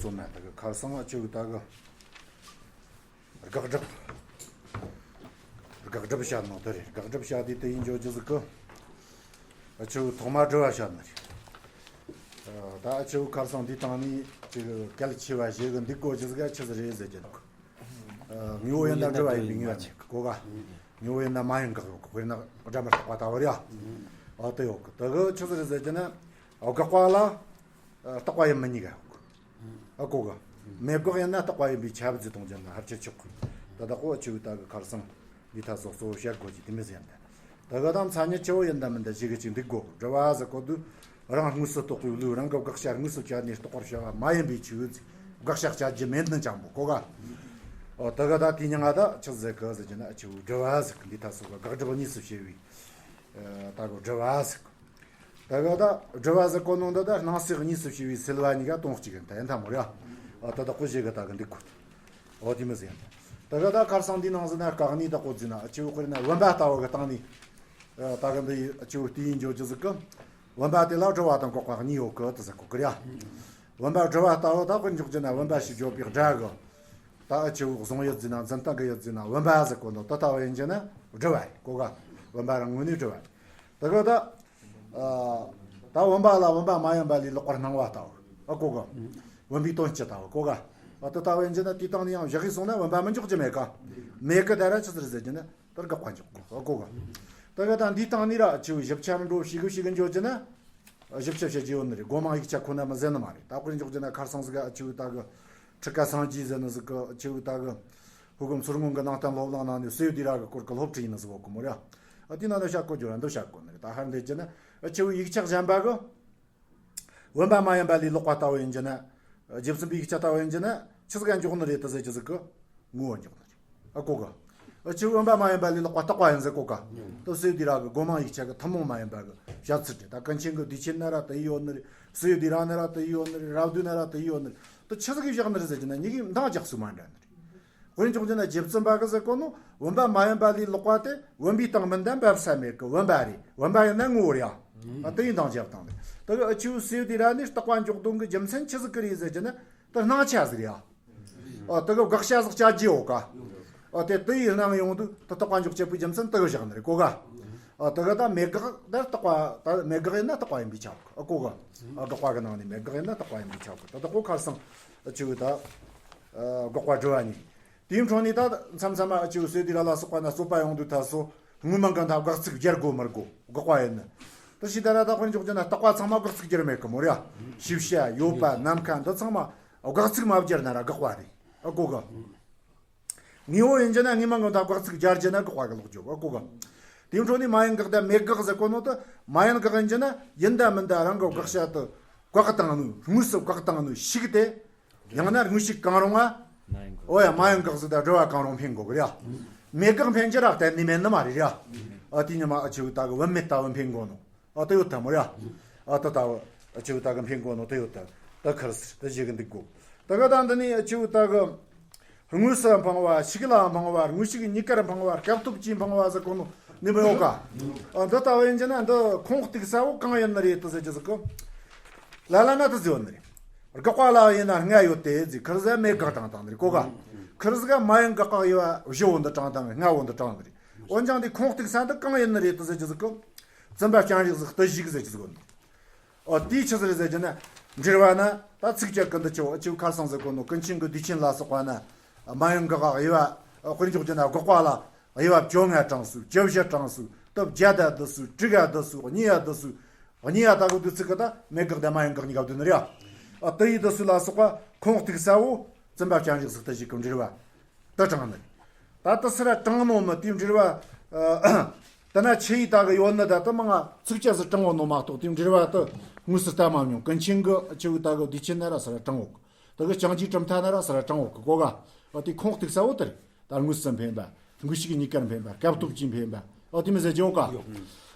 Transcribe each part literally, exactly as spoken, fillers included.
ལོ་མ་ད་གི་ཁར་སང་ཨ་ཆུ་ད་གི་དགག་སྒྲུབ། དགག་སྒྲུབ་བྱ་ནོ་དེ་རེད། དགག་སྒྲུབ་བྱ་དེ་དེ་ཡིན་འཇོག་རྒྱུ་ཟིག་གི། ཨ་ཆུ་ཐོག་མ་དྲི་བ་བྱ་ནི་རེད། ད་ཨ་ཆུ་ཁར་སང་འདི་དང་ནི་ཅིག་གལ་ཆེ་བ་ཞིག་གི་འདི་གོ་རྒྱུ་ཟིག་ཨ་ཆུ་ཟིག་རེད་ཟེར་གྱི་འདུག། དངོས་པོ་ཡིན་ན་དྲི་བ་ཡིན་པའི་ངེས་པ་མེད་གི་གོ་ག། དངོས་པོ་ཡིན་ན་མ་ཡིན་དགག་ཡོད་གི། དཔེར་ན་སྒྲ་མི་རྟག་པ་ལྟ་བུ་རེད་ཨ། ཨ་དེ་ཡོད་གི། དེ་གི་ཆུ་ཟིག་རེད་ཟེར་གྱི་ན་དགག་པ་ལ་རྟག་པ་ཡིན་མིན་གཉིས་ཀ་ཡོད་གི། ཨ་གོ་ག། མེད་དགག་ཡིན་ན་རྟག་པ་ཡིན་པའི་ཁྱབ་ཚུལ་གཏོང་རྒྱུ་ན་ཧར་ཆེ་ཆོག་གི། ད་ལྟ་ཁོ་ཨ་ཆུ་ད་གི་ཁར་སང་འདི་ཐ་སོགས་གཙོ་བོ་བཤད་དགོས་ཀྱི་དེ་མི་ཟེར་ཡ་འདི། ད་ག་དང་མཚན་ཉིད་ཆེ་བོ་ཡིན་ད་མིན་ད་ཞིག་གི་ཅིག་འདུག་གོ། དྲི་བ་ཟེར་གོ་དུས་རང་དངོས་སུ་རྟོགས་པའི་ལུགས། རང་གི་དགག་བྱ་དངོས་སུ་བྱས་ནས་རྟོགས་པར་བྱ་བ་མ་ཡིན་པའི་ཆོས་དགག་བྱ་བྱ་རྒྱུ་མེད་ནི་ཅང་པོ་གོ་ག། ཨོ་ད་ག་ད་དེ་ཉིད་ང་ད་ཆི་ཟེར་གི་ཟེར་གྱི་ན་ཨ་ཆུ་དྲི་བ་ཟེར་གི། འདི་ཐ་སོགས་གི་དགག་སྒྲུབ་གཉིས་སུ་ཕྱེ་བའི་ད་གོ་དྲི་བ་ཟེར་གི། ད་ག་ད་དྲི་བ་ཟེར་གོ་ནོ་འདི་ད་སྣང་སྲིད་གཉིས་སུ་ཕྱེ་བའི་སེལ་བ་གཉིས་ཀ་དོན་གཅིག་ཡིན་ད་ཡིན་ད་མོ་ར། ཨ་ད་ད་ཁོ་ཞིག་གི་ད་གི་འདི་གོ། ཨོ་དེ་མི་ཟེར་ཡ་འདི། ད་ག་ད་ཁར་སང་འདི་ནང་ཟེར་ན་བཀག་ནི་ད་གོ་ཟེར་ན་ཨ་ཆུ་དཔེར་ན་བུམ་པ་ལྟ་བུ་གི་སྟེང་ནས་ད་གི་འདི་ཨ་ཆུ་དེ་ཡིན་འཇོག་རྒྱུ་ཟིག་གི། བུམ་པ་དེ་ལ་དྲི་བ་དང་དགག་པ་གཉིས་ཡོད་གི་དེ་ཟེར་གོ་གི་ར། བུམ་པ་དྲི་བ་ལྟ་བུ་ད་དཔེར་འཇོག་རྒྱུ་ན་བུམ་པ་ཞེས་བརྗོད་པའི་སྒྲ་གི། ད་ཨ་ཆུ་གཟུང་ཡུལ་ཟེར་ན་འཛིན་སྟངས་གི་ཡུལ་ཟེར་ན་བུམ་པ་ཟེར་གོ་ནོ་དེ་ལྟ་བུ་ཡིན་རྒྱུ་ན་དྲི་བ་ཡིན་གོ་ག། བུམ་པ་རང་ངོས་ནས་དྲི་བ་ཡིན། ད་གི་ད། ཨ་ད་བུམ་པ་ལ་བུམ་པ་མ་ཡིན་པ་ལས་ལོག་པར་སྣང་བ་ལྟ་བུ། ཨ་གོ་ག། བུམ་པའི་དོན་སྤྱི་ལྟ་བུ་གོ་ག། ཨ་དེ་ལྟ་བུ་ཡིན་རྒྱུ་ན་དེའི་སྟེང་ནས་ཡང་བཞག་གིས་སོང་ན་བུམ་པ་མི་འཇོག་རྒྱུ་མེད་ག། མེད་གི་ད་ར་ཆི་ཟེར་ཟེར་རྒྱུ་ན་དེར་དགག་པ་འཇོག་གོ། ཨ་གོ་ག། ད་གི་ད་འདིའི་སྟེང་ནས་ར་ཨ་ཆུ་ཞིབ་ཆ་འགྲོ་ཞིག་གི་ཞིག་གི་འཇོག་རྒྱུ་ན། ཞིབ་ཆ་བཤད་རྒྱུ་ཡོད་ནི་རེད། སྒོ་མང་ཡིག་ཆ་ཁོ་ན་མི་ཟེར་ནི་མ་རེད། ད་དཔེར་འཇོག་རྒྱུ་ན་ཁར་སང་ཟིག་ག་ཨ་ཆུ་ད་གི་ཁྲི་ཀ་སངས་རྒྱས་ཟེར་ནི་ཟིག་གི་ཨ་ཆུ་ད་གི་ཕུག་གི་མཚོ་སྔོན་གི་ནང་བསྟན་སློབ་གླིང་ནང་ནས་སེའུ་སྡེ་ར་གི་སྐོར་གི་སློབ་ཁྲིད་ཡིན་ནི་ཟིག་ཡོད་གི་མོ་ར། ཨ་དེ་ནང་ནས་བཤད་གོ་རྒྱུ་ར་འདི་བཤད་གོ་ནི་རེད། ད་ཧར་འདི་རྒྱུ་ན་ཨ་ཆུ་ཡིག་ཆ་གཞན་པ་གི་བུམ་པ་མ་ཡིན་པ་ལས་ལོག་པ་ལྟ་བུ་ཡིན་རྒྱུ་ན། རྗེ་བཙུན་པའི་ཡིག་ཆ་ལྟ་བུ་ཡིན་རྒྱུ་ན་ཆི་ཟིག་ག་འཇོག་ནི་རེད་དེ་ཟེར་རྒྱུ་ཟིག་གི། ངོ་བོ་འཇོག་ནི་རེད། ཨ་གོ་ག། ཨ་ཆུ་བུམ་པ་མ་ཡིན་པ་ལས་ལོག་པ་རྟག་པ་ཡིན་ཟེར་གོ་ག། དེ་སེའུ་སྡེ་ར་གི་སྒོ་མང་ཡིག་ཆ་གི་ཐུན་མོང་མ་ཡིན་པ་གི་བཤད་ཚུལ་རེད། ད་ཀུན་མཁྱེན་གི་བདེ་ཆེན་ན་ར་དེ་ཡོད་ནི་རེད། སེའུ་སྡེ་ར་ན་ར་དེ་ཡོད་ནི་རེད། རབ་བདུན་ན་ར་དེ་ཡོད་ནི་རེད། དེ་ཆི་ཟིག་གིས་བཞག་ནི་རེད་ཟེར་རྒྱུ་ན་མྱི་གིས་འདང་རྒྱག་ཚུལ་མ་འདྲ་ནི་རེད། དཔེར་འཇོག་རྒྱུ་ན་རྗེ་བཙུན་པ་གི་ཟེར་གོ་ནོ་བུམ་པ་མ་ཡིན་པ་ལས་ལོག་པ་དེ་བུམ་པའི་སྟེང་མིན་ད་འབབ་ས་མེད་གི། བུམ་པ་རེད། བུམ་པ་ཡིན་ན་ངོ་བོ་རེད་ཨ། ཨ་དེ་ཡིས་འདང་རྒྱབ་བཏང་ནི་རེད། དེ་གི་ཨ་ཆུ་སེའུ་སྡེ་ར་ནས་རྟག་པ་འཇོག་དོན་གི་རྒྱུ་མཚན་ཆི་ཟིག་གི་རེད་ཟེར་རྒྱུ་ན་དེ་སྣང་ཆ་ཟིག་རེད་ཨ། ཨ་དེ་གི་དགག་བྱ་ཟིག་བྱ་རྒྱུ་ཡོད་ག། ཨ་དེ་དེ་ཡི་སྣང་ཡོང་དུས་དེ་རྟག་པ་འཇོག་བྱེད་པའི་རྒྱུ་མཚན་དེ་གི་བཞག་ནི་རེད་གོ་ག། ཨ་དེ་གི་ད་མེད་དགག་དེ་རྟག་པ་ད་མེད་དགག་ཡིན་ན་རྟག་པ་ཡིན་པས་ཁྱབ་གི། ཨ་གོ་ག། ཨ་དགག་པ་གི་ནང་ནས་མེད་དགག་ཡིན་ན་རྟག་པ་ཡིན་པས་ཁྱབ་གི། ད་དེ་གོ་ཁར་སང་ཨ་ཆུ་ད་ཨ་དགག་པ་དྲི་བ་གཉིས། དེའི་འཕྲོ་ནས་ད་མཚམས་མཚམས་མ་ཨ་ཆུ་སེའུ་སྡེ་ར་ལ་སོགས་པ་ན་རྩོད་པ་ཡོང་དུས་ད་སོ་དངོས་མིང་གི་མཐའ་དགག་ཚིག་སྦྱར་དགོས་མི་དགོས་དགག་པ་ཡིན་ནི། དེ་ཕྱི་ད་ར་ད་དཔེར་འཇོག་རྒྱུ་ན་རྟག་པ་ཚང་མ་དགག་ཚིག་སྦྱར་མེད་གི་མོ་ར། ཤེས་བྱ་ཡོད་པ་ནམ་མཁའ་འདི་ཚང་མ་དགག་ཚིག་མ་སྦྱར་ན་ར་དགག་པ་རེད། ཨ་གོ་ག། དངོས་པོ་ཡིན་རྒྱུ་ན་དངོས་མིང་གི་མཐའ་དགག་ཚིག་སྦྱར་རྒྱུ་ན་དགག་པ་གི་ལོག་རྒྱུ། ཨ་གོ་ག། དེའི་འཕྲོ་ནས་མ་ཡིན་དགག་དང་མེད་དགག་ཟེར་གོ་ནོ་དེ་མ་ཡིན་དགག་ཡིན་རྒྱུ་ན་ཡིན་ད་མིན་ད་རང་གི་དགག་བྱ་དེ་བཀག་བཏང་ནོ་དངོས་སུ་བཀག་བཏང་ནོ་ཞིག་སྟེ། ཡང་ན་དངོས་ཤུགས་གང་རུང་བ། ཨོ་ཡ་མ་ཡིན་དགག་ཟིག་དང་སྒྲུབ་པ་གང་རུང་འཕེན་དགོས་གི་རེད། མེད་དགག་འཕེན་རྒྱུ་ར་གཏན་ནས་མེད་ནི་མ་རེད་ར། ཨ་དེ་ཉི་མ་ཨ་ཆུ་ད་གི་བུད་མེད་ལྟ་བུ་འཕེན་དགོས་ནོ། ཨ་དེ་ཡོད་ད་མོ་ར། ཨ་དེ་ལྟ་བུ་ཨ་ཆུ་ད་གི་འཕེན་དགོས་ནོ་དེ་ཡོད་ད། ད་ཁར་སི་དེ་བཞེས་གི་འདུག་གོ། ད་གི་ད་འདི་ནི་ཨ་ཆུ་ད་གི་དངོས་སུ་འཕངས་པ་ཤུགས་ལ་འཕངས་པ་དངོས་ཤུགས་གཉིས་ཀར་འཕངས་པ་སྐབས་ཐོབ་ཀྱིས་འཕངས་པ་ཟེར་གོ་ནོ་ནི་མི་ཡོད་ག། ཨ་འདི་ལྟ་བུ་ཡིན་རྒྱུ་ན་འདི་ཁུངས་གཏུགས་ས་བོ་གང་ཡིན་ནི་རེད་དེ་ཟེར་རྒྱུ་ཟིག་གི། ལ་ལ་ན་དེ་ཟེར་བ་ནི་རེད། དགག་པ་ལ་ཡིན་ན་ལྔ་ཡོད་དེ་ཟེར། ཁར་སི་མེད་དགག་དྲངས་དང་ནི་རེད་གོ་ག། ཁར་སི་ག་མ་ཡིན་དགག་ག་དབྱེ་བ་བཞི་བོ་འདི་དྲངས་དང་ལྔ་བོ་འདི་དྲངས་ནི་རེད། འོན་ཀྱང་དེ་ཁུངས་གཏུགས་ས་འདི་གང་ཡིན་ནི་རེད་དེ་ཟེར་རྒྱུ་ཟིག་གི། བཙུན་པ་སྤྱན་རས་གཟིགས་བརྟུལ་ཞུགས་ཟེར་རྒྱུ་ཟིག་གི། ཨོ་དེའི་ཆི་ཟིག་རེད་ཟེར་རྒྱུ་ན། འགྲེལ་བ་ན་ད་ཚིགས་བཅད་ཀྱི་འདི་ཆོ་ཨ་ཆུ་ཁར་སང་ཟེར་གོ་ནོ་ཀུན་མཁྱེན་གྱི་བདེ་ཆེན་ལ་སོགས་པ་ན་མ་ཡིན་དགག་ག་དབྱེ་བ། དཔེར་འཇོག་རྒྱུ་ན་དགག་པ་ལ་དབྱེ་བ་བཅོ་ལྔ་དྲངས་སོ། བཅུ་བཞི་དྲངས་སོ། དེ་བརྒྱད་ད་བསྡུས་སོ། དྲུག་ག་བསྡུས་སོ། གཉིས་ཡ་བསྡུས་སོ། གཉིས་ཡ་ད་གི་བསྡུས་ཚིག་གི་ད་མེད་དགག་དང་མ་ཡིན་དགག་གཉིས་ཀ་བསྡུས་ནི་རེད། ཨ་དེ་ཡི་བསྡུས་སོ་ལ་སོགས་པ་ཁུངས་གཏུགས་ས་བོ་བཙུན་པ་སྤྱན་རས་གཟིགས་བརྟུལ་ཞུགས་ཀྱི་འགྲེལ་བ། དེ་དྲངས་ནི། ད་དེ་སར་དྲངས་ནོ་མི་དེའི་འགྲེལ་བ། ཨ་དེ་ན་ཆི་ཡི་ད་གི་ཡོད་ནི་ད་དེ་མང་ང་ཚིགས་བཅད་སུ་དྲངས་ཡོད་ནོ་མ་གཏོགས་དེའི་འགྲེལ་བ་དེ་དངོས་སུ་བལྟ་མ་མྱོང་། ཀུན་མཁྱེན་གྱི་ཆི་ཡི་ད་གི་བདེ་ཆེན་ན་ར་སར་དྲངས་ཡོད་གི། ད་གི་བྱང་ཆུབ་གྲུབ་མཐའ་ན་ར་སར་དྲངས་ཡོད་གི་གོ་ག། ཨ་དེ་ཁུངས་གཏུགས་ས་བོ་དེ་རེད། ད་དངོས་སུ་འཕེན་པ། དངོས་ཤུགས་གཉིས་ཀར་འཕེན་པ། སྐབས་ཐོབ་ཀྱིས་འཕེན་པ། ཨ་དེ་མི་ཟེར་རྒྱུ་ཡོད་ག།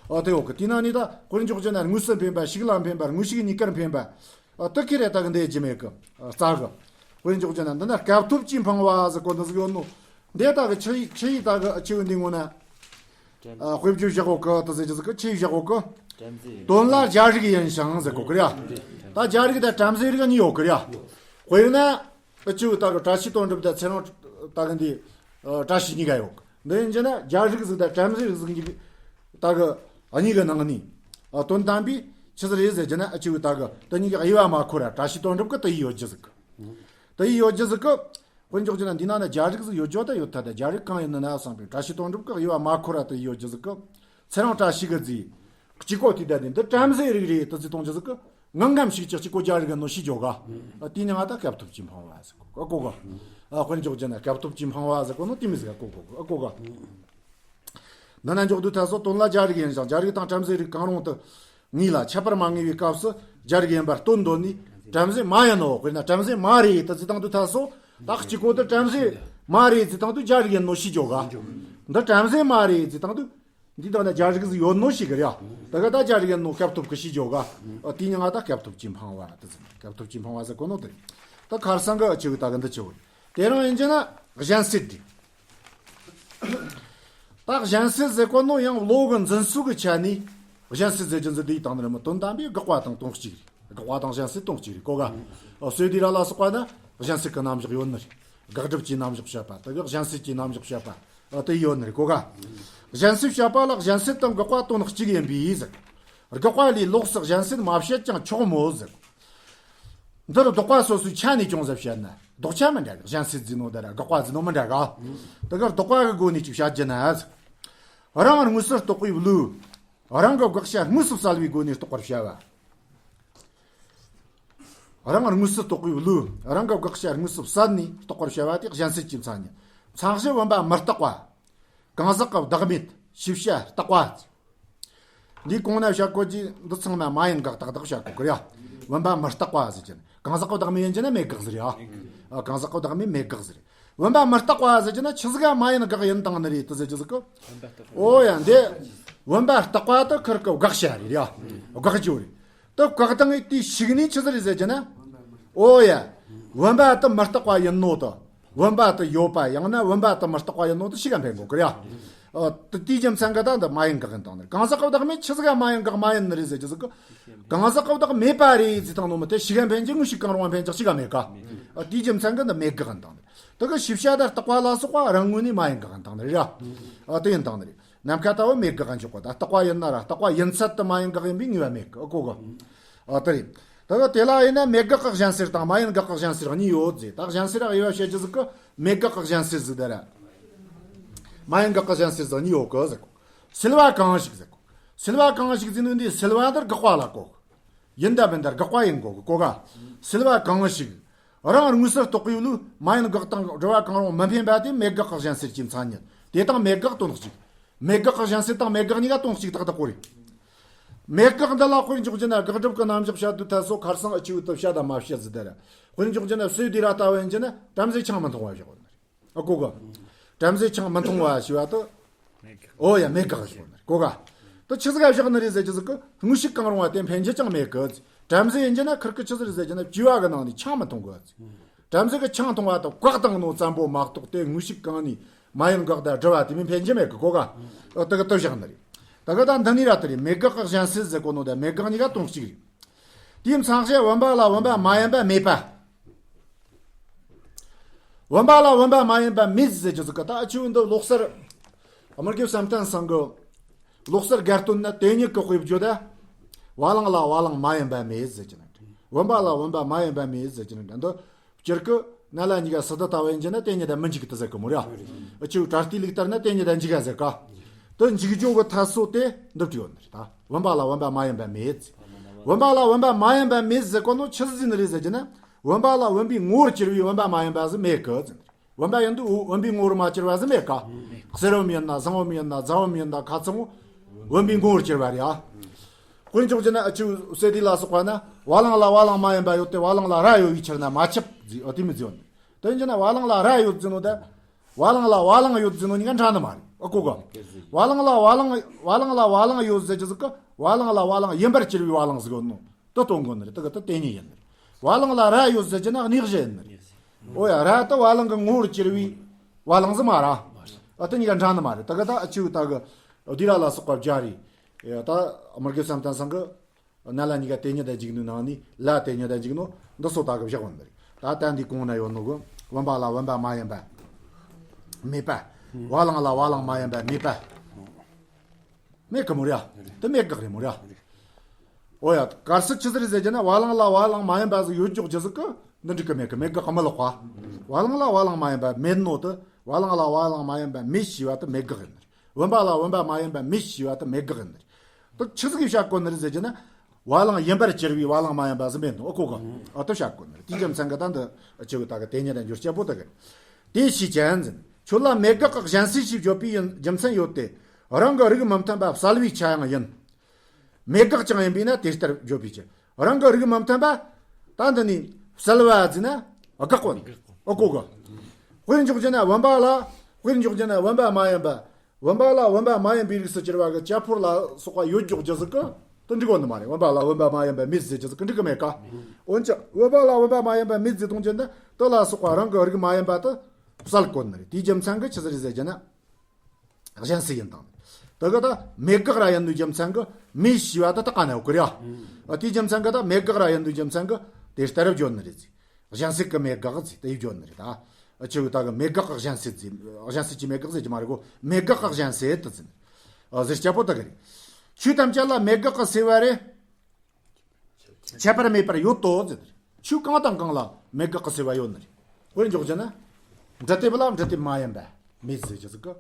ཨ་དེ་ཡོད་གི། དེ་ན་ནི་ད་དཔེར་འཇོག་རྒྱུ་ན་དངོས་སུ་འཕེན་པ་ཤུགས་ལ་འཕེན་པ་དངོས་ཤུགས་གཉིས་ཀར་འཕེན་པ། ཨ་དེ་ཁེ་རེ་ད་གི་འདི་རྒྱུ་མེད་གི། རྩ་གི། དཔེར་འཇོག་རྒྱུ་ན་འདི་ན་སྐབས་ཐོབ་ཀྱིས་འཕངས་པ་ཟེར་གོ་འདི་ཟིག་ཡོད་ནོ། འདི་ད་གི་ཆི་ཡི་ཆི་ཡི་ད་གི་ཆི་ཡི་འདི་ངོ་ན། ཨ་དཔེ་བརྗོད་བཞག་གོ་གི་དེ་ཟེར་རྒྱུ་ཟིག་གི། ཆི་ཡི་བཞག་གོ་གི། དོན་ལ་རྒྱ་རིགས་ཡིན་ཞིང་ཟེར་གོ་གི་རེད། ད་རྒྱ་རིགས་དང་བྲམ་ཟེ་རིགས་གཉིས་ཡོད་གི་རེད། དཔེར་ན་ཨ་ཅིའུ་ད་གི་བཀྲ་ཤིས་དོན་གྲུབ་དང་ཚེ་རིང་ད་གི་འདི་ཨ་བཀྲ་ཤིས་གཉིས་ཀ་ཡོད། འདི་ཡིན་གྱི་ན་རྒྱ་རིགས་ཟིག་དང་བྲམ་ཟེ་རིགས་ཟིག་གཉིས་ཀྱི་ད་གི་གཉིས་ཀྱི་ནང་ནས་ཨ་དོན་དམ་པའི་ཆི་ཟིག་རེད་ཟེར་གྱི་ན། ཨ་ཅིའུ་ད་གི་དེ་གཉིས་ཀྱི་དབྱེ་བ་མ་འཁོར་ར། བཀྲ་ཤིས་དོན་གྲུབ་ཀྱི་དེ་ཡི་ཡོད་རྒྱུ་ཟིག་གི། དེ་ཡི་ཡོད་རྒྱུ་ཟིག་གི། དཔེར་འཇོག་རྒྱུ་ན་འདི་ནང་ན་རྒྱ་རིགས་ཟིག་ཡོད་རྒྱུ་ད་ཡོད་ཐ་ད། རྒྱ་རིགས་གང་ཡིན་ན་བསམ་པའི་བཀྲ་ཤིས་དོན་གྲུབ་ཀྱི་དབྱེ་བ་མ་འཁོར་ར་དེ་ཡི་ཡོད་རྒྱུ་ཟིག་གི། ཚེ་རིང་བཀྲ་ཤིས་གི་ཟིག་གཅིག་གོ་དུས་ད་ནི་འདི་བྲམ་ཟེ་རིགས་རེད་དེ་ཟིག་གཏོང་རྒྱུ་ཟིག་གི། ངང་ངམ་ཞིག་ཅིག་གཅིག་གོ་རྒྱ་རིགས་གི་ནོ་ཤི་ཇོ་ག། དེ་ནི་ང་ད་སྐབས་ཐོབ་ཀྱི་འཕང་བ་ཟིག་གོ་གོ་ག། དཔེར་འཇོག་རྒྱུ་ན་སྐབས་ཐོབ་ཀྱི་འཕང་བ་ཟིག་གོ་ནོ་དེ་མི་ཟིག་ག་གོ་གོ་གོ་ག། འདི་ན་འཇོག་དུས་ད་སོ་དོན་ལ་རྒྱ་རིགས་ཡིན་ཞིང་། རྒྱ་རིགས་དང་བྲམ་ཟེ་རིགས་གང་རུང་དུ་ངེས་ལ་ཁྱད་པར་མ་ངེས་པའི་སྐབས་སུ་རྒྱ་རིགས་ཡིན་པར་སྟོན་འདོད་ནས་བྲམ་ཟེ་མ་ཡིན་ནོ། དཔེར་ན་བྲམ་ཟེ་མ་རེད་དེ་ཟིག་བཏང་དུས་ད་སོ་ད་གཅིག་གོ་དེ་བྲམ་ཟེ་མ་རེད་ཟིག་བཏང་དུས་རྒྱ་རིགས་ཡིན་ནོ་ཤི་ཇོ་ག། འདི་བྲམ་ཟེ་མ་རེད་ཟིག་བཏང་དུས་འདི་དག་ན་རྒྱ་རིགས་ཟིག་ཡོད་ནོ་ཤི་གི་རེད་ཡ། ད་ག་ད་རྒྱ་རིགས་ཡིན་ནོ་སྐབས་ཐོབ་ཀྱི་ཤི་ཇོ་ག། དེ་ནི་ང་ད་སྐབས་ཐོབ་ཀྱི་འཕང་བ་དེ་ཟིག་སྐབས་ཐོབ་ཀྱི་འཕང་བ་ཟིག་གོ་ནོ་དེ་རེད། ད་ཁར་སང་གི་ཨ་ཅིའུ་ད་གི་འདི་ཆེ་བོ་དེ་རང་ཡིན་གྱི་ན་གཞན་སེལ་དེ། ད་གཞན་སེལ་ཟེར་གོ་ནོ་ཡང་བློ་གི་འཛིན་ཚུལ་གི་ཆ་ནས་གཞན་སེལ་ཟེར་རྒྱུ་འཛིན་དེ་ཡི་དང་ནི་རེད་མོ། དོན་དམ་པའི་དགག་པ་དང་དོན་གཅིག་རེད། དགག་པ་དང་གཞན་སེལ་དོན་གཅིག་རེད་གོ་ག། ཨོ་སོས་དེ་ར་ལ་སོགས་པ་ན་གཞན་སེལ་གི་རྣམ་གཞག་ཡོད་ནི་རེད། དགག་སྒྲུབ་ཀྱི་རྣམ་གཞག་བཤད་པ་དེ་གི་གཞན་སེལ་གྱི་རྣམ་གཞག་བཤད་པ་ཨ་དེ་ཡོད་ནི་རེད་གོ་ག། གཞན་སེལ་བཤད་པ་ལ་གཞན་སེལ་དང་དགག་པ་དོན་གཅིག་ཡིན་པས་ཟེར། དགག་པ་ལས་ལོགས་སུ་གཞན་སེལ་མ་བཤད་ཀྱང་ཆོག་མོད་ཟེར། འདིར་ལྡོག་པ་སོ་སོའི་ཆ་ནས་ཅུང་ཟད་བཤད་ན་ལྡོག་ཆ་མི་འདྲ་གི། གཞན་སེལ་ཟེར་ནོ་དེ་ར་དགག་པ་ཟེར་ནོ་མི་འདྲ་ག། དེ་གར་ལྡོག་པ་གི་སྒོ་ནས་ཅིག་བཤད་རྒྱུ་ན། རང་དངོས་སུ་རྟོགས་པའི་བློས་རང་གི་དགག་བྱ་དངོས་སུ་བསལ་བའི་སྒོ་ནས་རྟོགས་པར་བྱ་བ། རང་དངོས་སུ་རྟོགས་པའི་བློས་རང་གི་དགག་བྱ་དངོས་སུ་བསལ་ནས་རྟོགས་པར་བྱ་བ་དེ་གཞན་སེལ་གྱི་མཚན་ཉིད། མཚན་གཞི་བུམ་པ་མི་རྟག་པ། གང་ཟག་གི་བདག་མེད། ཤེས་བྱ་རྟག་པ། འདིའི་གོང་ན་བཤད་གོ་གི་འདི་ཚང་མ་མ་ཡིན་དགག་ཏག་ཏག་བཤད་གོ་གི་རེད། བུམ་པ་མི་རྟག་པ་ཟེར་གྱི་ན་གང་ཟག་གི་བདག་མེད་ཡིན་གྱི་ན་མེད་དགག་ཟེར་རེད་ཨ། གང་ཟག་གི་བདག་མེད་མེད་དགག་ཟེར། བུམ་པ་མི་རྟག་པ་ཟེར་གྱི་ན་ཆི་ཟིག་ག་མ་ཡིན་དགག་ཡིན་བཏང་ནི་རེད་དེ་ཟེར་གྱི་ཟིག་གི། ཨོ་ཡ་འདི་བུམ་པ་རྟག་པ་དེ་ཁིར་གི་དགག་བྱ་རེད་རེད་ཨ། དགག་རྒྱུ་རེད། དེ་བཀག་སྟངས་དེ་ཤིག་ནི་ཆི་ཟིག་རེད་ཟེར་གྱི་ན། ཨོ་ཡ། བུམ་པ་དེ་མི་རྟག་པ་ཡིན་ནོ་དེ། བུམ་པ་དེ་ཡོད་པ་ཡང་ན་བུམ་པ་དེ་མི་རྟག་པ་ཡིན་ནོ་དེ་ཤིག་ག་འཕེན་དགོས་གི་རེད། ཨ། དེ་དེའི་རྒྱུ་མཚན་གི་ད་འདི་མ་ཡིན་དགག་ཡིན་བཏང་ནི། གང་ཟག་གི་བདག་མེད་ཆི་ཟིག་ག་མ་ཡིན་དགག་མ་ཡིན་ནི་རེད་ཟེར་གྱི་ཟིག་གི། གང་ཟག་གི་བདག་མེད་པ་རེད་ཟེར་བཏང་ནོ་མི་དེ་ཤིག་ག་འཕེན་གྱི། དངོས་ཤིག་གང་རུང་བ་འཕེན་ཀྱང་ཤིག་ག་མེད་ག། ཨ། དེའི་རྒྱུ་མཚན་གི་འདི་མེད་དགག་ཡིན་བཏང་ནི། དེ་གི་ཤེས་བྱ་ད་རྟག་པ་ལ་སོགས་པ་རང་ངོས་ནས་མ་ཡིན་དགག་ཡིན་བཏང་ནི་རེད་ར། ཨ། དེ་ཡིན་བཏང་ནི་རེད། ནམ་མཁའ་ལྟ་བུ་མེད་དགག་འཇོག་པ་དང་རྟག་པ་ཡིན་ན་ར་རྟག་པ་ཡིན་ཚད་དུ་མ་ཡིན་དགག་ཡིན་པའི་ངེས་པ་མེད་གི། ཨ་གོ་གི། ཨ་དེ་རེད། ད་ག་དེ་ལ་ཡིན་ན་མེད་དགག་གི་གཞན་སེལ་དང་མ་ཡིན་དགག་གི་གཞན་སེལ་གཉིས་ཡོད་ཟེར། ད་གཞན་སེལ་ར་དབྱེ་བ་བཤད་རྒྱུ་ཟིག་གི། མེད་དགག་གི་གཞན་སེལ་ཟིག་དེ་ར། མ་ཡིན་དགག་གི་གཞན་སེལ་ཟིག་གཉིས་ཡོད་གི་ཟེར་གོ། སེལ་བ་གང་ཞིག་ཟེར་གོ། སེལ་བ་གང་ཞིག་ཟེར་ནོ་འདི་སེལ་བ་འདིར་དགག་པ་ལ་གོ་གི། ཡིན་ད་མིན་ད་དགག་པ་ཡིན་དགོས་གི་གོ་ག། སེལ་བ་གང་ཞིག། རང་དངོས་སུ་རྟོགས་པའི་བློས་མ་ཡིན་དགག་དང་སྒྲུབ་པ་གང་རུང་མི་འཕེན་པ་དེ་མེད་དགག་གི་གཞན་སེལ་གྱི་མཚན་ཉིད། དེ་དང་མེད་དགག་དོན་གཅིག། མེད་དགག་གི་གཞན་སེལ་དང་མེད་དགག་གཉིས་ཀ་དོན་གཅིག་ཏག་ཏག་གོ་རེད། མེད་དགག་འདི་ལ་དཔེར་འཇོག་རྒྱུ་ན་དགག་སྒྲུབ་ཀྱི་རྣམ་གཞག་བཤད་དུས་ད་སོ་ཁར་སང་ཨ་ཆི་བུ་དུ་བཤད་དང་མ་བཤད་ཟིག་དེ་ར། དཔེར་འཇོག་རྒྱུ་ན་སོས་དེ་ར་ལྟ་བུ་ཡིན་གྱི་ན་བྲམ་ཟེ་ཆང་མི་འཐུང་བ་བཞག་ཡོད་ནི་རེད། ཨ་གོ་གི། བྲམ་ཟེ་ཆང་མི་འཐུང་བ་ཞེས་པ་དེ། ཨོ་ཡ་མེད་དགག་ཞོག་ནི་གོ་ག། དེ་ཆི་ཟིག་ག་བཞག་ནི་རེད་ཟེར་རྒྱུ་ཟིག་གི། དངོས་ཤིག་གང་རུང་བ་དེ་འཕེན་རྒྱུ་ཅང་མེད་གི། བྲམ་ཟེ་ཡིན་རྒྱུ་ན་ཁིར་གི་ཆི་ཟིག་རེད་ཟེར་རྒྱུ་ན་བྱིས་པ་གི་ནང་ནས་ཆང་མི་འཐུང་གི། བྲམ་ཟེ་གི་ཆང་འཐུང་བ་དེ་བཀག་བཏང་ནོ་ཙམ་པོ་མ་གཏོགས་དེ་དངོས་ཤིག་གང་ནས་མ་ཡིན་དགག་དང་སྒྲུབ་པ་དེ་མིན་འཕེན་རྒྱུ་མེད་གི་གོ་ག། ཨོ་དེ་གི་དེ་བཞག་ནི་རེད། དེ་གི་ད་འདི་ནས་ར་དེ་རེད། མེད་དགག་གི་གཞན་སེལ་ཟེར་གོ་ནོ་དང་མེད་དགག་གཉིས་ཀ་དོན་གཅིག་རེད། དེའི་མཚན་གཞི་བུམ་པ་ལ་བུམ་པ་མ་ཡིན་པ་མེད་པ། བུམ་པ་ལ་བུམ་པ་མ་ཡིན་པ་མེད་ཟེར་རྒྱུ་ཟིག་གི། ད་ཨ་ཆི་བུ་འདི་ལོག་སར། དམར་གྱི་བསམ་གཏན་སང་གི་ལོག་སར་དགའ་སྟོན་ན་དེ་ཉིད་ཀྱི་དཔེ་བརྗོད་ད། བ་ལང་ལ་བ་ལང་མ་ཡིན་པ་མེད་ཟེར་གྱི་ན། བུམ་པ་ལ་བུམ་པ་མ་ཡིན་པ་མེད་ཟེར་གྱི་ན། འདི་སྤྱིར་གི་ན་ལ་གཉིས་ཀ་སི་ཏུ་ལྟ་བུ་ཡིན་གྱི་ན་དེ་ཉིད་ད་མི་འཇིག་གི་དེ་ཟེར་གི་མོ་ར། ཨ་ཆི་བུ་པྲ་ཏི་ལིག་ལྟར་ན་དེ་ཉིད་ད་འཇིག་ག་ཟེར་ག། དེ་འཇིག་རྒྱུ་གི་ཐད་སོ་དེ་འདི་བྲིས་ཡོད་ནི་རེད་ད། བུམ་པ་ལ་བུམ་པ་མ་ཡིན་པ་མེད། བུམ་པ་ལ་བུམ་པ་མ་ཡིན་པ་མེད་ཟེར་གོ་ནོ་ཆི་ཟིག་ནི་རེད་ཟེར་གྱི་ན། བུམ་པ་ལ་བུམ་པའི་ངོ་བོར་གྱུར་པའི་བུམ་པ་མ་ཡིན་པ་ཟིག་མེད་གི་ཟེར། བུམ་པ་ཡིན་དུས་བུམ་པའི་ངོ་བོར་མ་གྱུར་པ་ཟིག་མེད་ག། གསེར་བུམ་ཡིན་ན་ཟངས་བུམ་ཡིན་ན་རྫ་བུམ་ཡིན་ན་ཁ་ཚང་བུམ་པའི་ངོ་བོར་གྱུར་པ་རེད་ཨ། དཔེར་འཇོག་རྒྱུ་ན་ཨ་ཆི་བུ་སེ་དི་ལ་སོགས་པ་ན་བ་ལང་ལ་བ་ལང་མ་ཡིན་པ་ཡོད་དེ་བ་ལང་ལ་རྭ་ཡོད་པའི་ཕྱིར་ན་མ་ཁྱབ་ཟེར། ཨ་དེ་མི་ཟེར་ཡོད་ནི། དེ་ཡིན་རྒྱུ་ན་བ་ལང་ལ་རྭ་ཡོད་ཟེར་ནོ་དེ། བ་ལང་ལ་བ་ལང་ཡོད་ཟེར་ནོ་གཉིས་ཀ་འདྲ་ནི་མ་རེད། ཨ་གོ་ག། བ་ལང་ལ་བ་ལང་བ་ལང་ལ་བ་ལང་ཡོད་ཟེར་རྒྱུ་ཟིག་གི། བ་ལང་ལ་བ་ལང་ཡིན་པར་གྱུར་པའི་བ་ལང་ཟིག་ཡོད་ནོ། དེ་སྟོན་དགོས་ནི་རེད། དེ་གི་དེ་དེ་ཉིད་ཡིན་ནི་རེད། བ་ལང་ལ་རྭ་ཡོད་ཟེར་རྒྱུ་ན་གནས་གཞི་ཡིན་ནི་རེད། ཨོ་ཡ། རྭ་དེ་བ་ལང་གི་ངོ་བོར་གྱུར་པའི་བ་ལང་ཟིག་མ་ར། ཨ་དེ་གཉིས་ཀ་འདྲ་ནི་མ་རེད། དེ་གི་ད་ཨ་ཆི་བུ་ད་གི་བསྡུས་ར་ལ་སོགས་པ་སྦྱར་རེད། ད་དམར་གྱི་བསམ་གཏན་སང་གི། ན་ལ་གཉིས་ཀ་དེ་ཉིད་དང་འཇིག་ནོ་ནང་ནས་ལ་དེ་ཉིད་དང་འཇིག་ནོ་འདི་སོ་ད་གི་བཞག་ཡོད་ནི་རེད། ད་ལྟ་འདི་གོང་ན་ཡོད་ནོ་གི་བུམ་པ་ལ་བུམ་པ་མ་ཡིན་པ་མེད་པ། བ་ལང་ལ་བ་ལང་མ་ཡིན་པ་མེད་པ། མེད་གི་མོ་ར། དེ་མེད་དགག་རེད་མོ་ར། ཨོ་ཡ། གལ་སྲིད་ཆི་ཟིག་རེད་ཟེར་རྒྱུ་ན་བ་ལང་ལ་བ་ལང་མ་ཡིན་པ་ཟིག་ཡོད་འཇོག་རྒྱུ་ཟིག་གི་འདི་འགྲིག་གི་མེད་གི། མེད་དགག་གི་མི་ལོག་པ། བ་ལང་ལ་བ་ལང་མ་ཡིན་པ་མེད་ནོ་དེ། བ་ལང་ལ་བ་ལང་མ་ཡིན་པ་མེད་ཞེས་པ་དེ་མེད་དགག་ཡིན་ནི་རེད། བུམ་པ་ལ་བུམ་པ་མ་ཡིན་པ་མེད་ཞེས་པ་དེ་མེད་དགག་ཡིན་ནི་རེད། དེ་ཆི་ཟིག་གིས་བཤད་གོ་ནི་རེད་ཟེར་རྒྱུ་ན། བ་ལང་ཡིན་པར་གྱུར་པའི་བ་ལང་མ་ཡིན་པ་ཟིག་མེད་ནོ། ཨོ་གོ་གི། ཨོ་དེ་བཤད་གོ་ནི་རེད། དེའི་རྒྱུ་མཚན་གི་ད་འདི་ཆི་བོ་ད་གི་དེ་ཉིད་ལ་འགྱུར་སྐྱེ་པོ་དེ་གི། དེ་ཤེས་ཅན་ཟིན། ཁྱོད་ལ་མེད་དགག་གི་གཞན་སེལ་ཞེས་བརྗོད་པའི་ཡིན་རྒྱུ་མཚན་ཡོད་དེ། རང་གི་རིགས་མི་མཐུན་པ་བསལ་བའི་ཆ་ཡང་ཡིན། མེད་དགག་ཀྱང་ཡིན་པས་ན་དེ་ལྟར་བརྗོད་པའི་ཕྱིར། རང་གི་རིགས་མི་མཐུན་པ། ད་འདི་ནི་བསལ་བ་ཟེར་ན་དགག་གོ་ནི། ཨོ་གོ་གི། དཔེར་འཇོག་རྒྱུ་ན་བུམ་པ་ལ། དཔེར་འཇོག་རྒྱུ་ན་བུམ་པ་མ་ཡིན་པ། བུམ་པ་ལ་བུམ་པ་མ་ཡིན་པའི་རིགས་སུ་གྱུར་པ་གི་ཅ་ཕོར་ལ་སོགས་པ་ཡོད་འཇོག་རྒྱུ་ཟིག་གི་དེ་འགྲིག་གོ་ནི་མ་རེད། བུམ་པ་ལ་བུམ་པ་མ་ཡིན་པ་མེད་ཟེར་རྒྱུ་ཟིག་གི་འགྲིག་གི་མེད་ཀ། འོན་ཀྱང་བུམ་པ་ལ་བུམ་པ་མ་ཡིན་པ་མེད་ཟེར་གཏོང་རྒྱུ་ན་དེ་ལ་སོགས་པ་རང་གི་རིགས་མ་ཡིན་པ་དེ་བསལ་གོ་ནི་རེད། དེའི་རྒྱུ་མཚན་གི་ཆི་ཟིག་རེད་ཟེར་རྒྱུ་ན། གཞན་སེལ་ཡིན་དང་། དེ་གི་ད་མེད་དགག་ར་ཡིན་དུས་རྒྱུ་མཚན་གི་མེད་ཞེས་པ་དེ་དག་ག་ནས་ཡོད་གི་རེད། ཨ། དེའི་རྒྱུ་མཚན་གི་ད་མེད་དགག་ར་ཡིན་དུས་རྒྱུ་མཚན་གི་དེ་ལྟར་བརྗོད་ནི་རེད་ཟེར། གཞན་སེལ་གི་མེད་དགག་ཟེར་དེ་བརྗོད་ནི་རེད་ད། ཨ། ཆི་བོ་ད་གི་མེད་དགག་གི་གཞན་སེལ་ཟེར། གཞན་སེལ་གྱི་མེད་དགག་ཟེར་གྱི་མ་རེད་གོ། མེད་དགག་གི་གཞན་སེལ་དེ་ཟེར། ཨ། ཟེར་སྐྱ་པོ་ད་གི་རེད། ཆོས་ཐམས་ཅད་ལ་མེད་དགག་གི་སེལ་བ་རེ། ཁྱད་པར་མེད་པར་ཡོད་དོ་ཟེར། ཆོས་གང་དང་གང་ལ་མེད་དགག་གི་སེལ་བ་ཡོད་ནི་རེད། དཔེར་འཇོག་རྒྱུ་ན། འབྲུ་དེབ་ལ་འབྲུ་དེབ་མ་ཡིན་པ་མེད་ཟེར་རྒྱུ་ཟིག་གི་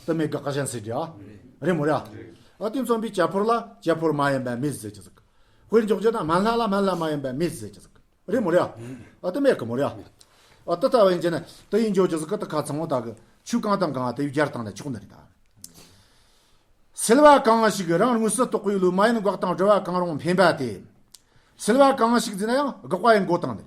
དེ་མེད་དགག་གི་གཞན་སེལ་རེད། ཨ། རེད་མོ་ར། ཨ། དེ་མཚོན་པའི་ཅ་ཕོར་ལ་ཅ་ཕོར་མ་ཡིན་པ་མེད་ཟེར་རྒྱུ་ཟིག་གི། དཔེར་འཇོག་རྒྱུ་ན་སྨན་བླ་ལ་སྨན་བླ་མ་ཡིན་པ་མེད་ཟེར་རྒྱུ་ཟིག་གི། རེད་མོ་ར། ཨ། དེ་མེད་གི་མོ་ར། ཨ། དེ་ལྟ་བུ་ཡིན་རྒྱུ་ན་དེ་ཡིན་འཇོག་རྒྱུ་ཟིག་གི་དེ་ཁ་ཚང་བོ་ད་གི་ཆོས་གང་དང་གང་དེ་སྦྱར་བཏང་ན་ཆོག་ནི་རེད་ད། སེལ་བ་གང་ཞིག་རང་དངོས་སུ་རྟོགས་པའི་ལུགས་མ་ཡིན་དགག་དང་སྒྲུབ་པ་གང་རུང་འཕེན་པ་སྟེ། སེལ་བ་གང་ཞིག་ཟེར་ན་ཡང་དགག་པ་ཡི་མགོ་དང་ནི།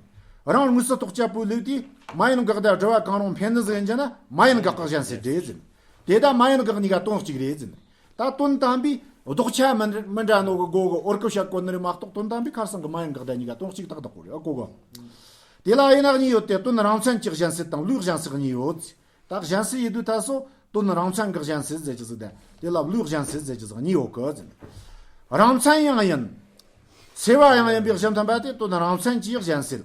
རང་དངོས་སུ་རྟོགས་བྱ་པོའི་ལུགས་དེ་མ་ཡིན་དགག་དང་སྒྲུབ་པ་གང་རུང་འཕེན་ནི་ཟིག་ཡིན་རྒྱུ་ན་མ་ཡིན་དགག་གི་གཞན་སེལ་རེད་ཟེར། དེ་དང་མ་ཡིན་དགག་གཉིས་ཀ་དོན་གཅིག་རེད་ཟེར། ད་དོན་དམ་པའི་ལྡོག་ཆ་མི་མི་འདྲ་ནོ་གི་སྒོ་གི་འོར་གི་བཤད་གོ་ནི་རེད་མ་གཏོགས་དོན་དམ་པའི་ཁ་སང་གི་མ་ཡིན་དགག་དང་གཉིས་ཀ་དོན་གཅིག་ཏག་ཏག་གོ་རེད། ཨ། གོ་གི། དེ་ལ་དབྱེ་ན་གཉིས་ཡོད་དེ། དོན་རང་མཚན་གྱི་གཞན་སེལ་དང་ལུགས་གཞན་སེལ་གཉིས་ཡོད། ད་གཞན་སེལ་ཡིན་དུས་ད་སོ་དོན་རང་མཚན་གྱི་གཞན་སེལ་ཟེར་རྒྱུ་ཟིག་དང་དེ་ལ་ལུགས་གཞན་སེལ་ཟེར་རྒྱུ་ཟིག་གཉིས་ཡོད་གི་ཟེར། རང་མཚན་ཡང་ཡིན། སེལ་བ་ཡང་ཡིན་པའི་གཞི་མཐུན་པ་དེ་དོན་རང་མཚན་གྱི་གཞན་སེལ་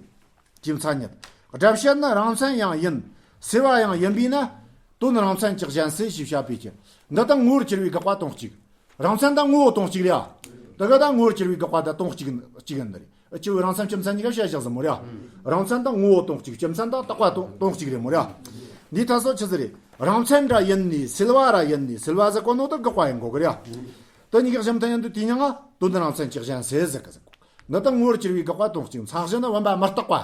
གྱི་མཚན་ཉིད། སྒྲ་བཤད་ནི་རང་མཚན་ཡང་ཡིན། སེལ་བ་ཡང་ཡིན་པས་ན་དོན་རང་མཚན་གྱི་གཞན་སེལ་ཞེས་བྱ་བའི་ཕྱིར། འདི་དང་ངོ་བོར་གྱུར་པའི་དགག་པ་དོན་གཅིག། རང་མཚན་དང་ངོ་བོ་དོན་གཅིག་རེད། དེ་ག་དང་ངོ་བོར་གྱུར་པའི་དགག་པ་དང་དོན་གཅིག་གཅིག་ཡིན་ནི་རེད། སྤྱི་བོའི་རང་མཚན་སྤྱི་མཚན་གཉིས་ཀ་བཤད་བཞག་ཟིན་མོ་ར། རང་མཚན་དང་ངོ་བོ་དོན་གཅིག། སྤྱི་མཚན་དང་དགག་པ་དོན་དོན་གཅིག་རེད་མོ་ར། འདིའི་ཐད་སོ་ཆི་ཟིག་རེད། རང་མཚན་ར་ཡིན་ནི་སེལ་བ་ར་ཡིན་ནི་སེལ་བ་ཟེར་གོ་ནོ་དེ་དགག་པ་ཡིན་དགོས་གི་ར། དེ་གཉིས་ཀའི་གཞི་མཐུན་ཡིན་དུས་དེའི་མྱིང་ང་དོན་དམ་རང་མཚན་གྱི་གཞན་སེལ་ཟེར་གི་ཟེར་གོ། འདི་དང་ངོ་བོར་གྱུར་པའི་དགག་པ་དོན་གཅིག། མཚན་གཞི་ནི་བུམ་པ་མི་རྟག་པ།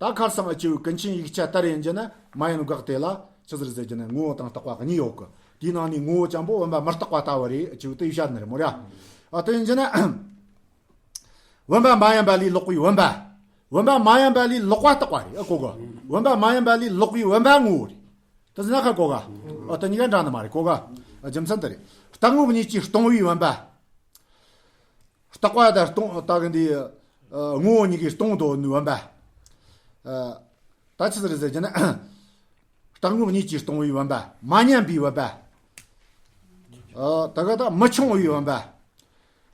ད་ཁར་སང་ཨ་ཆེའུ་ཀུན་མཁྱེན་ཡིག་ཆ་ལྟར་ཡིན་རྒྱུ་ན་མ་ཡིན་དགག་དེ་ལ་ཆི་ཟིག་ཟེར་རྒྱུ་ན་ངོ་བོ་དང་རྟག་པ་གཉིས་ཡོད་གི། དེའི་ནང་ནས་ངོ་བོ་ཅན་པོ་བུམ་པ་མི་རྟག་པ་ལྟ་བུ་རེད། ཨ་ཆེའུ་དེ་ཡིས་བཤད་ནི་རེད་མོ་ར། ཨ་དེ་ཡིན་རྒྱུ་ན། བུམ་པ་མ་ཡིན་པ་ལས་ལོག་པའི་བུམ་པ། བུམ་པ་མ་ཡིན་པ་ལས་ལོག་པ་རྟག་པ་རེད། ཨ་གོ་གི། བུམ་པ་མ་ཡིན་པ་ལས་ལོག་པའི་བུམ་པ་ངོ་བོ་རེད། དེ་ཟེར་ན་ཁ་གོ་ག། ཨ་དེ་གཉིས་ཀ་འདྲ་ནི་མ་རེད་གོ་ག། ཨ་རྒྱུ་མཚན་དེ་རེད། རྟག་དངོས་གཉིས་ཀྱིས་སྟོང་བའི་བུམ་པ། རྟག་པ་དང་སྟོང་ད་གི་འདི། ཨ་ངོ་བོ་གཉིས་ཀྱིས་སྟོང་དོ་ནི་བུམ་པ། ཨ་ད་ཆི་ཟིག་རེད་ཟེར་རྒྱུ་ན། རྟག་དངོས་གཉིས་ཀྱིས་སྟོང་བའི་བུམ་པ། མ་ཉམས་པའི་བུམ་པ། ཨ་ད་ག་ད་མི་ཆུང་བའི་བུམ་པ།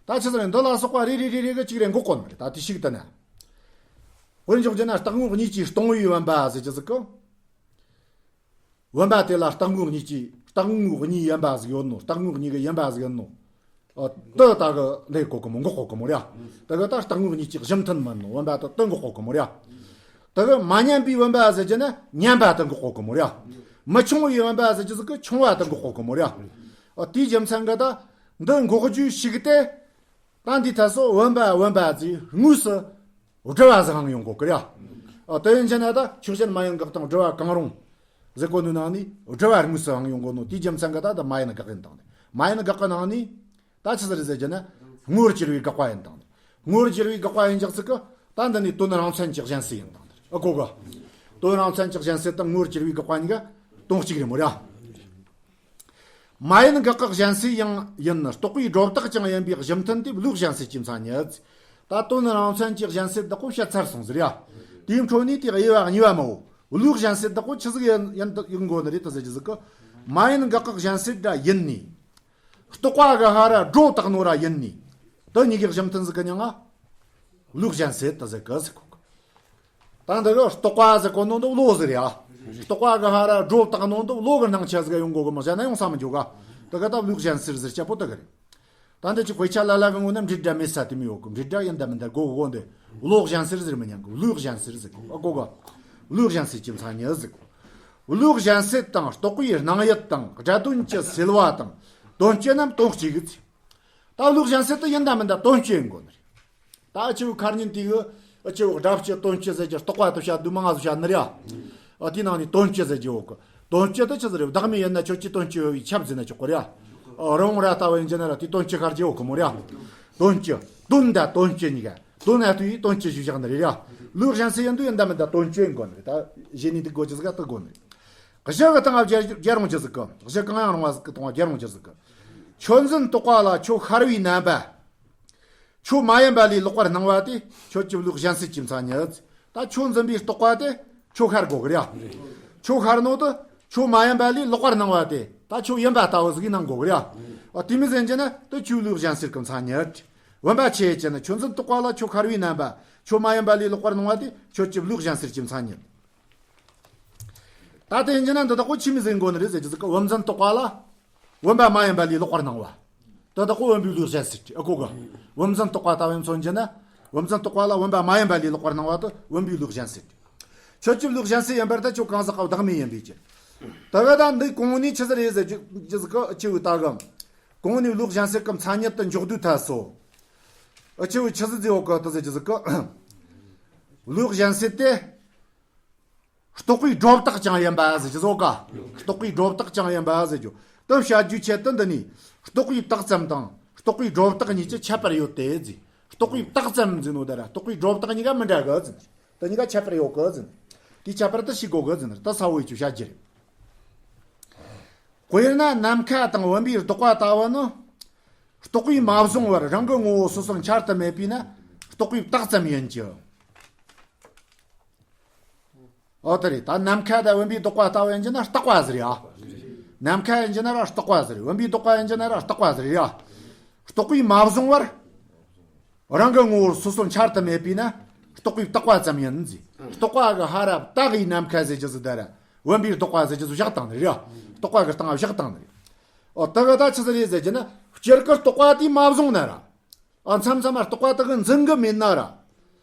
ད་ཆི་ཟིག་རེད། འདི་ལ་སོགས་པ་རེ་རེ་རེ་རེ་གི་གཅིག་རེ་འགོག་གོ་ནི་རེད། ད་དེ་ཞིག་ལྟ་ན། དཔེར་འཇོག་རྒྱུ་ན་རྟག་དངོས་གཉིས་ཀྱིས་སྟོང་བའི་བུམ་པ་ཟེར་རྒྱུ་ཟིག་གི། བུམ་པ་དེ་ལ་རྟག་དངོས་གཉིས་ཀྱི་རྟག་དངོས་གཉིས་ཡིན་པ་ཟིག་ཡོད་ནོ། རྟག་དངོས་གཉིས་ཀྱི་ཡིན་པ་ཟིག་ཡོད་ནོ། ཨ་དེ་ད་གི་ལས་གོ་གི་མོ། འགོག་གོ་གི་མོ་ར། དེ་གི་ད་རྟག་དངོས་གཉིས་ཀྱི་གཞི་མཐུན་མིན་ནོ། བུམ་པ་དེ་དེ་འགོག་གོ་གི་མོ་ར། དེ་གི་མ་ཉམས་པའི་བུམ་པ་ཟེར་རྒྱུ་ན་ཉམས་པ་དེ་འགོག་གོ་གི་མོ་ར། མི་ཆུང་བའི་བུམ་པ་ཟེར་རྒྱུ་ཟིག་གི་ཆུང་བ་དེ་འགོག་གོ་གི་མོ་ར། ཨ་དེའི་རྒྱུ་མཚན་གི་ད་འདི་འགོག་རྒྱུའི་ཞིག་སྟེ། ད་འདི་ཐད་སོ་བུམ་པ་བུམ་པ་ཟེར་དངོས་སུ་སྒྲུབ་པ་ཟིག་ཡང་ཡོང་གོ་གི་ར། ཨ་དེ་ཡིན་རྒྱུ་ན་ད་ཆོས་ཅན་མ་ཡིན་དགག་དང་སྒྲུབ་པ་གང་རུང་ཟེར་གོ་ནོ་ནང་ནས་སྒྲུབ་པ་དངོས་སུ་ཡང་ཡོང་གོ་ནོ། དེའི་རྒྱུ་མཚན་གི་ད་ད་མ་ཡིན་དགག་ཡིན་དང་ནི། མ་ཡིན་དགག་གི་ནང་ནས་ད་ཆི་ཟིག་རེད་ཟེར་རྒྱུ་ན་ངོ་བོར་གྱུར་པའི་དགག་པ་ཡིན་དང་ནི། ངོ་བོར་གྱུར་པའི་དགག་པ་ཡིན་རྒྱུ་ཟིག་གི་ད་འདི་ནི་དོན་རང་མཚན་གྱི་གཞན་སེལ་ཡིན་དང་ནི། ཨ་གོ་གི། དོན་རང་མཚན་གྱི་གཞན་སེལ་དང་ངོ་བོར་གྱུར་པའི་དགག་པ་གཉིས་ཀ་དོན་གཅིག་རེད་མོ་ར། མ་ཡིན་དགག་གི་གཞན་སེལ་ཡང་ཡིན། རྟོག་པའི་སྒྲོ་བཏགས་ཀྱང་ཡིན་པའི་གཞི་མཐུན་ཏེ་ལུགས་གཞན་སེལ་གྱི་མཚན་ཉིད། ད་དོན་རང་མཚན་གྱི་གཞན་སེལ་བདག་པོ་བཤད་ཚར་སོང་ཟེར་ཡ། དེའི་འཕྲོ་ནས་དེ་དབྱེ་བ་གཉིས་པ་མོ། ལུགས་གཞན་སེལ་བདག་པོ་ཆི་ཟིག་ཡིན་ཡིན་ཡིན་དགོས་ནི་རེད་དེ་ཟེར་རྒྱུ་ཟིག་གི། མ་ཡིན་དགག་གི་གཞན་སེལ་ར་ཡིན་ནི། རྟོག་པ་གི་ཧ་ར་སྒྲོ་བཏགས་ནོ་ར་ཡིན་ནི། དེ་གཉིས་ཀྱི་གཞི་མཐུན་ཟིག་གི་མྱིང་ང་ལུགས་གཞན་སེལ་དེ་ཟེར་གི་ཟེར་གོ་གི། ད་འདི་གི་རྟོག་པ་ཟེར་གོ་ནོ་འདི་བློ་ཟེར་ཡ། རྟོག་པ་གི་ཧ་ར་སྒྲོ་བཏགས་ནོ་འདི་བློ་གི་སྣང་ཆ་ཟིག་ཡོང་གོ་གི་མི་བྱ་ན་ཡོང་ས་མི་འཇོག་ག་དེ་གི་ད་བློའི་གཞན་སེལ་ཟེར་ཆ་པོ་དེ་གི་རེད། ད་འདི་ཅི་དཔེ་ཆ་ལ་ལ་གི་ངོ་ན་འབྲེལ་སྒྲ་མེད་ས་དེ་མི་ཡོད་གི་འབྲེལ་སྒྲ་ཡིན་ད་མིན་ད་གོ་གོ་འདི་བློ་གཞན་སེལ་ཟེར་མི་ཉན་གི་བློའི་གཞན་སེལ་ཟེར་གོ་ཨ་གོ་ག་བློའི་གཞན་སེལ་གྱི་མཚན་ཉིད་ཟེར་གོ་བློའི་གཞན་སེལ་དང་རྟོག་པའི་སྣང་ཡུལ་དང་སྒྲ་དོན་གྱི་སེལ་བ་དང་དོན་སྤྱི་རྣམས་དོན་གཅིག་གི་ཚེ། ད་བློའི་གཞན་སེལ་དུ་ཡིན་ད་མིན་ད་དོན་སྤྱི་ཡིན་དགོས་ནི་རེད། ད་ཨ་ཆེ་བོ་ཁར་ཉིན་དེ་གི་ཨ་ཆེ་བོ་སྒྲ་སྤྱི་དོན་སྤྱི་ཟེར་གྱི་རྟོག་པ་དུ་བྱ་དུ་མ་ང་སུ་བྱ་ནི་རེད། ཨ་དེ་ནང་ནས་དོན་སྤྱི་ཟེར་གྱི་འོག་གི་དོན་སྤྱི་དུ་ཆི་ཟེར་རེད་བདག་མེད་ཡིན་ན་ཁྱོད་ཀྱི་དོན་སྤྱི་ཡོད་བའི་ཁྱབ་ཟེར་ན་ཆོག་གི་རེད། ཨ་རང་ར་ལྟ་བུ་ཡིན་གྱི་ན་ར་དེ་དོན་སྤྱི་ཁར་གྱི་འོག་གི་མོ་རེད། དོན་སྤྱི་དོན་ད་དོན་སྤྱི་གཉིས་ཀ་དོན་ཨ་དུ་ཡི་དོན་སྤྱི་ཞུ་བཞག་ནི་རེད་ར། བློའི་གཞན་སེལ་ཡིན་དུ་ཡིན་ད་མིན་ད་དོན་སྤྱི་ཡིན་དགོས་ནི་རེད། ད་གཞི་ནས་འདུག་དགོས་ཀྱི་ཟིག་ག་དུ་དགོས་ནི་རེད། གཞི་གི་སྟེང་ང་བརྒྱ་བརྒྱ་རུང་གྱི་ཟིག་གི་གཞི་གང་ཡང་རུང་བ་ཟིག་གི་སྟེང་ང་བརྒྱ་རུང་གྱི་ཟིག་གི་ཁྱོད་འཛིན་རྟོག་པ་ལ་ཁྱོད་ཤར་བའི་རྣམ་པ། ཁྱོད་མ་ཡིན་པ་ལས་ལོག་པར་སྣང་བ་དེ་ཁྱོད་ཀྱི་བློའི་གཞན་སེལ་གྱི་མཚན་ཉིད། ད་ཁྱོད་འཛིན་པའི་རྟོག་པ་དེ་ཁྱོད་ཤར་དགོས་གི་རེད། ཁྱོད་ཤར་ནོ་དེ་ཁྱོད་མ་ཡིན་པ་ལས་ལོག་པར་སྣང་བ་དེ་ད་ཁྱོད་ཡིན་པ་ལྟ་བུ་ཟིག་གིས་སྣང་དགོས་གི་རེད། ཨ་དེ་མི་ཟིན་གྱི་ན་དེ་ཁྱོད་བློའི་གཞན་སེལ་གྱི་མཚན་ཉིད། བུམ་པ་ཆེ་ཡེ་ཅན་ནི་ཁྱོད་འཛིན་རྟོག་པ་ལ་ཁྱོད་ཤར་བའི་རྣམ་པ། ཁྱོད་མ་ཡིན་པ་ལས་ལོག་པར་སྣང་བ་དེ་ཁྱོད་ཀྱི་བློའི་གཞན་སེལ་གྱི་མཚན་ཉིད། ད་དེ་ཡིན་གྱི་ན་འདི་དག་པོ་ཆི་མི་ཟིན་དགོས་ནི་རེད་ཟེར་གྱི་ཟིག་གི་བུམ་འཛིན་རྟོག་པ་ལ། བུམ་པ་མ་ཡིན་པ་ལས་ལོག་པར་སྣང་བ། དེ་དག་པོ་བུམ་པའི་བློའི་གཞན་སེལ་གྱི་ཨ་གོ་གི་བུམ་འཛིན་རྟོག་པ་ལྟ་བུ་མཚོན་གྱི་ན། བུམ་འཛིན་རྟོག་པ་ལ་བུམ་པ་མ་ཡིན་པ་ལས་ལོག་པར་སྣང་བ་དེ་བུམ་པའི་བློའི་གཞན་སེལ་གྱི། ཁྱོད་ཀྱི་བློའི་གཞན་སེལ་ཡིན་པར་ཐལ་ཁྱོད་གང་ཟག་གི་བདག་མེད་ཡིན་པའི་ཕྱིར། དེ་བས་ད་འདི་གོང་ནས་ཆི་ཟིག་རེད་ཟེར་གྱི་ཟིག་གི་ཆི་བོའི་ལྟ་གི་གོང་ནས་བློའི་གཞན་སེལ་གྱི་མཚན་ཉིད་དུ་འཇོག་དུས་ཐལ་སོ། ཨ་ཆི་བོ་ཆི་ཟིག་ཟེར་ཡོད་གི་དེ་ཟེར་གྱི་ཟིག་གི་བློའི་གཞན་སེལ་དེ། རྟོག་པའི་སྒྲོ་བཏགས་ཀྱང་ཡིན་པ་ཟེར་གྱི་ཟོ་ག་རྟོག་པའི་སྒྲོ་བཏགས་ཀྱང་ཡིན་པ་ཟེར་རྒྱུ། དེ་བཤད་རྒྱུའི་ཆེད་དུ་འདི་ནི། རྟོག་པའི་བཏགས་ཙམ་དང་རྟོག་པའི་སྒྲོ་བཏགས་གཉིས་ཀྱི་ཁྱད་པར་ཡོད་དེ་ཟེར། རྟོག་པའི་བཏགས་ཙམ་ཟེར་ནོ་དེ་ར་རྟོག་པའི་སྒྲོ་བཏགས་གཉིས་ཀ་མི་འདྲ་གི་ཟེར། དེ་གཉིས་ཀ་ཁྱད་པར་ཡོད་གི་ཟེར། དེའི་ཁྱད་པར་དེ་ཤེས་དགོས་གི་ཟེར། ད་ས་བོ་ཡི་ཆུ་བཤད་རྒྱུ་རེད། དཔེར་ན་ནམ་མཁའ་དང་བུམ་པའི་རྟོག་པ་ལྟ་བུ་ནི། རྟོག་པས་མ་བཟུང་བར་རང་གི་ངོ་བོ་སོ་སོར་འཆར་དུ་མེད་པས་ན་རྟོག་པའི་བཏགས་ཙམ་ཡིན་གྱི། ཨོ་དེ་རེད། ད་ནམ་མཁའ་དང་བུམ་པའི་རྟོག་པ་ལྟ་བུ་ཡིན་གྱི་ན་རྟག་པ་ཟེར་ཡ། ནམ་མཁའ་ཡིན་གྱི་ན་ར་རྟག་པ་ཟེར། བུམ་པའི་རྟོག་པ་ཡིན་གྱི་ན་ར་རྟག་པ་ཟེར་ཡ། རྟོག་པས་མ་བཟུང་བར། རང་གི་ངོ་བོར་སོ་སོར་འཆར་དུ་མེད་པས་ན་རྟོག་པའི་བཏགས་པ་ཙམ་ཡིན་ཟེར། རྟོག་པ་གི་ཧ་ར་བཏགས་ཡི་ནམ་མཁའ་ཟེར་གྱི་ཟིག་དེ་ར། བུམ་པའི་རྟོག་པ་ཟེར་གྱི་ཟིག་བཞག་བཏང་ནི་རེད་ཡ། རྟོག་པ་གི་སྟེང་བཞག་བཏང་ནི་རེད། ཨོ་དེ་གི་ད་ཆི་ཟིག་རེད་ཟེར་གྱི་ན་སྤྱིར་གི་རྟོག་པ་དེས་མ་བཟུང་ན་ར། ཨ་མཚམས་མཚམས་མ་རྟོག་པ་དག་གི་འཛིན་གི་མེད་ན་ར།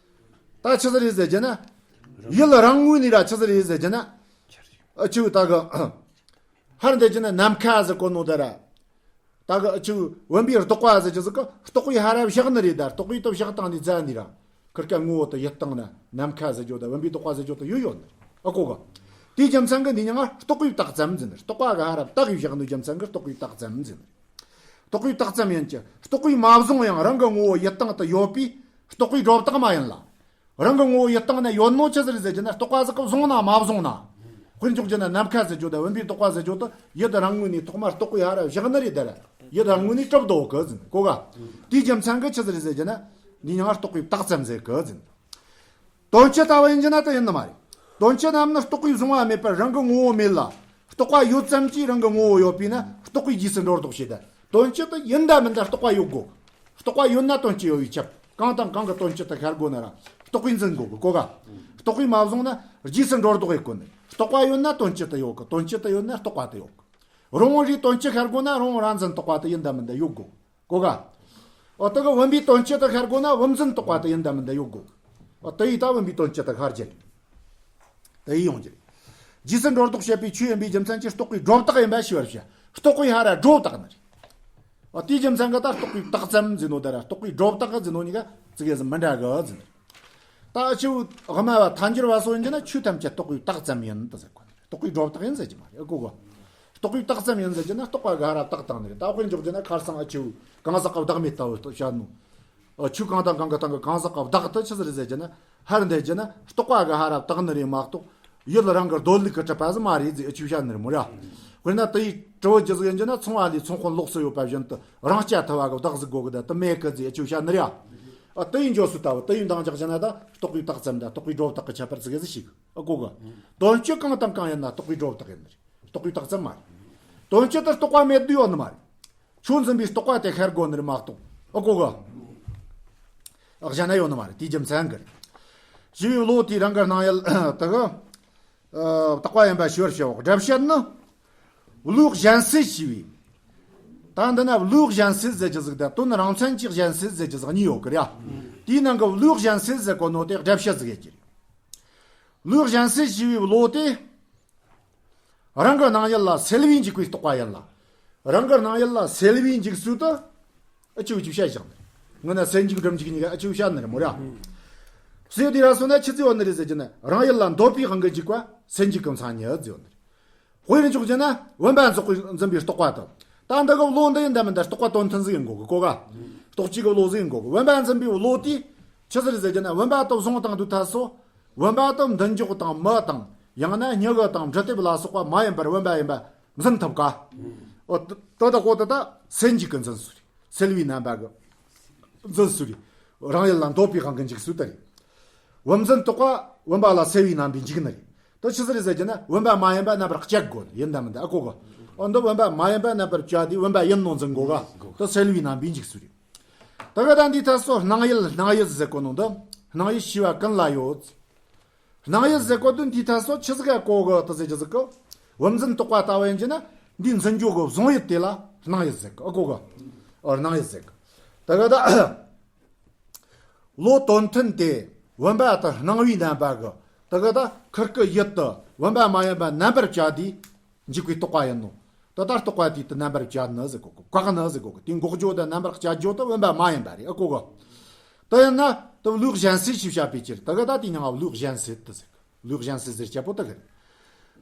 ད་ཆི་ཟིག་རེད་ཟེར་གྱི་ན། ཡུལ་རང་ངོས་ནས་ར་ཆི་ཟིག་རེད་ཟེར་གྱི་ན། ཨ་ཆུ་ད་གི་ཧར་འདེད་གྱི་ན་ནམ་མཁའ་ཟེར་གོ་ནོ་དེ་ར། ད་གི་ཨ་ཆུ་བུམ་པའི་རྟོག་པ་ཟེར་གྱི་ཟིག་གི་རྟོག་པའི་ཧ་ར་བཞག་ནི་རེད་ད་རྟོག་པའི་དུ་བཞག་བཏང་ནས་བཙལ་ནི་ར། ཁིར་ཀ་ངོ་བོ་དུ་ཡིད་བཏང་ན་ནམ་མཁའ་ཟེར་རྒྱུ་དང་བུམ་པའི་རྟོག་པ་ཟེར་རྒྱུ་དུ་ཡོད་ཡོད་ནི། ཨ་གོ་གི་དེའི་རྒྱུ་མཚན་གི་འདི་ཉང་ང་རྟོག་པའི་བཏགས་ཙམ་ཟེར་ནི་རྟོག་པ་གི་ཧ་ར་བཏགས་ཡི་བཞག་ནི་རྒྱུ་མཚན་གི་རྟོག་པའི་བཏགས་ཙམ་ཟེར་ནི། རྟོག་པའི་བཏགས་ཙམ་ཡིན་གྱི། རྟོག་པས་མ་བཟུང་ཡང་རང་གི་ངོ་བོ་ཡིད་སྟེང་དུ་ཡོད་པས་རྟོག་པའི་སྒྲོ་བཏགས་མ་ཡིན་ལ། རང་གི་ངོ་བོ་ཡིད་སྟེང་ན་ཡོད་ནོ་ཆི་ཟིག་རེད་ཟེར་གྱི་ན་རྟོག་པ་ཟིག་གིས་བཟུང་ན་མ་བཟུང་ན། དཔེར་འཇོག་གྱི་ན་ནམ་མཁའ་ཟེར་རྒྱུ་དང་བུམ་པའི་རྟོག་པ་ཟེར་རྒྱུ་དེ་ཡིད་རང་ངོས་ནས་ཐོག་མར་རྟོག་པའི་ཧ་ར་བཞག་ནི་རེད་དེ་ར། ཡིད་རང་ངོས་ནས་གྲུབ་འདུག་གི་ཟིན་གོ་ག་དེའི་རྒྱུ་མཚན་གི་ཆི་ཟིག་རེད་ཟེར་གྱི་ན། འདི་ཉང་རྟོག་པའི་བཏགས་ཙམ་ཟེར་གི་ཟིན། དོན་སྤྱི་ལྟ་བུ་ཡིན་གྱི་ན་ད་ཡིན་ནི་མ་རེད། དོན་སྤྱི་རྣམས་ནི་རྟོག་པས་བཟུང་བ་མེད་པར་རང་གི་ངོ་བོ་མེད་ལ། རྟོག་པ་ཡོད་ཙམ་གྱིས་རང་གི་ངོ་བོ་ཡོད་པས་ན་རྟོག་པའི་རྗེས་སུ་འགྲོ་ལྡོག་བྱེད་ད། དོན་སྤྱི་དེ་ཡིན་ད་མིན་ད་རྟོག་པ་ཡོད་དགོས། རྟོག་པ་ཡོད་ན་དོན་སྤྱི་ཡོད་པས་ཁྱབ། གང་དང་གང་གི་དོན་སྤྱི་དེ་ཤར་དགོས་ན་ར་རྟོག་པས་འཛིན་དགོས་གི་གོ་ག་རྟོག་པས་མ་བཟུང་ན་རྗེས་སུ་འགྲོ་ལྡོག་ཡེད་དགོས་ནི། རྟོག་པ་ཡོད་ན་དོན་སྤྱི་དེ་ཡོད་གི་དོན་སྤྱི་དེ་ཡོད་ན་རྟོག་པ་དེ་ཡོད་གི་རང་ངོ་རེའི་དོན་སྤྱི་ཤར་དགོས་ན་རང་ངོ་རང་འཛིན་རྟོག་པ་དེ་ཡིན་ད་མིན་ད་ཡོད་དགོས། གོ་ག་ཨོ་དེ་གི་བུམ་པའི་དོན་སྤྱི་དེ་ཤར་དགོས་ན་བུམ་འཛིན་རྟོག་པ་དེ་ཡིན་ད་མིན་ད་ཡོད་དགོས། ཨོ་དེ་ཡིས་ད་བུམ་པའི་དོན་སྤྱི་དེ་ཤར་རྒྱུ་རེད། དེ་ཡིས་ཡོང་རྒྱུ་རེད། རྗེས་སུ་འགྲོ་ལྡོག་བྱེད་པའི་ཆོས་ཡིན་པའི་རྒྱུ་མཚན་གྱིས་རྟོག་པའི་སྒྲོ་བཏགས་ཡིན་པ་ཤེས་པར་བྱ། རྟོག་པའི་ཧ་ར་སྒྲོ་བཏགས་ནི་རེད། ཨོ་དེའི་རྒྱུ་མཚན་གྱིས་ད་རྟོག་པའི་བཏགས་ཙམ་ཟེར་ནོ་དེ་ར་རྟོག་པའི་སྒྲོ་བཏགས་ཟེར་ནོ་གཉིས་ཀ་ཙི་གེ་ཟིག་མི་འདྲ་གི་ཟེར་ནི་རེད། ད་ཨ་ཆུ་སྔ་མ་བ་ཐལ་འགྱུར་བ་སོགས་ཡིན་གྱི་ན་ཆོས་ཐམས་ཅད་རྟོག་པའི་བཏགས་ཙམ་ཡིན་དུ་ཟེར་གོ་ནི་རེད། རྟོག་པའི་སྒྲོ་བཏགས་ཡིན་ཟེར་གྱི་མ་རེད་ཨ་གོ་གོ། རྟོག་པའི་བཏགས་ཙམ་ཡིན་ཟེར་གྱི་ན་རྟོག་པ་གི་ཧ་ར་བཏགས་བཏང་ནི་རེད། ད་དཔེར་འཇོག་གྱི་ན་ཁར་སང་ཨ་ཆུ་གང་ཟག་གི་བདག་མེད་ལྟ་བུ་བཤད་ནོ། ཨ་ཆུ་གང་དང་གང་གི་སྟེང་གི་གང་ཟག་གི་བདག་དེ་ཆི་ཟིག་རེད་ཟེར་གྱི་ན། ཧར་འདེད་གྱི་ན་རྟོག་པ་གི་ཧ་ར་བཏགས་ནི་རེད་མ་གཏོགས། ཡུལ་རང་གི་སྡོད་ལུགས་ཀྱི་གྲུབ་པ་ཟིག་མ་རེད་ཟེར་ཨ་ཆུ་བཤད་ནི་རེད་མོ་ར། དཔེར་ན་དེ་ཡི་གྲུབ་བུ་ཅི་ཟིག་ཡིན་གྱི་ན་ཚོང་བ་ལས་ཚོང་དཔོན་ལོགས་སུ་ཡོད་པ་བཞིན་དུ་རང་རྐྱ་ཐུབ་པ་གི་བདག་ཟིག་དགོས་གི་ད་དེ་མེད་གི་ཟེར་ཨ་ཆུ་བཤད་ནི་རེད། ཨ་དེ་ཡི་འཇོག་སུ་ལྟ་བུ་དེ་ཡི་འདང་རྒྱག་གྱི་ན་ད་རྟོག་པའི་བཏགས་ཙམ་དང་རྟོག་པའི་སྒྲོ་བཏགས་ཀྱི་ཁྱད་པར་ཙི་གེ་ཟིག་ཤེས་གི་ཨ་གོ་གི། དོན་སྤྱི་གང་དང་གང་ཡིན་ན་རྟོག་པའི་སྒྲོ་བཏགས་ཡིན་ནི་རེད། རྟོག་པའི་བཏགས་ཙམ་མ་རེད། དོན་སྤྱི་དེ་རྟོག་པ་མེད་དུས་ཡོད་ནི་མ་རེད། ཆོས་འཛིན་པའི་རྟོག་པ་དེ་ཤར་དགོས་ནི་རེད་མ་གཏོགས། ཨ་གོ་གི། ཨ་གཞན་ན་ཡོད་ནི་མ་རེད་དེའི་རྒྱུ་མཚན་གི་རེད། ཞེས་པའི་བློ་དེས་རང་གི་སྣང་ཡུལ་དེ་གི་ཨ་བཏགས་པ་ཡིན་པ་ཤེས་པར་བྱའོ། སྒྲ་བཤད་ནི། བློའི་གཞན་སེལ་ཞེས་པའི། ད་འདི་ན་བློའི་གཞན་སེལ་ཟེར་གྱི་ཟིག་དང་དོན་རང་མཚན་གྱི་གཞན་སེལ་ཟེར་གྱི་ཟིག་གཉིས་ཡོད་གི་རེད་ཡ། དེའི་ནང་གི་བློའི་གཞན་སེལ་ཟེར་གོ་ནོ་དེ་སྒྲ་བཤད་ཟིག་ཡོད་ཀྱི་རེད། བློའི་གཞན་སེལ་ཞེས་པའི་བློ་དེ། རང་གི་སྣང་ཡུལ་ལ་སེལ་བས་འཇུག་པའི་རྟོག་པ་ཡིན་ལ། རང་གི་སྣང་ཡུལ་ལ་སེལ་བས་འཇུག་ཚུལ་དུ། ཨ་ཆུ་ཆུ་བཤད་བཞག་ནི། ངི་ན་སེལ་འཇུག་སྒྲིབ་འཇུག་གཉིས་ཀ་ཨ་ཆུ་བཤད་ནི་རེད་མོ་ར། སེལ་དེ་ར་སོང་ན་ཆི་ཟེར་བ་ནི་རེད་ཟེར་གྱི་ན་རང་ཡུལ་ལ་འདོད་པའི་དབང་གིས་འཇུག་པ་སེལ་འཇུག་གི་མཚན་ཉིད་ཟེར་བ་ནི་རེད། དཔེར་འཇོག་རྒྱུ་ན་བུམ་པ་འཛིན་པའི་རྟོག་པ་དང་། ད་འདི་གི་བློ་འདི་ཡིན་ད་མིན་ད་རྟོག་པ་དོན་མཐུན་ཟིག་ཡིན་དགོ་གི་གོ་ག་རྟོག་བཅས་ཀྱི་བློ་ཟིག་ཡིན་དགོ་གི། བུམ་པ་འཛིན་པའི་བློ་དེ་ཆི་ཟིག་རེད་ཟེར་གྱི་ན་བུམ་པ་དེ་བཟུང་བཏང་དུས་ད་སོ། བུམ་པ་དེ་མདུན་ཅོག་དང་མི་དང་ཡང་ན་མྱི་གི་དང་འབྲུ་དེབ་ལ་སོགས་པ་མ་ཡིན་པར་བུམ་པ་ཡིན་པ་འཛིན་ཐུབ་ག་འོ་ད་ད་གོ་ད་ད་སེལ་འཇུག་གི་འཛིན་ཚུལ་རེད། སེལ་བའི་རྣམ་པ་གི་འཛིན་ཚུལ་རེད། རང་ཡུལ་ལ་འདོད་པའི་དབང་གིས་འཇུག་ཚུལ་དེ་རེད། བུམ་འཛིན་རྟོག་པ་བུམ་པ་ལ་སེལ་བའི་རྣམ་པས་འཇུག་ནི་རེད། དེ་ཆི་ཟིག་རེད་ཟེར་གྱི་ན་བུམ་པ་མ་ཡིན་པ་རྣམ་པར་བཅད་དགོས་ནི་ཡིན་ད་མིན་ད་ཨ་གོ་གི། འོ་འདི་བུམ་པ་མ་ཡིན་པ་རྣམ་པར་བཅད་དེ་བུམ་པ་ཡིན་ནོ་འཛིན་དགོ་ག་དེ་སེལ་བའི་རྣམ་པས་འཇུག་ཚུལ་རེད། ད་ག་ད་འདི་ཐད་སོ་སྣང་ཡུལ་སྣང་ཡུལ་ཟེར་གོ་ནོ་འདི་སྣང་ཡུལ་ཞེས་པ་ཀུན་ལ་ཡོད། སྣང་ཡུལ་ཟེར་གོ་དུས་འདིའི་ཐད་སོ་ཆི་ཟིག་ག་གོ་གི་དེ་ཟེར་གྱི་ཟིག་གི། བུམ་འཛིན་རྟོག་པ་ལྟ་བུ་ཡིན་གྱི་ན་འདིའི་འཛིན་རྒྱུ་གི་བཟུང་ཡུལ་དེ་ལ་སྣང་ཡུལ་ཟེར་གི་ཨ་གོ་གི། ཨ་སྣང་ཡུལ་ཟེར་གི། ད་ག་ད་བློ་དོན་མཐུན་དེ་བུམ་པ་དེ་སྣང་བའི་རྣམ་པ་གི་ད་ག་ད་ཁིར་ཀི་ཡུལ་དུ་བུམ་པ་མ་ཡིན་པ་རྣམ་པར་བཅད་དེ། འཇུག་པའི་རྟོག་པ་ཡིན་ནོ། ད་ལྟ་རྟོག་པ་དེ་དེ་རྣམ་པར་བཅད་ནི་ཟེར་གོ་གི། བཀག་ནི་ཟེར་གོ་གི། དེ་འགོག་རྒྱུ་དང་རྣམ་པར་བཅད་རྒྱུ་དེ་བུམ་པ་མ་ཡིན་པ་རེད་ཨ་གོ་གི། དེ་ཡིན་ན་དེ་བློའི་གཞན་སེལ་ཞེས་བྱ་བའི་ཕྱིར་ད་ག་ད་དེ་མྱིང་ང་བློའི་གཞན་སེལ་དེ་ཟེར་གི། བློའི་གཞན་སེལ་ཟེར་བྱ་པོ་དེ་གི་རེད།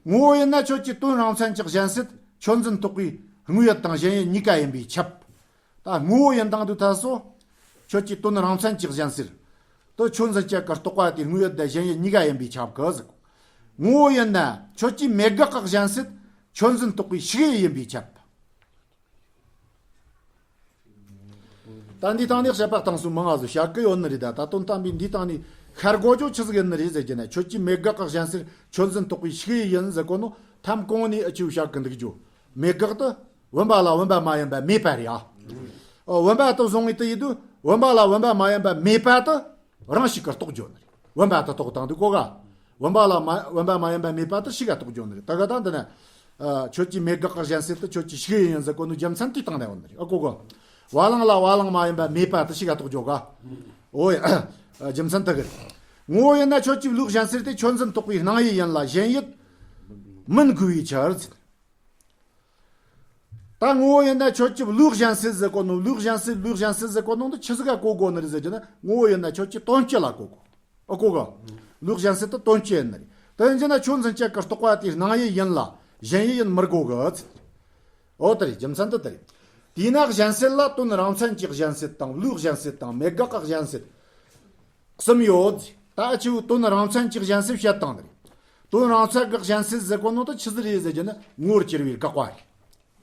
ངོ་བོ་ཡིན་ན་ཁྱོད་ཀྱི་དོན་རང་མཚན་གྱི་གཞན་སེལ་ཁྱོད་འཛིན་རྟོག་པའི་དངོས་ཡུལ་དང་གཞན་ཡུལ་གཉིས་ཀ་ཡིན་པས་ཁྱབ། ད་ངོ་བོ་ཡིན་དང་དུ་ཐལ་སོ། ཁྱོད་ཀྱི་དོན་རང་མཚན་གྱི་གཞན་སེལ། དེ་ཁྱོད་འཛིན་བྱེད་ཀྱི་རྟོག་པ་དེ་དངོས་ཡུལ་དང་གཞན་ཡུལ་གཉིས་ཀ་ཡིན་པས་ཁྱབ་གི་ཟེར། ངོ་བོ་ཡིན་ན་ཁྱོད་ཀྱི་མེད་དགག་གི་གཞན་སེལ་ཁྱོད་འཛིན་རྟོག་པའི་ཤེས་ཡུལ་ཡིན་པས་ཁྱབ། ད་འདི་སྟེང་ནས་བཤད་པ་གཏང་སུ་མང་ང་ཟིག་བཤད་གི་ཡོད་ནི་རེད། ད་ད་དོན་དམ་པའི་འདི་སྟེང་ནས་ཤར་གོ་ཅོ་ཆི་ཟིག་ཡིན་ནི་རེད་ཟེར་གྱི་ན་ཁྱོད་ཀྱི་མེད་དགག་གི་གཞན་སེལ་ཁྱོད་འཛིན་རྟོག་པའི་ཤེས་ཡུལ་ཡིན་ཟེར་གོ་ནོ་ཐམ་གོང་ནས་ཨ་ཆུ་བཤད་གི་འདུག་རྒྱུ། མེད་དགག་ཏུ་བུམ་པ་ལ་བུམ་པ་མ་ཡིན་པ་མེད་པ་རེད་ཨ། ཨོ་བུམ་པ་དེ་བཟུང་ངེས་དེ་ཡིན་དུས་བུམ་པ་ལ་བུམ་པ་མ་ཡིན་པ་མེད་པ་དེ་རང་ཞིག་གིས་རྟོགས་རྒྱུ་ནི་རེད། བུམ་པ་དེ་རྟོགས་དང་དུ་གོ་ག་བུམ་པ་ལ་མ་བུམ་པ་མ་ཡིན་པ་མེད་པ་དེ་ཞིག་ག་རྟོགས་རྒྱུ་ནི་རེད། ད་ག་ད་འདི་ནི་ཨ་ཁྱོད་ཀྱི་མེད་དགག་གི་གཞན་སེལ་དེ་ཁྱོད་ཀྱི་ཤེས་ཡུལ་ཡིན་ཟེར་གོ་ནོ་རྒྱུ་མཚན་དེ་སྟེང་ནས་ཡོད་ནི་རེད་ཨ་གོ་གོ། བ་ལང་ལ་བ་ལང་མ་ཡིན་པ་མེད་པ་དེ་ཞིག་ག་རྟོགས་རྒྱུ་ག་ཨོ་ཡ་རྒྱུ་མཚན་དེ་གི་རེད། ངོ་བོ་ཡིན་ན་ཁྱོད་ཀྱི་བློའི་གཞན་སེལ་དེ་ཁྱོད་འཛིན་རྟོག་པའི་སྣང་ཡུལ་ཡིན་ལ་གཞན་ཡུལ་མིན་དགོས་པའི་ཕྱིར། ད་ངོ་བོ་ཡིན་ན་ཁྱོད་ཀྱི་བློའི་གཞན་སེལ་ཟེར་གོ་ནོ་བློའི་གཞན་སེལ་བློའི་གཞན་སེལ་ཟེར་གོ་ནོ་འདི་ཆི་ཟིག་ག་གོ་དགོས་ནི་རེད་ཟེར་གྱི་ན་ངོ་བོ་ཡིན་ན་ཁྱོད་ཀྱི་དོན་སྤྱི་ལ་གོ་དགོས། ཨ་གོ་ག་བློའི་གཞན་སེལ་དེ་དོན་སྤྱི་ཡིན་ནི་རེད། དེ་ཡིན་གྱི་ན་ཁྱོད་འཛིན་བྱེད་ཀྱི་རྟོག་པ་དེའི་སྣང་ཡུལ་ཡིན་ལ་གཞན་ཡུལ་ཡིན་མི་དགོས་གི་ཚེ། འོ་དེ་རེད་རྒྱུ་མཚན་དེ་དེ་རེད། དེས་ན་གཞན་སེལ་ལ་དོན་རང་མཚན་གྱི་གཞན་སེལ་དང་བློའི་གཞན་སེལ་དང་མེད་དགག་གི་གཞན་སེལ། གསུམ་ཡོད། ད་ཨ་ཆུ་དོན་རང་མཚན་གྱི་གཞན་སེལ་བཤད་སྟངས་དེ་རེད། དོན་རང་མཚན་གྱི་གཞན་སེལ་ཟེར་གོ་ནོ་དེ་ཆི་ཟིག་རེད་ཟེར་གྱི་ན་ངོ་བོར་གྱུར་པའི་དགག་པ་རེད།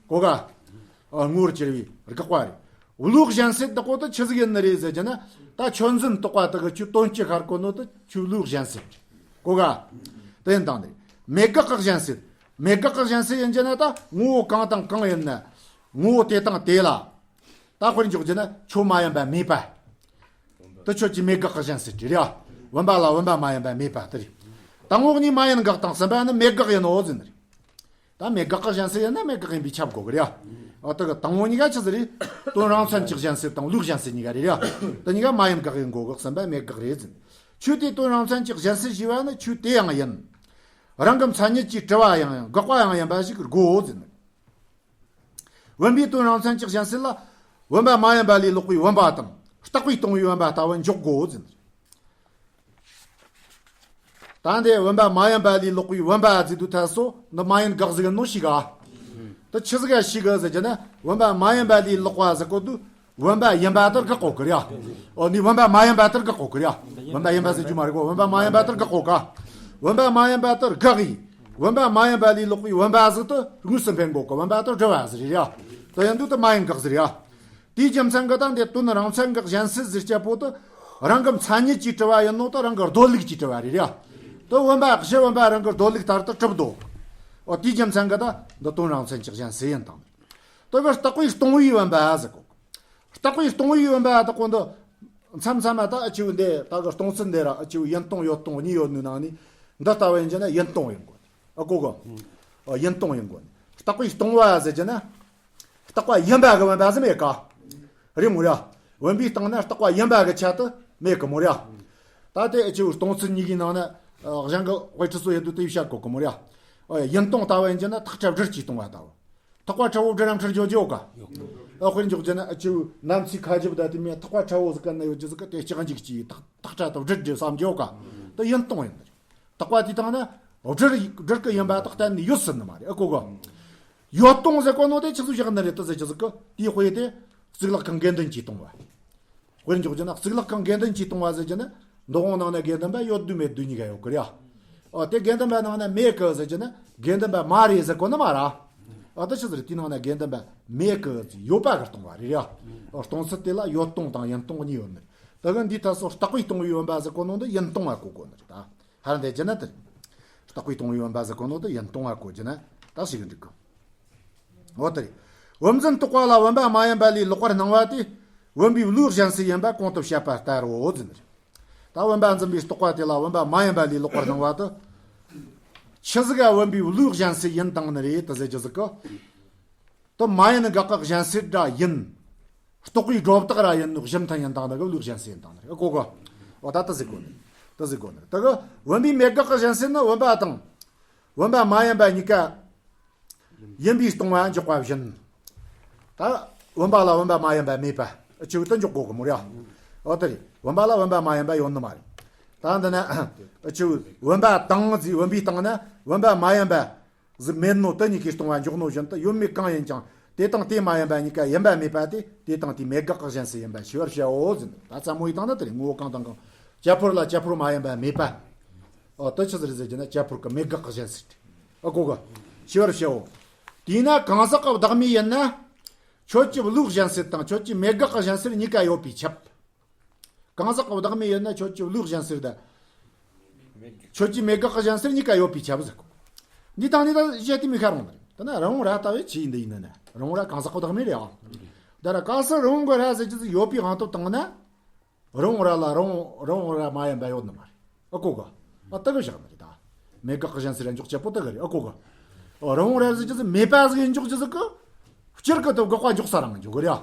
གོ་ག་ཨ་ངོ་བོར་གྱུར་པའི་དགག་པ་རེད། བློའི་གཞན་སེལ་དག་པོ་དེ་ཆི་ཟིག་ཡིན་ནི་རེད་ཟེར་གྱི་ན་ད་ཁྱོད་འཛིན་རྟོག་པ་དག་གི་ཁྱོད་དོན་སྤྱི་ཤར་གོ་ནོ་དེ་ཁྱོད་བློའི་གཞན་སེལ། གོ་ག་དེ་ཡིན་དང་ནི་མེད་དགག་གི་གཞན་སེལ། མེད་དགག་གི་གཞན་སེལ་ཡིན་གྱི་ན་ད་ངོ་བོ་གང་དང་གང་ཡིན་ན་ངོ་བོ་དེ་དང་དེ་ལ། ད་དཔེར་འཇོག་རྒྱུ་ན་ཁྱོད་མ་ཡིན་པ་མེད་པ། དེ་ཁྱོད་ཀྱི་མེད་དགག་གི་གཞན་སེལ་རེད་ཡ། བུམ་པ་ལ་བུམ་པ་མ་ཡིན་པ་མེད་པ་དེ་རེད། ད་ངོ་བོ་ཉིད་མ་ཡིན་དགག་དང་གསུམ་པ་ནི་མེད་དགག་ཡིན་ནོ་ཟེར་ནི་རེད། ད་མེད་དགག་གི་གཞན་སེལ་ཡིན་ན་མེད་དགག་ཡིན་པས་ཁྱབ་དགོས་གི་རེད་ཡ། འོ་དེ་གི་དང་པོ་གཉིས་ཀ་ཆི་ཟིག་རེད། དོན་རང་མཚན་གྱི་གཞན་སེལ་དང་བློའི་གཞན་སེལ་གཉིས་ཀ་རེད་ཡ། དེ་གཉིས་ཀ་མ་ཡིན་དགག་ཡིན་དགོས་གི་གསུམ་པ་མེད་དགག་རེད་ཟེར། ཁྱོད་དེ་དོན་རང་མཚན་གྱི་གཞན་སེལ་ཞེས་པ་ནི་ཁྱོད་དེ་ཡང་ཡིན། རང་གི་མཚན་ཉིད་ཀྱིས་གྲུབ་པ་ཡང་ཡང་དགག་པ་ཡང་ཡིན་པ་ཞིག་དགོས་ཟེར་ནི། བུམ་པའི་དོན་རང་མཚན་གྱི་གཞན་སེལ་ལ། བུམ་པ་མ་ཡིན་པ་ལས་ལོག་པའི་བུམ་པ་དང་རྟག་པས་སྟོང་པའི་བུམ་པ་ལྟ་བུ་འཇོག་དགོས་ཟེར། ད་འདི་བུམ་པ་མ་ཡིན་པ་ལས་ལོག་པའི་བུམ་པ་ཟེར་དུས་ཐད་སོ་འདི་མ་ཡིན་དགག་ཟིག་ནོ་ཞིག་ག་དེ་ཆི་ཟིག་ག་ཞིག་ག་ཟེར་གྱི་ན་བུམ་པ་མ་ཡིན་པ་ལས་ལོག་པ་ཟེར་གོ་དུས། བུམ་པ་ཡིན་པ་ལྟར་དགག་གོ་གི་རེད། འོ་ནི་བུམ་པ་མ་ཡིན་པ་ལྟར་དགག་གོ་གི་རེད། བུམ་པ་ཡིན་པ་ཟེར་རྒྱུ་མ་རེད་གོ། བུམ་པ་མ་ཡིན་པ་ལྟར་དགག་གོ་ག་བུམ་པ་མ་ཡིན་པ་ལྟར་དགག་གི། བུམ་པ་མ་ཡིན་པ་ལས་ལོག་པའི་བུམ་པ་ཟིག་ཏུ་དངོས་སུ་འཕེན་གོ་གི། བུམ་པ་ལྟར་སྒྲུབ་པ་ཟིག་རེད་ར། དེ་ཡིན་དུས་དེ་མ་ཡིན་དགག་ཟིག་རེད། དེའི་རྒྱུ་མཚན་གི་ད་འདི་དོན་རང་མཚན་གི་གཞན་སེལ་ཟེར་བྱ་པོ་དེ་རང་གི་མཚན་ཉིད་ཀྱིས་གྲུབ་པ་ཡིན་ནོ་དེ་རང་གི་རྡོ་ལུགས་ཀྱིས་གྲུབ་པ་རེད་ར། དེ་བུམ་པ་གཞི་བུམ་པ་རང་གི་རྡོ་ལུགས་ལྟར་དུ་གྲུབ་འདུག་འོ་དེའི་རྒྱུ་མཚན་གི་ད་འདི་དོན་རང་མཚན་གྱི་གཞན་སེལ་ཡིན་དང་། དེ་གི་རྟག་པས་སྟོང་པའི་བུམ་པ་ཟེར་གོ། རྟག་པས་སྟོང་པའི་བུམ་པ་དག་པོ་འདི། མཚམས་མཚམས་མ་ད་ཨ་ཆེའུ་འདི་ད་གི་སྟོང་ཚུལ་འདི་ར་ཨ་ཆེའུ་ཡིན་སྟོང་ཡོད་སྟོང་གཉིས་ཡོད་ནི་ནང་ནས་འདི་ལྟ་བུ་ཡིན་གྱི་ན་ཡིན་སྟོང་ཡིན་དགོས། ཨ་གོ་གོ། ཨ་ཡིན་སྟོང་ཡིན་དགོས། རྟག་པའི་སྟོང་བ་ཟེར་གྱི་ན། རྟག་པ་ཡིན་པ་གི་བུམ་པ་ཟིག་མེད་ཀ། རེད་མོ་ར། བུམ་པའི་སྟེང་ན་རྟག་པ་ཡིན་པ་གི་ཆ་དུ་མེད་གི་མོ་ར། ད་དེ་ཨ་ཆེའུ་སྟོང་ཚུལ་གཉིས་ཀའི་ནང་ན་ཨ་གཞན་གི་དཔེ་ཁྲིད་སོ་ཡོད་དུ་དེ་བཤད་གོ་གི་མོ་ར། ཨ་ཡིན་སྟོང་ལྟ་བུ་ཡིན་གྱི་ན་ཐག་ཁྲ་སྦྲུལ་གྱིས་སྟོང་བ་ལྟ་བུ། ཐག་པ་ཁྲ་བོ་སྦྲུལ་རམ་ཁྲིར་འཇོག་རྒྱུ་ཡོད་ཀ། ཨ་དཔེར་འཇོག་རྒྱུ་ན་ཨ་ཆེའུ་ནམ་ཚིགས་ཁ་རྒྱབ་ད་དེ་མིན་ཐག་པ་ཁྲ་བོ་ཟིག་ག་ན་ཡོད་རྒྱུ་ཟིག་ག་དེ་ལྕགས་འཇིག་གི་ཐག་ཐག་ཁྲ་དང་སྦྲུལ་འདྲེ་བསམ་རྒྱུ་ཡོད་ཀ། དེ་ཡིན་སྟོང་ཡིན་ནི་རེད། རྟག་པ་དེའི་སྟེང་ན་སྦྲུལ་སྦྲུལ་གི་ཡིན་པ་དག་གཏན་ནས་ཡོད་སྲིད་ནི་མ་རེད། ཨ་གོ་གོ། ཡོད་སྟོང་ཟེར་གོ་ནོ་དེ་ཆི་ཟིག་བཞག་ནི་རེད་དེ་ཟེར་རྒྱུ་ཟིག་གི་དེའི་དཔེ་དེ་གཙུག་ལག་ཁང་དགེ་འདུན་གྱིས་སྟོང་བ། དཔེར་འཇོག་རྒྱུ་ན་གཙུག་ལག་ཁང་དགེ་འདུན་གྱིས་སྟོང་བ་ཟེར་རྒྱུ་ན་འདུ་ཁང་ནང་ན་དགེ་འདུན་པ་ཡོད་དུས་མེད་དུས་གཉིས་ཀ་ཡོད་གི་རེད། ཨ་དེ་དགེ་འདུན་པ་ནང་ན་མེད་གི་ཟེར་རྒྱུ་ན་དགེ་འདུན་པ་མ་རེད་ཟེར་གོ་ནི་མ་ར། ཨ་དེ་ཆི་ཟིག་རེད། དེའི་ནང་ན་དགེ་འདུན་པ་མེད་གི་ཟེར་ཡོད་པ་གི་སྟོང་བ་རེད་ར། ཨ་སྟོང་ཚུལ་དེ་ལ་ཡོད་སྟོང་དང་ཡིན་སྟོང་གཉིས་ཡོད་ནི་རེད། ད་གི་འདིའི་ཐད་སོ་རྟག་པའི་སྟོང་བའི་བུམ་པ་ཟེར་གོ་ནོ་འདི་ཡིན་སྟོང་བ་གོ་དགོས་ནི་རེད་ད། ཧར་འདེད་ཀྱི་ན་དེ། རྟག་པའི་སྟོང་བའི་བུམ་པ་ཟེར་གོ་ནོ་དེ་ཡིན་སྟོང་བ་གོ་རྒྱུ་ན་ད་ཞིག་འགྲིག་གི། འོ་དེ་རེད། བུམ་འཛིན་རྟོག་པ་ལ་བུམ་པ་མ་ཡིན་པ་ལས་ལོག་པར་སྣང་བ་དེ། བུམ་པའི་བློའི་གཞན་སེལ་ཡིན་པ་གོང་དུ་བཤད་པ་ལྟར་རོ་ཟེར་ནི་རེད། ད་བུམ་པ་འཛིན་པའི་རྟོག་པ་དེ་ལ་བུམ་པ་མ་ཡིན་པ་ལས་ལོག་པར་སྣང་བ་དེ། ཆི་ཟིག་ག་བུམ་པའི་བློའི་གཞན་སེལ་ཡིན་བཏང་ནི་རེད་དེ་ཟེར་རྒྱུ་ཟིག་གི། དེ་མ་ཡིན་དགག་གི་གཞན་སེལ་འདྲ་ཡིན། རྟོག་པའི་སྒྲོ་བཏགས་ར་ཡིན་ནོ་གཞི་མཐུན་ཡིན་དང་ནི་གི་བློའི་གཞན་སེལ་ཡིན་དང་ནི་གི་གོ་གོ། འོ་ད་དེ་ཟིག་གོ་ནི། དེ་ཟིག་གོ་ནི་དེ་གི་བུམ་པའི་མེད་དགག་གི་གཞན་སེལ་ནི་བུམ་པ་དང་། བུམ་པ་མ་ཡིན་པ་གཉིས་ཀ་ཡིན་པའི་སྟོང་བ་འཇོག་པ་བཞིན། ད་བུམ་པ་ལ་བུམ་པ་མ་ཡིན་པ་མེད་པ་ཆེ་བོ་དེ་འཇོག་གོ་གི་མོ་ར། འོ་དེ་རེད། བུམ་པ་ལ་བུམ་པ་མ་ཡིན་པ་ཡོད་ནི་མ་རེད། ད་འདི་ན་ཆེ་བོ་བུམ་པ་དང་ཟེར་བུམ་པའི་སྟེང་ན་བུམ་པ་མ་ཡིན་པ། ཟིག་མེད་ནོ་དེ་གཉིས་ཀའི་སྟོང་བ་འཇོག་ནོ་བཞིན་དུ་ཡོད་མེད་གང་ཡིན་ཀྱང་དེ་དང་དེ་མ་ཡིན་པ་གཉིས་ཀ་ཡིན་པ་མེད་པ་དེ་དེ་དང་དེའི་མེད་དགག་གི་གཞན་སེལ་ཡིན་པ་ཤེས་པར་བྱའོ་ཟེར་ནས་ད་ཚ་མོ་ཡི་སྟེང་ན་དེ་རེད། ངོ་བོ་གང་དང་གང་ཁྱད་པར་ལ་ཁྱད་པར་མ་ཡིན་པ་མེད་པ། ཨོ་དེ་ཆི་ཟིག་རེད་ཟེར་རྒྱུ་ན་ཁྱད་པར་གི་མེད་དགག་གི་གཞན་སེལ་རེད། ཨ་གོ་གི། ཤེས་པར་བྱའོ། དེས་ན་གང་ཟག་གི་བདག་མེད་ཡིན་ན། ཁྱོད་ཀྱི་བློའི་གཞན་སེལ་དང་ཁྱོད་ཀྱི་མེད་དགག་གི་གཞན་སེལ་གཉིས་ཀ་ཡོད་པས་ཁྱབ། གང་ཟག་གི་བདག་མེད་ཡིན་ན་ཁྱོད་ཀྱི་བློའི་གཞན་སེལ་དང་། ཁྱོད་ཀྱི་མེད་དགག་གི་གཞན་སེལ་གཉིས་ཀ་ཡོད་པས་ཁྱབ་ཟེར་གོ། འདི་དང་འདི་དང་བཤད་དེ་མི་ཁ་རུང་། ད་ན་རང་ར་ལྟ་བའི་ཆོས་ཡིན་འདི་ཡིན་ན་ན་རང་ར་གང་ཟག་གི་བདག་མེད་རེད་ཨ། ད་ར་ག་ས་རང་གི་ར་ཟེར་གྱི་ཡོད་པའི་དབང་དུ་བཏང་ན། རང་ར་ལ་རང་རང་ར་མ་ཡིན་པ་ཡོད་ནི་མ་རེད། ཨ་གོ་ག། ཨ་ད་གི་བཞག་ནི་རེད་ད། མེད་དགག་གི་གཞན་སེལ་ར་འཇོག་བྱེད་པོ་ད་གི་རེད། ཨ་གོ་ག། རང་ར་ཟེར་གྱི་མེད་པ་ཟིག་ཡིན་འཇོག་གྱི་ཟིག་གི། སྤྱིར་གི་དུ་དགག་པ་འཇོག་ས་རང་འཇོག་གི་རེད།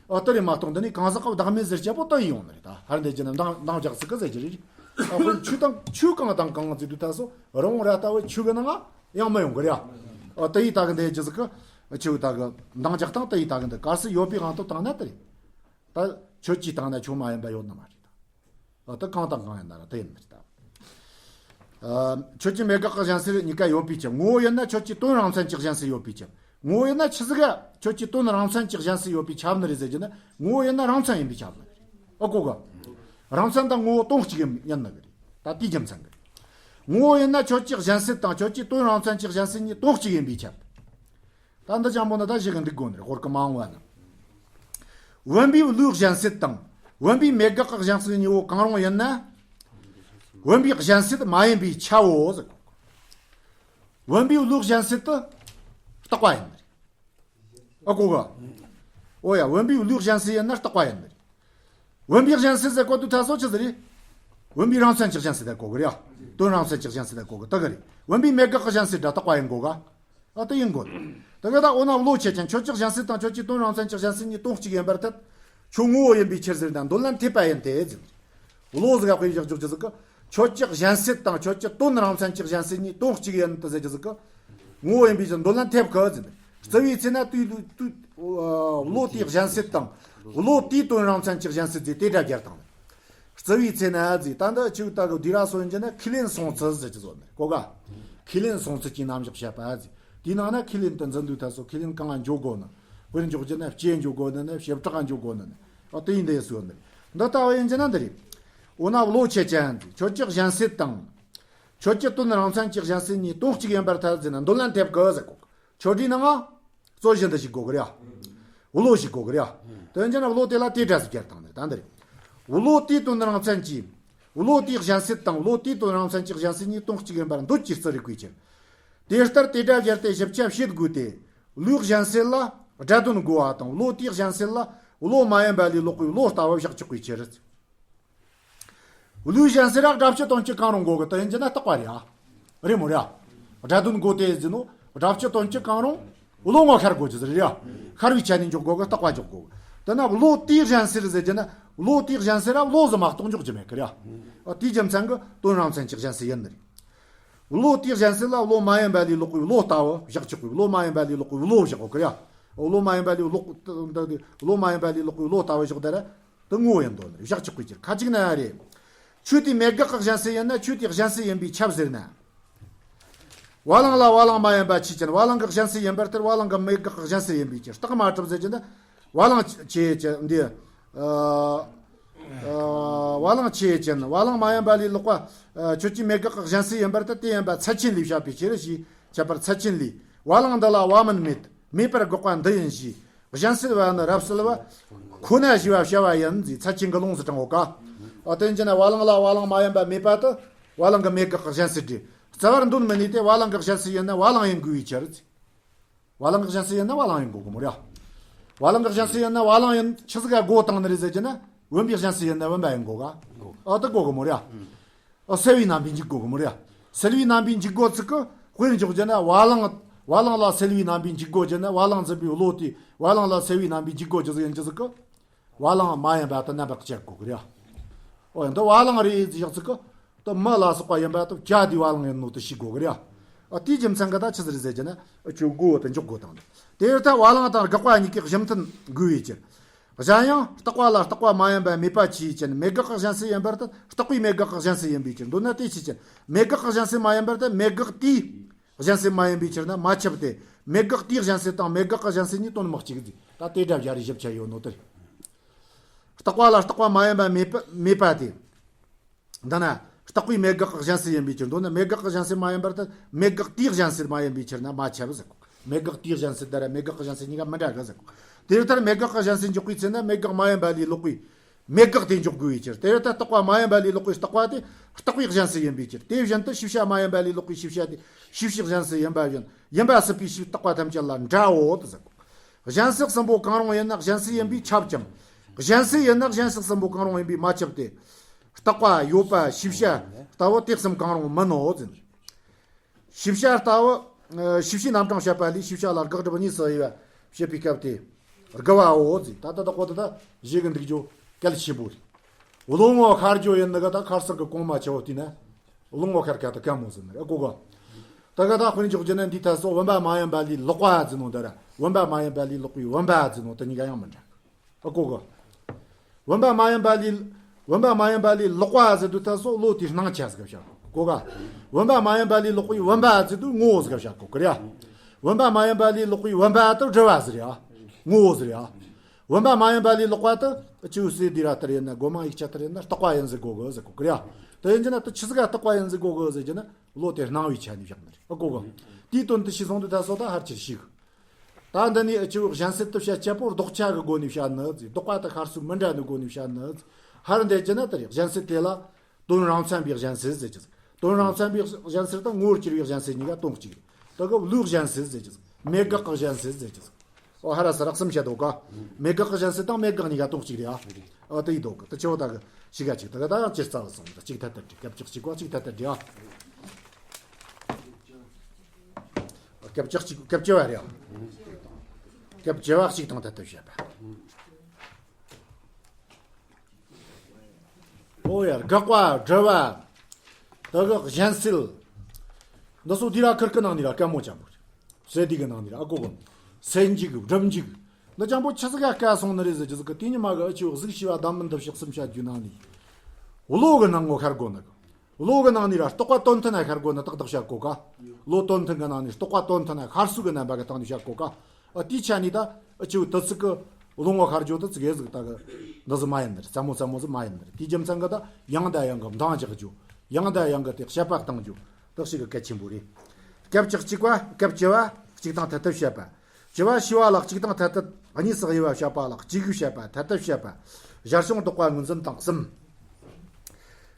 ཨ་དེ་རེད་མ་གཏོགས་འདི་ནི་གང་ཟག་གི་བདག་མེད་ཟེར་བྱེད་པོ་ད་ཡིན་ཡོང་ནི་རེད་ད། ཧར་འདི་ཀྱི་ནི་འདང་འདང་རྒྱག་ཟིག་གི་ཟེར་གྱི་རེད། ཨ་ཁོ་ཆོས་དང་ཆོས་གང་དང་གང་ཟེར་དུས་ད་སོ་རང་ར་ལྟ་བུ་ཆོས་གི་ནང་ཡང་མི་ཡོང་གི་རེད། ཨ་དེ་ཡི་ད་གི་འདི་ཀྱི་ཟིག་གི་ཆོས་ད་གི་འདང་རྒྱག་སྟངས་དེ་ཡི་ད་གི་འདི་ག་སི་ཡོད་པའི་དབང་དུ་བཏང་ན་དེ་རེད། ད་ཁྱོད་ཀྱི་སྟེང་ན་ཁྱོད་མ་ཡིན་པ་ཡོད་ནི་མ་རེད་ད། ད་གང་དང་གང་ཡིན་ན་ར་དེ་ཡིན་ནི་རེད་ད། ཨ་ཁྱོད་ཀྱི་མེད་དགག་གི་གཞན་སེལ་གཉིས་ཀ་ཡོད་པས་ཁྱབ། ངོ་བོ་ཡིན་ན་ཁྱོད་ཀྱི་དོན་རང་མཚན་གྱི་གཞན་སེལ་ཡོད་པས་ཁྱབ། ངོ་བོ་ཡིན་ན་ཆི་ཟིག་ག་ཁྱོད་ཀྱི་དོན་རང་མཚན་གྱི་གཞན་སེལ་ཡོད་པས་ཁྱབ་ནི་རེད་ཟེར་གྱི་ན་ངོ་བོ་ཡིན་ན་རང་མཚན་ཡིན་པས་ཁྱབ་ནི་རེད། ཨ་གོ་ག། རང་མཚན་དང་ངོ་བོ་དོན་གཅིག་ཡིན་ཡིན་ནི་གི་རེད། ད་དེའི་རྒྱུ་མཚན་གི་རེད། ངོ་བོ་ཡིན་ན་ཁྱོད་ཀྱི་གཞན་སེལ་དང་ཁྱོད་ཀྱི་དོན་རང་མཚན་གྱི་གཞན་སེལ་གཉིས་དོན་གཅིག་ཡིན་པས་ཁྱབ། ད་འདི་ཅང་པོ་ནི་ད་ཞིག་གི་འདུག་དགོས་ནི་རེད། ཧོར་གི་མ་འོངས་བ་ནི། བུམ་པའི་བློའི་གཞན་སེལ་དང་། བུམ་པའི་མེད་དགག་གི་གཞན་སེལ་གཉིས་པོ་གང་རུང་ཡིན་ན། བུམ་པའི་གཞན་སེལ་མ་ཡིན་པས་ཁྱབ་བོ་ཟེར། བུམ་པའི་བློའི་གཞན་སེལ་དུ་རྟག་པ་ཡིན་ནི་རེད། ཨ་གོ་ག། ཨོ་ཡ་བུམ་པའི་བློའི་གཞན་སེལ་ཡིན་ན་རྟག་པ་ཡིན་ནི་རེད། བུམ་པའི་གཞན་སེལ་ཟེར་གོ་དུས་ད་སོ་ཆི་ཟིག་རེད། བུམ་པའི་རང་མཚན་གྱི་གཞན་སེལ་ད་གོ་གི་རེད་ཡ། དོན་རང་མཚན་གྱི་གཞན་སེལ་ད་གོ་གི་ད་གི་རེད། བུམ་པའི་མེད་དགག་གི་གཞན་སེལ་ད་རྟག་པ་ཡིན་གོ་ག། ཨ་དེ་ཡིན་དགོས། དེ་ག་ད་འོ་ན་བློ་ཆོས་ཅན། ཁྱོད་ཀྱི་གཞན་སེལ་དང་ཁྱོད་ཀྱི་དོན་རང་མཚན་གྱི་གཞན་སེལ་གཉིས་དོན་གཅིག་ཡིན་པར་ཐལ། ཁྱོད་ངོ་བོ་ཡིན་པའི་ཕྱིར་ཟེར་ན་འདོད་ལན་འཐེབ་པ་ཡིན་ཏེ་ཟེར། བློ་ཟིག་ག་དཔེ་བཞག་འཇོག་རྒྱུ་ཟིག་གི། ཁྱོད་ཀྱི་གཞན་སེལ་དང་ཁྱོད་ཀྱི་དོན་རང་མཚན་གྱི་གཞན་སེལ་གཉིས་དོན་གཅིག་ཡིན་ཏེ་ཟེར་རྒྱུ་ཟིག་གི། ངོ་བོ་ཡིན་པའི་ཕྱིར་འདོད་ལན་འཐེབ་གི་ཟེར། རྩི་བའི་ཚེ་ན་དུས་དུས་བློ་དེའི་གཞན་སེལ་དང་། བློ་དེའི་དོན་རང་མཚན་གྱི་གཞན་སེལ་ཟེར་དེ་འདྲ་རྒྱལ་དང་། རྩི་བའི་ཚེ་ན་ཟེར། ད་འདི་ཆུ་ལྟ་གི་དུས་ར་སོ་ཡིན་གྱི་ན་ཁས་ལེན་སོང་ཚུལ་ཟེར་གྱི་བཟོ་ནས་གོ་ག། ཁས་ལེན་སོང་ཚུལ་གྱི་རྣམ་གཞག་བཤད་པ་ཟེར། དེའི་ནང་ན་ཁས་ལེན་དུ་འཛིན་དུས་ད་སོ་ཁས་ལེན་གང་ང་འཇོག་དགོས་ནི། དཔེར་འཇོག་རྒྱུ་ན་ལྕེ་འཇོག་དགོས་ནི་ནི་བྱེ་བྲག་འཇོག་དགོས་ནི་ནི། ཨ་དེ་ཡིན་དེ་སོ་ནི། འདི་ལྟ་བུ་ཡིན་གྱི་ན་འདི་རེད། འོ་ན་བློ་ཆོས་ཅན། ཁྱོད་ཀྱི་གཞན་སེལ་དང་། ཁྱོད་ཀྱི་དོན་རང་མཚན་གྱི་གཞན་སེལ་གཉིས་དོན་གཅིག་ཡིན་པར་ཐལ་ཟེར་ན་འདོད་ལན་འཐེབ་དགོས་ཟེར་གོ། ཆོས་འདིའི་ནང་ང་། རྩོད་གཞི་འདི་ཞིག་དགོས་གི་རེད་ཡ། བློ་ཞིག་དགོས་གི་རེད་ཡ། དོན་གྱི་ན་བློ་དེ་ལ་དེ་འདྲ་ཟིག་གྱར་བཏང་ནས་ད་འདི་རེད། བློ་དེའི་དོན་རང་མཚན་གྱི། བློ་དེའི་གཞན་སེལ་དང་བློ་དེའི་དོན་རང་མཚན་གྱི་གཞན་སེལ་གཉིས་དོན་གཅིག་ཡིན་པར་འདོད་ཀྱི་རྩི་རིགས་པའི་ཕྱིར། དེ་ལྟར་དེ་འདྲ་སྦྱར་ཏེ་ཞིབ་ཆ་བྱེད་དགོས་ཏེ། བློའི་གཞན་སེལ་ལ་སྒྲ་དོན་དགོས་པ་དང་བློ་དེའི་གཞན་སེལ་ལ་བློ་མ་ཡིན་པ་ལས་ལོག་པའི་བློ་ལྟ་བུ་བཞག་ཆོག་པའི་ཕྱིར། བློའི་གཞན་སེལ་ར་སྒྲ་སྤྱི་དོན་སྤྱི་གང་རུང་དགོས་གི། དེ་ཡིན་གྱི་ན་རྟག་པ་རེད་ཨ། རེད་མོ་རེད་ཨ། སྒྲ་དོན་དགོས་ཏེ་ཟེར་ནོ། སྒྲ་སྤྱི་དོན་སྤྱི་གང་རུང་བློ་ངོ་ཤར་དགོས་ཀྱི་ཟེར་རེད་ཨ། ཤར་བའི་ཆ་ནས་འཇོག་དགོས་གི། རྟག་པ་འཇོག་དགོས་གི། དེ་ན་བློ་དེའི་གཞན་སེལ་ཟེར་གྱི་ན། བློ་དེའི་གཞན་སེལ་ར་བློ་ཟིག་མ་གཏོགས་འཇོག་རྒྱུ་མེད་གི་རེད་ཨ། དེའི་རྒྱུ་མཚན་གི་དོན་རང་མཚན་གྱི་གཞན་སེལ་ཡིན་ནི་རེད། བློ་དེའི་གཞན་སེལ་ལ་བློ་མ་ཡིན་པ་ལས་ལོག་པའི་བློ་ལྟ་བུ་བཞག་ཆོག་པའི། བློ་མ་ཡིན་པ་ལས་ལོག་པའི་བློ་བཞག་གོ་གི་རེད་ཨ། བློ་མ་ཡིན་པ་ལས་ལོག་བློ་མ་ཡིན་པ་ལས་ལོག་པའི་བློ་ལྟ་བུ་བཞག་ད་ར། དེ་ངོ་བོ་ཡིན་དོ་ནི་བཞག་ཆོག་པའི་ཕྱིར། ཁ་ཅིག་ན་ཡང་རེད། ཆོས་དེའི་མེད་དགག་གི་གཞན་སེལ་ཡིན་ན་ཆོས་དེའི་གཞན་སེལ་ཡིན་པས་ཁྱབ་ཟེར་ན། བ་ལང་ལ་བ་ལང་མ་ཡིན་པ་ཆོས་ཅན། བ་ལང་གི་གཞན་སེལ་ཡིན་པར་ཐལ། བ་ལང་གི་མེད་དགག་གི་གཞན་སེལ་ཡིན་པའི་ཕྱིར། རྟགས་མ་གྲུབ་ཟེར་གྱི་ན། བ་ལང་ཆོས་ཅན་འདི། ཨ། ཨ། བ་ལང་ཆོས་ཅན། བ་ལང་མ་ཡིན་པ་ལས་ལོག་པ། ཨ། ཆོས་ཅན་མེད་དགག་གི་གཞན་སེལ་ཡིན་པར་ཐལ། དེ་ཡིན་པ་ཚད་ཆེན་ལས་བཤད་པའི་ཕྱིར་ཞེས་ཁྱད་པར་ཚད་ཆེན་ལས། བ་ལང་འདི་ལ་བ་མིན་མེད། མེད་པར་དགག་པ་འདི་ཡིན་ཞེས། གཞན་སེལ་བ་ནི་རབ་གསལ་བ་ཁོ་ན་ཞེས་པ་བྱ་བ་ཡིན་ཟེར། ཚད་ཆེན་གྱི་ལུང་ཟེར་དྲངས་འོ་ཀ། ཨ། དེ་ཡིན་གྱི་ན་བ་ལང་ལ་བ་ལང་མ་ཡིན་པ་མེད་པ་དེ་བ་ལང་གི་མེད་དགག་གི་གཞན་སེལ་རེད། རྩ་བར་འདོད་མི་ནུས་ཏེ། བ་ལང་གི་གཞན་སེལ་ཡིན་ན་བ་ལང་ཡིན་དགོས་པའི་ཕྱིར་ཟེར། བ་ལང་གི་གཞན་སེལ་ཡིན་ན་བ་ལང་ཡིན་དགོས་གི་མོ་རེད། བ་ལང་གི་གཞན་སེལ་ཡིན་ན་བ་ལང་ཡིན། ཆི་ཟིག་ག་དགོས་བཏང་ནི་རེད་ཟེར་གྱི་ན། བུམ་པའི་གཞན་སེལ་ཡིན་ན་བུམ་པ་ཡིན་དགོས་ག། ཨ། དེ་དགོས་གི་མོ་རེད། ཨ། སེལ་བའི་རྣམ་པས་འཇིག་དགོས་གི་མོ་རེད། སེལ་བའི་རྣམ་པས་འཇིག་དགོས་ཚིག་གི་དཔེར་འཇོག་རྒྱུ་ན། བ་ལང་། བ་ལང་ལ་སེལ་བའི་རྣམ་པས་འཇིག་དགོས་རྒྱུ་ན། བ་ལང་འཛིན་པའི་བློ་དེ་བ་ལང་ལ་སེལ་བའི་རྣམ་པས་འཇིག་དགོས་རྒྱུ་ཟིག་ཡིན་རྒྱུ་ཟིག་གི། བ་ལང་མ་ཡིན་པ་དེ་རྣམ་པར་དཔྱད་དགོས་གི་རེད། ཨོ་ཡ། འདི་བ་ལང་རེད་ཟེར་བཞག་ཚིག་གི། དེ་མི་ལ་སོགས་པ་ཡིན་པ་དེ་བྱ་དེའི་བ་ལང་ཡིན་ནོ་དེ་ཤེས་དགོས་གི་རེད། ཨ། དེའི་རྒྱུ་མཚན་གི་ད་ཆི་ཟིག་རེད་ཟེར་གྱི་ན། ཨ། ཆོས་དགོས་དེ་འཇོག་དགོས་དང་། དེ་ལྟར་བ་ལང་དང་དགག་པ་གཉིས་ཀའི་གཞི་མཐུན་དགོས་པའི་ཕྱིར། གཞན་ཡང་རྟག་པ་ལ་རྟག་པ་མ་ཡིན་པ་མེད་པ་ཆོས་ཅན། མེད་དགག་གི་གཞན་སེལ་ཡིན་པར་ཐལ། རྟག་པའི་མེད་དགག་གི་གཞན་སེལ་ཡིན་པའི་ཕྱིར། མདོར་ན་དེ་ཆོས་ཅན། མེད་དགག་གི་གཞན་སེལ་མ་ཡིན་པར་ཐལ། མེད་དགག་དེའི་གཞན་སེལ་མ་ཡིན་པའི་ཕྱིར་ན་མ་ཁྱབ་སྟེ། མེད་དགག་དེའི་གཞན་སེལ་དང་མེད་དགག་གི་གཞན་སེལ་གཉིས་དོན་མི་གཅིག་ཟེར། ད་དེ་འདྲ་བྱ་རིགས་ཞིབ་ཆ་ཡོད་ནོ་དེ་རེད། རྟག་པ་ལ་རྟག་པ་མ་ཡིན་པ་མེད་པ་མེད་པ་སྟེ། འདི་ན་རྟག་པའི་མེད་དགག་གི་གཞན་སེལ་ཡིན་པའི་ཕྱིར། མདོར་ན་མེད་དགག་གི་གཞན་སེལ་མ་ཡིན་པར་ཐལ། མེད་དགག་དེའི་གཞན་སེལ་མ་ཡིན་པའི་ཕྱིར་ན་མ་ཁྱབ་ཟེར་གོ། མེད་དགག་དེའི་གཞན་སེལ་དེ་ར་མེད་དགག་གི་གཞན་སེལ་གཉིས་ཀ་མི་འདྲ་གི་ཟེར་གོ། དེ་ལྟར་མེད་དགག་གི་གཞན་སེལ་འཇོག་པའི་ཚེ་ན་མེད་དགག་མ་ཡིན་པ་ལས་ལོག་པའི་མེད་དགག་དེ་འཇོག་དགོས་པའི་ཕྱིར། དེ་ལྟར་རྟག་པ་མ་ཡིན་པ་ལས་ལོག་པའི་རྟག་པ་དེ་རྟག་པའི་གཞན་སེལ་ཡིན་པའི་ཕྱིར། དེ་བཞིན་དུ་ཤེས་བྱ་མ་ཡིན་པ་ལས་ལོག་པའི་ཤེས་བྱ་དེ་ཤེས་བྱའི་གཞན་སེལ་ཡིན་པ་བཞིན། ཡིན་པ་སྲིད་པའི་ཕྱིར་རྟག་པ་ཐམས་ཅད་ལ་འདྲའོ་དེ་ཟེར་གོ། གཞན་སེལ་གསུམ་པོ་གང་རུང་ཡིན་ན་གཞན་སེལ་ཡིན་པས་ཁྱབ་ཀྱང་། གཞན་སེལ་ཡིན་ན་གཞན་སེལ་གསུམ་པོ་གང་རུང་ཡིན་པས་མ་ཁྱབ་སྟེ། རྟག་པ་ཡོད་པ་ཤེས་བྱ་ལྟ་བུ་དེ་གསུམ་གང་རུང་མིན་ནོ་ཟེར། ཤེས་བྱ་ལྟ་བུ། ཨ། ཤེས་བྱའི་རྣམ་གྲངས་བཤད་པ་ལས་ཤེས་བྱ་ལ་དགག་སྒྲུབ་གཉིས་སུ་དབྱེ་བ་བཤད་པའི་སྐབས་དེ་དགུ་བའོ་ཟེར། ད་ལྟ་བདག་པོ་དེ་ད་བཞེད་གི་འདུག་རྒྱུ་གལ་ཆེན་པོ་རེད། བློ་ངོ་ཤར་རྒྱུ་ཡིན་ནི་ག་ད་ཁར་སང་གི་གོང་མ་ཆེ་བོ་དེ་ན། བློ་ངོ་ཤར་ཁ་ད་ག་མོ་ཟེར་ནི་རེད་གོ་ག། ད་ག་ད་དཔེར་འཇོག་རྒྱུ་ན་འདི་ད་སོ་བུམ་པ་མ་ཡིན་པ་ལས་ལོག་པ་ཟེར་ནོ་འདི་ར། བུམ་པ་མ་ཡིན་པ་ལས་ལོག་པའི་བུམ་པ་ཟེར་ནོ་དེ་གཉིས་ཀ་ཡང་མི་འདྲ། ཨ་གོ་གི། བུམ་པ་མ་ཡིན་པ་ལས། བུམ་པ་མ་ཡིན་པ་ལས་ལོག་པ་ཟེར་དུས་ད་སོ་བློ་དེའི་སྣང་ཆ་ཟིག་བཤད་གོ་ག། བུམ་པ་མ་ཡིན་པ་ལས་ལོག་པའི་བུམ་པ་ཟེར་དུས་ངོ་བོ་ཟིག་བཤད་གོ་གི་རེད་ཡ། བུམ་པ་མ་ཡིན་པ་ལས་ལོག་པའི་བུམ་པ་དེ་སྒྲུབ་པ་ཟིག་རེད་ཡ། ངོ་བོ་ཟིག་རེད་ཡ། བུམ་པ་མ་ཡིན་པ་ལས་ལོག་པ་དེ་ཅིའུ་སེ་དི་ར་ལྟར་ཡིན་ན་སྒོ་མང་ཡིག་ཆ་ལྟར་ཡིན་ན་རྟག་པ་ཡིན་ཟེར་གོ་གི་ཟེར་གོ་གི་རེད་ཡ། དེ་ཡིན་གྱི་ན་དེ་ཆི་ཟིག་ག་རྟག་པ་ཡིན་ཟེར་གོ་གི་ཟེར་གྱི་ན་བློ་དེ་སྣང་བའི་ཆ་ནས་བཞག་ནི་རེད། ཨ་གོ་གི། དེའི་དོན་དེ་ཤེས་སོང་དུས་ད་སོ་ད་ཧར་ཆེར་ཤེས་གི། ད་འདི་ནས་ཨ་ཆེའུ་གཞན་སེལ་དུ་བཤད་སྤྱད་པོ་ལྡོག་ཆ་གི་སྒོ་ནས་བཤད་ནི་ཟེར། ལྡོག་པ་དང་ཤར་སོགས་མི་འདྲ་ནི་སྒོ་ནས་བཤད་ནི་ཟེར། ཧར་འདི་ཅི་ན་དེ་རེད། གཞན་སེལ་དེ་ལ་དོན་རང་མཚན་པའི་གཞན་སེལ་ཟེར་གྱི་ཟེར། དོན་རང་མཚན་པའི་གཞན་སེལ་དང་ངོ་བོར་གྱུར་པའི་གཞན་སེལ་གཉིས་ཀ་དོན་གཅིག་རེད། དེ་གི་བློའི་གཞན་སེལ་ཟེར་གྱི་ཟེར། མེད་དགག་གི་གཞན་སེལ་ཟེར་གྱི་ཟེར། ཨོ་ཧ་ར་ས་རག་གསུམ་བཤད་དོ་ག། མེད་དགག་གི་གཞན་སེལ་དང་མེད་དགག་གཉིས་ཀ་དོན་གཅིག་རེད་ཨ། ཨོ་དེ་ཡི་དོ་གི། དེ་ཆེ་བོ་ད་གི་ཤི་ག་གཅིག་ད་གི་ད་ཡང་ཅི་རྩ་བ་སོང་ད་གཅིག་ཐད་ཐད་རེད། སྐབས་བཅུ་གཅིག་པ་གཅིག་ཐད་ཐད་རེད་ཨ། སྐབས་བཅུ་གཅིག་སྐབས་བཅུ་བ་རེད། སྐབས་བཅུ་བ་གཅིག་དང་ཐད་དུ་བཤད་པ། ཨོ་ཡ་དགག་པ་སྒྲུབ་པ། དེ་གི་གཞན་སེལ། འདི་ཚོ་དེ་ར་ཁིར་ཀི་ནང་ནས་ར་དཀའ་མོ་ཅན་པོ་རེད། སེལ་འདི་གི་ནང་ནས་ར་ཨ་གོ་གོ། སེལ་འཇུག་སྒྲུབ་འཇུག་འདི་ཅན་པོ་ཆི་ཟིག་ག་དཀའ་སོང་ནི་རེད་ཟེར་གྱི་ཟིག་གི། དེ་ཉི་མ་གི་ཨ་ཆེའུ་གཟུགས་ཤེས་པ་གདམས་མིན་འདི་ཕྱོགས་གསུམ་བཤད་རྒྱུ་ནང་ནས། བློ་གི་སྣང་ངོ་ཤར་དགོས་ནི་གི། བློ་གི་ནང་ནས་ར་རྟོག་པ་དོན་མཐུན་ན་ཤར་དགོས་ནི་ཏག་ཏག་བཤད་གོ་ག། བློ་དོན་མཐུན་གི་ནང་ནས་རྟོག་པ་དོན་མཐུན་ན་ཤར་སོགས་གི་རྣམ་པ་གི་སྟེང་ནས་བཤད་གོ་ག། ཨ་དེའི་ཆ་ནས་ད་ཨ་ཆེའུ་དེ་ཚིག་གི་བློ་ངོ་ཤར་རྒྱུ་དེ་ཚིག་ཡེ་ཟིག་ད་གི་འདི་ཟིག་མ་ཡིན་ནི་རེད། རྩ་མོ་རྩ་མོ་ཟིག་མ་ཡིན་ནི་རེད། དེའི་རྒྱུ་མཚན་གི་ད་ཡང་ད་ཡང་གི་འདང་རྒྱག་རྒྱུ། ཡང་ད་ཡང་གི་དེ་དཔྱད་པ་གཏང་རྒྱུ་དེ་ཞིག་གི་གལ་ཆེན་པོ་རེད། སྐབས་བཅུ་གཅིག་པ་སྐབས་བཅུ་བ་གཅིག་དང་ཐད་དུ་བཤད་པ། བཅུ་བ་ཤེས་པ་ལ་གཅིག་དང་ཐད་དུ་གཉིས་སུ་དབྱེ་བ་བཤད་པ་ལ་གཅིག་བཤད་པ་ཐད་དུ་བཤད་པ། བཞག་བྱུང་ལྡོག་པ་ངོས་འཛིན་དང་གསུམ།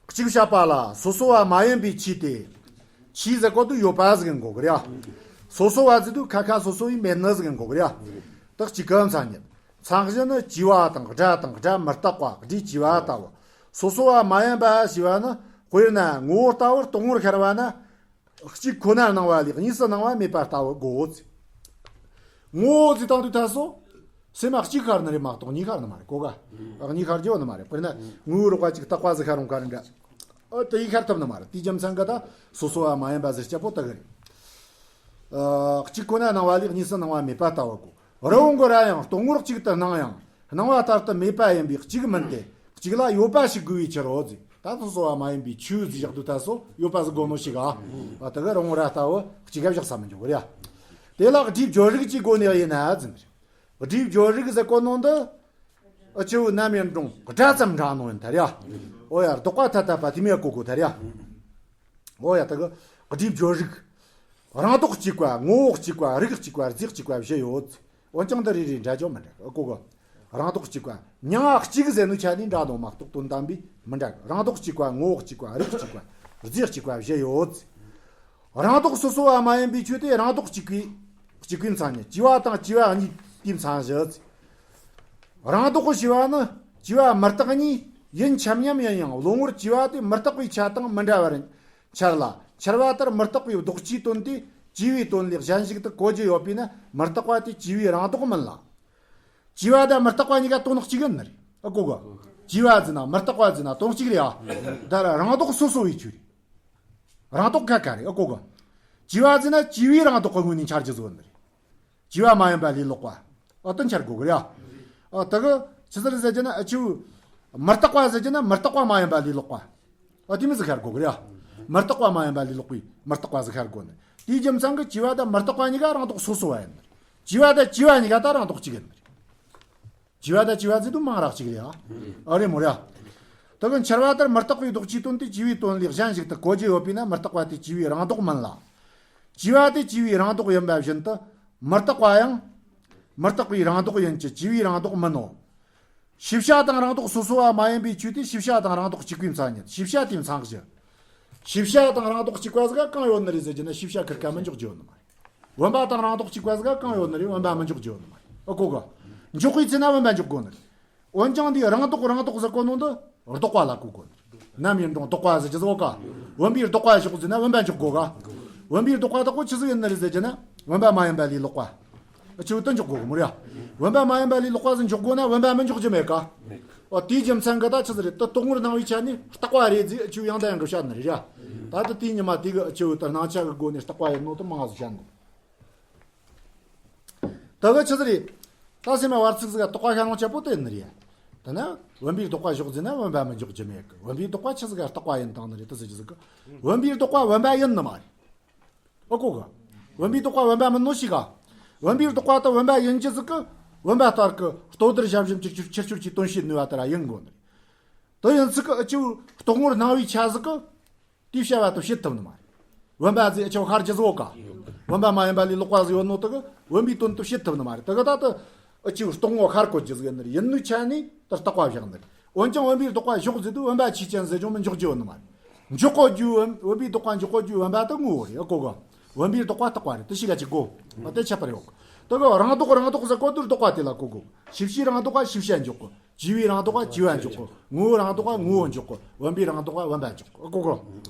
གཅིག་བཤད་པ་ལ་སོ་སོ་བ་མ་ཡིན་པའི་ཆོས་དེ། ཆོས་ཟེར་གོ་དུས་ཡོད་པ་ཟིག་ཡིན་དགོས་གི་རེད་ཨ། སོ་སོ་བ་ཟེར་དུས་ཁ་ཁ་སོ་སོ་ཡིན་མེད་ནི་ཟིག་ཡིན་དགོས་གི་རེད་ཨ། དེ་གཅིག་གི་མཚན་ཉིད། མཚན་གཞི་ནི་བཅས་པ་དང་སྒྲ་དང་སྒྲ་མི་རྟག་པ་སྒྲའི་བཅས་པ་ལྟ་བུ། སོ་སོ་བ་མ་ཡིན་པ་ཞེས་པ་ནི། དཔེར་ན་ངོ་བོ་ལྟ་བུར་རྟོག་ངོར་ཤར་བ་ན། གཅིག་ཁོ་ནར་སྣང་བ་ལས་གཉིས་སུ་སྣང་བ་མེད་པ་ལྟ་བུ་དགོས། ངོ་བོ་ཟེར་དང་དུས་ད་སོ། སེམས་མ་གཅིག་ཤར་ནི་རེད་མ་གཏོགས་གཉིས་ཤར་ནི་མ་རེད་གོ་ག་གཉིས་ཤར་རྒྱུ་ནི་མ་རེད། དཔེར་ན་ངོ་བོའི་རོགས་པ་གཅིག་རྟག་པ་ཟིག་ཤར་རུང་ག་རེ་འདྲ། ཨ་དེ་ཡིས་ཤར་ཐུབ་ནི་མ་རེད། དེའི་རྒྱུ་མཚན་གི་ད་སོ་སོ་བ་མ་ཡིན་པ་ཟེར་སྤྱད་པོ་དེ་གི་རེད། ཨ་གཅིག་ཁོ་ན་སྣང་བ་ལས་གཉིས་སུ་སྣང་བ་མེད་པ་ལྟ་བུ་གོ། རི་བོང་གི་རྭ་ཡང་རྟོག་ངོར་གཅིག་ཏུ་སྣང་ཡང་སྣང་བ་ལྟར་དུ་མེད་པ་ཡིན་པས་གཅིག་མིན་ཏེ། གཅིག་ལ་ཡོད་པ་ཞིག་དགོས་པའི་ཕྱིར་རོ་ཟེར། ད་དུང་སོ་སོ་བ་མ་ཡིན་པའི་ཆོས་ཟེར་བཞག་དུས་ད་སོ་ཡོད་པ་ཟིག་དགོས་ནོ་ཞིག་ཨ། ཨ་དེ་གི་རི་བོང་རྭ་ལྟ་བུ་གཅིག་ག་བཞག་ས་མི་འཇོག་གི་རེད་ཨ། དེ་ལ་སྒྲིབ་སྦྱོར་རིག་ཅེས་དགོས་ནི་ཡིན་ན་ཟེར། སྒྲིབ་སྦྱོར་རིག་ཟེར་གོ་ནོ་འདི། ཨ་ཆུ་བོ་ནམ་ཡིན་འགྲོང་སྒྲ་ཙམ་འདྲ་ནོ་ཡིན་ད་རེད་ཨ། ཨོ་ཡ་རྡོག་པ་ཐ་ཐ་པ་དེ་མིན་གོ་གོ་ད་རེད་ཨ། ཨོ་ཡ་ད་གི་སྒྲིབ་སྦྱོར་རིག་རང་ལྡོག་གཅིག་པ་ངོ་བོ་གཅིག་པ་རིགས་གཅིག་པ་རྫས་གཅིག་པ་བཞི་ཡོད། འོན་ཀྱང་འདི་རེ་རེ་འདྲ་ཅོ་མི་འདྲ་ཨ་གོ་གི། རང་ལྡོག་གཅིག་པ་མྱང་ང་གཅིག་ཟེར་ནོ་ཆ་ནས་འདྲ་ནོ་མ་གཏོགས་དོན་དམ་པའི་མི་འདྲ་གི། རང་ལྡོག་གཅིག་པ་ངོ་བོ་གཅིག་པ་རིགས་གཅིག་པ་རྫས་གཅིག་པ་བཞི་ཡོད། རང་ལྡོག་སོ་སོ་བ་མ་ཡིན་པའི་ཆོས་དེ་རང་ལྡོག་གཅིག་པའི་གཅིག་པའི་མཚན་ཉིད། བཅས་པ་དང་བཅས་པ་གཉིས་དེའི་མཚན་གཞི། རང་ལྡོག་ཞེས་པ་ནི་བཅས་པ་མི་རྟག་གཉིས་ཡིན་ཁྱབ་མཉམ་ཡིན་ཡང་བློ་ངོར་བཅས་པ་དེ་མི་རྟག་པའི་ཆ་དང་མི་འདྲ་བར་འཆར་ལ། འཆར་བ་ལྟར་མི་རྟག་པའི་ལྡོག་ཆའི་དོན་དེ་བཅས་པའི་དོན་ལས་གཞན་ཞིག་ཏུ་གོ་རྒྱུ་ཡོད་པས་ན་མི་རྟག་པ་དེ་བཅས་པའི་རང་ལྡོག་མིན་ལ། བཅས་པ་དང་མི་རྟག་པ་གཉིས་ཀ་དོན་གཅིག་ཡིན་ནི་རེད་ཨ་གོ་གི། བཅས་པ་ཟེར་ན་མི་རྟག་པ་ཟེར་ན་དོན་གཅིག་རེད་ཨ། ད་རང་ལྡོག་སོ་སོ་བའི་ཆོས་རེད། རང་ལྡོག་ཁ་ཁ་རེད་ཨ་གོ་གི། བཅས་པ་ཟེར་ན་བཅས་པའི་རང་ལྡོག་གི་ངོས་ནས་འཆར་རྒྱུ་བཟོ་ནི་རེད། བཅས་པ་མ་ཡིན་པ་ལས་ལོག་པ། ཨ་དེ་འཆར་དགོས་གི་རེད་ཨ། ཨ་དེ་གི་ཆི་ཟེར་ཟེར་རྒྱུ་ན་ཨ་ཆུ་བོ། མི་རྟག་པ་ཟེར་རྒྱུ་ན་མི་རྟག་པ་མ་ཡིན་པ་ལས་ལོག་པ། ཨ་དེ་མི་ཟིག་ཤར་དགོས་གི་རེད་ཨ། མི་རྟག་པ་མ་ཡིན་པ་ལས་ལོག་པའི་མི་རྟག་པ་ཟིག་ཤར་དགོས་ནི། དེའི་རྒྱུ་མཚན་གི་བཅས་པ་དང་མི་རྟག་པ་གཉིས་ཀ་རང་ལྡོག་སོ་སོ་བ་ཡིན་ནི། བཅས་པ་དང་བཅས་པ་གཉིས་ཀ་ད་རང་ལྡོག་གཅིག་ཡིན་ནི། བཅས་པ་དང་བཅས་པ་ཟེར་དུས་མང་རག་གཅིག་རེད་ཨ། ཨ་རེད་མོ་རེད་ཨ། དེ་གི་འཆར་བ་ལྟར་མི་རྟག་པའི་ལྡོག་ཆའི་དོན་དེ་བཅས་པའི་དོན་ལས་གཞན་ཞིག་ཏུ་གོ་རྒྱུ་ཡོད་པས་ན་མི་རྟག་པ་དེ་བཅས་པའི་རང་ལྡོག་མིན་ལ། བཅས་པ་དེ་བཅས་པའི་རང་ལྡོག་ཡིན་པ་བཞིན་དུ་མི་རྟག་པ་ཡང་མི་རྟག་པའི་རང་ལྡོག་ཡིན་གྱི་བཅས་པའི་རང་ལྡོག་མིན་ནོ། ཤེས་བྱ་དང་རང་ལྡོག་སོ་སོ་བ་མ་ཡིན་པའི་ཆོས་དེ་ཤེས་བྱ་དང་རང་ལྡོག་གཅིག་པའི་མཚན་ཉིད། ཤེས་བྱ་དེའི་མཚན་གཞི། ཤེས་བྱ་དང་རང་ལྡོག་གཅིག་པ་ཟིག་ག་གང་ཡོད་ནི་རེད་ཟེར་རྒྱུ་ན་ཤེས་བྱ་ཁིར་ཀ་མི་འཇོག་རྒྱུ་ཡོད་ནི་མ་རེད། བུམ་པ་དང་རང་ལྡོག་གཅིག་པ་ཟིག་ག་གང་ཡོད་ནི་རེད། བུམ་པ་མི་འཇོག་རྒྱུ་ཡོད་ནི་མ་རེད། ཨ་གོ་གི། འཇོག་པའི་ཚེ་ན་བུམ་པ་འཇོག་དགོས་ནི་རེད། འོན་ཀྱང་འདིའི་རང་ལྡོག་རང་ལྡོག་ཟེར་གོ་ནོ་འདི་ལྡོག་པ་ལ་གོ་དགོས་ནི་རེད། ནམ་ཡིན་འགྲོ་ལྡོག་པ་ཟེར་གྱི་ཟིག་ག་བུམ་པའི་ལྡོག་པ་ཞོག་ཟེར་ན་བུམ་པ་འཇོག་དགོས་ག་བུམ་པའི་ལྡོག་པ་དག་གོ་ཆི་ཟིག་ཡིན་ནི་རེད་ཟེར་གྱི་ན་བུམ་པ་མ་ཡིན་པ་ལས་ལྡོག་པ། ཆི་བོ་དེ་འཇོག་དགོས་གི་མོ་རེད། བུམ་པ་མ་ཡིན་པ་ལས་ལྡོག་པ་ཟིག་འཇོག་དགོས་ན་བུམ་པ་མི་འཇོག་རྒྱུ་མེད་ག་ཨ་དེའི་རྒྱུ་མཚན་གི་ད་ཆི་ཟིག་རེད། ད་རྟོག་ངོར་སྣང་བའི་ཆ་ནས་རྟག་པ་རེད་ཟེར་ཆི་བོ་ཡང་དང་ཡང་གི་བཤད་ནི་རེད་ར། ད་ད་དེའི་ཉི་མ་དེ་གི་ཆི་བོ་ད་སྣང་ཆ་གི་སྒོ་ནས་རྟག་པ་ཡིན་ནོ་དེ་མང་ཟིག་བཤད་འདུག་ད་གི་ཆི་ཟིག་རེད། ད་སེམས་མ་བར་ཚིག་ཟིག་ག་རྟག་པ་ཤར་ཡོང་ཆེ་པོ་དེ་ནི་རེད། ད་ན་བུམ་པའི་ལྡོག་པ་ཞོག་ཟེར་ན་བུམ་པ་མི་འཇོག་རྒྱུ་མེད་གི། བུམ་པའི་ལྡོག་པ་ཆི་ཟིག་ག་རྟག་པ་ཡིན་དང་ནི་རེད་དེ་ཟེར་རྒྱུ་ཟིག་གི། བུམ་པའི་ལྡོག་པ་བུམ་པ་ཡིན་ནི་མ་རེད། ཨ་གོ་གི། བུམ་པའི་ལྡོག་པ་བུམ་པ་མིན་ནོ་ཞིག་ག་བུམ་པའི་ལྡོག་པ་དེ་བུམ་པ་ཡིན་རྒྱུ་ཟིག་གི། བུམ་པ་ལྟར་གི་ལྟོ་ལྡིར་ཞབས་ཞུམ་ཕྱིར་ཕྱིར་ཕྱིར་ཕྱིར་གྱི་དོན་བྱེད་ནུས་པ་དེ་ར་ཡིན་དགོས་ནི་རེད། དེ་ཡིན་ཚིག་གི་ཨ་ཆུ་རྟོག་ངོར་སྣང་བའི་ཆ་ཟིག་གི། དེའི་བྱ་བ་དེ་བྱེད་ཐུབ་ནི་མ་རེད། བུམ་པ་ཟེར་ཨ་ཆུ་ཤར་རྒྱུ་ཟིག་ག་བུམ་པ་མ་ཡིན་པ་ལས་ལྡོག་པ་ཟིག་ཡོད་ནོ་དེ་གི་བུམ་པའི་དོན་དེ་བྱེད་ཐུབ་ནི་མ་རེད། དེ་གི་ད་དེ་ཨ་ཆུ་རྟོག་ངོ་ཤར་གོ་རྒྱུ་ཟིག་ཡིན་ནི་རེད། ཡིན་ནོའི་ཆ་ནས་དེ་རྟག་པ་བཞག་ནི་རེད། འོན་ཀྱང་བུམ་པའི་ལྡོག་པ་ཞོག་ཟེར་དུས་བུམ་པ་ཆོས་ཅན་ཟེར་རྒྱུ་མི་འཇོག་རྒྱུ་ཡོད་ནི་མ་རེད། འཇོག་གོ་རྒྱུ་བུམ་བུམ་པའི་ལྡོག་པ་འཇོག་གོ་རྒྱུ་བུམ་པ་དེ་ངོ་བོ་རེད། ཨ་གོ་གི། བུམ་པའི་ལྡོག་པ་རྟག་པ་རེད། དེ་ཞིག་ག་ཅིག་གོ་ཨ་དེ་ཁྱད་པར་ཡོད་གི། དེ་གི་རང་ལྡོག་རང་ལྡོག་ཟེར་གོ་དུས་ལྡོག་པ་དེ་ལ་གོ་དགོས། ཤེས་བྱའི་རང་ལྡོག་པ་ཤེས་བྱ་འཇོག་གོ་བཅས་པའི་རང་ལྡོག་པ་བཅས་པ་འཇོག་གོ་ངོ་བོའི་རང་ལྡོག་པ་ངོ་བོ་འཇོག་གོ་བུམ་པའི་རང་ལྡོག་པ་བུམ་པ་འཇོག་གོ་ཨ་གོ་གོ་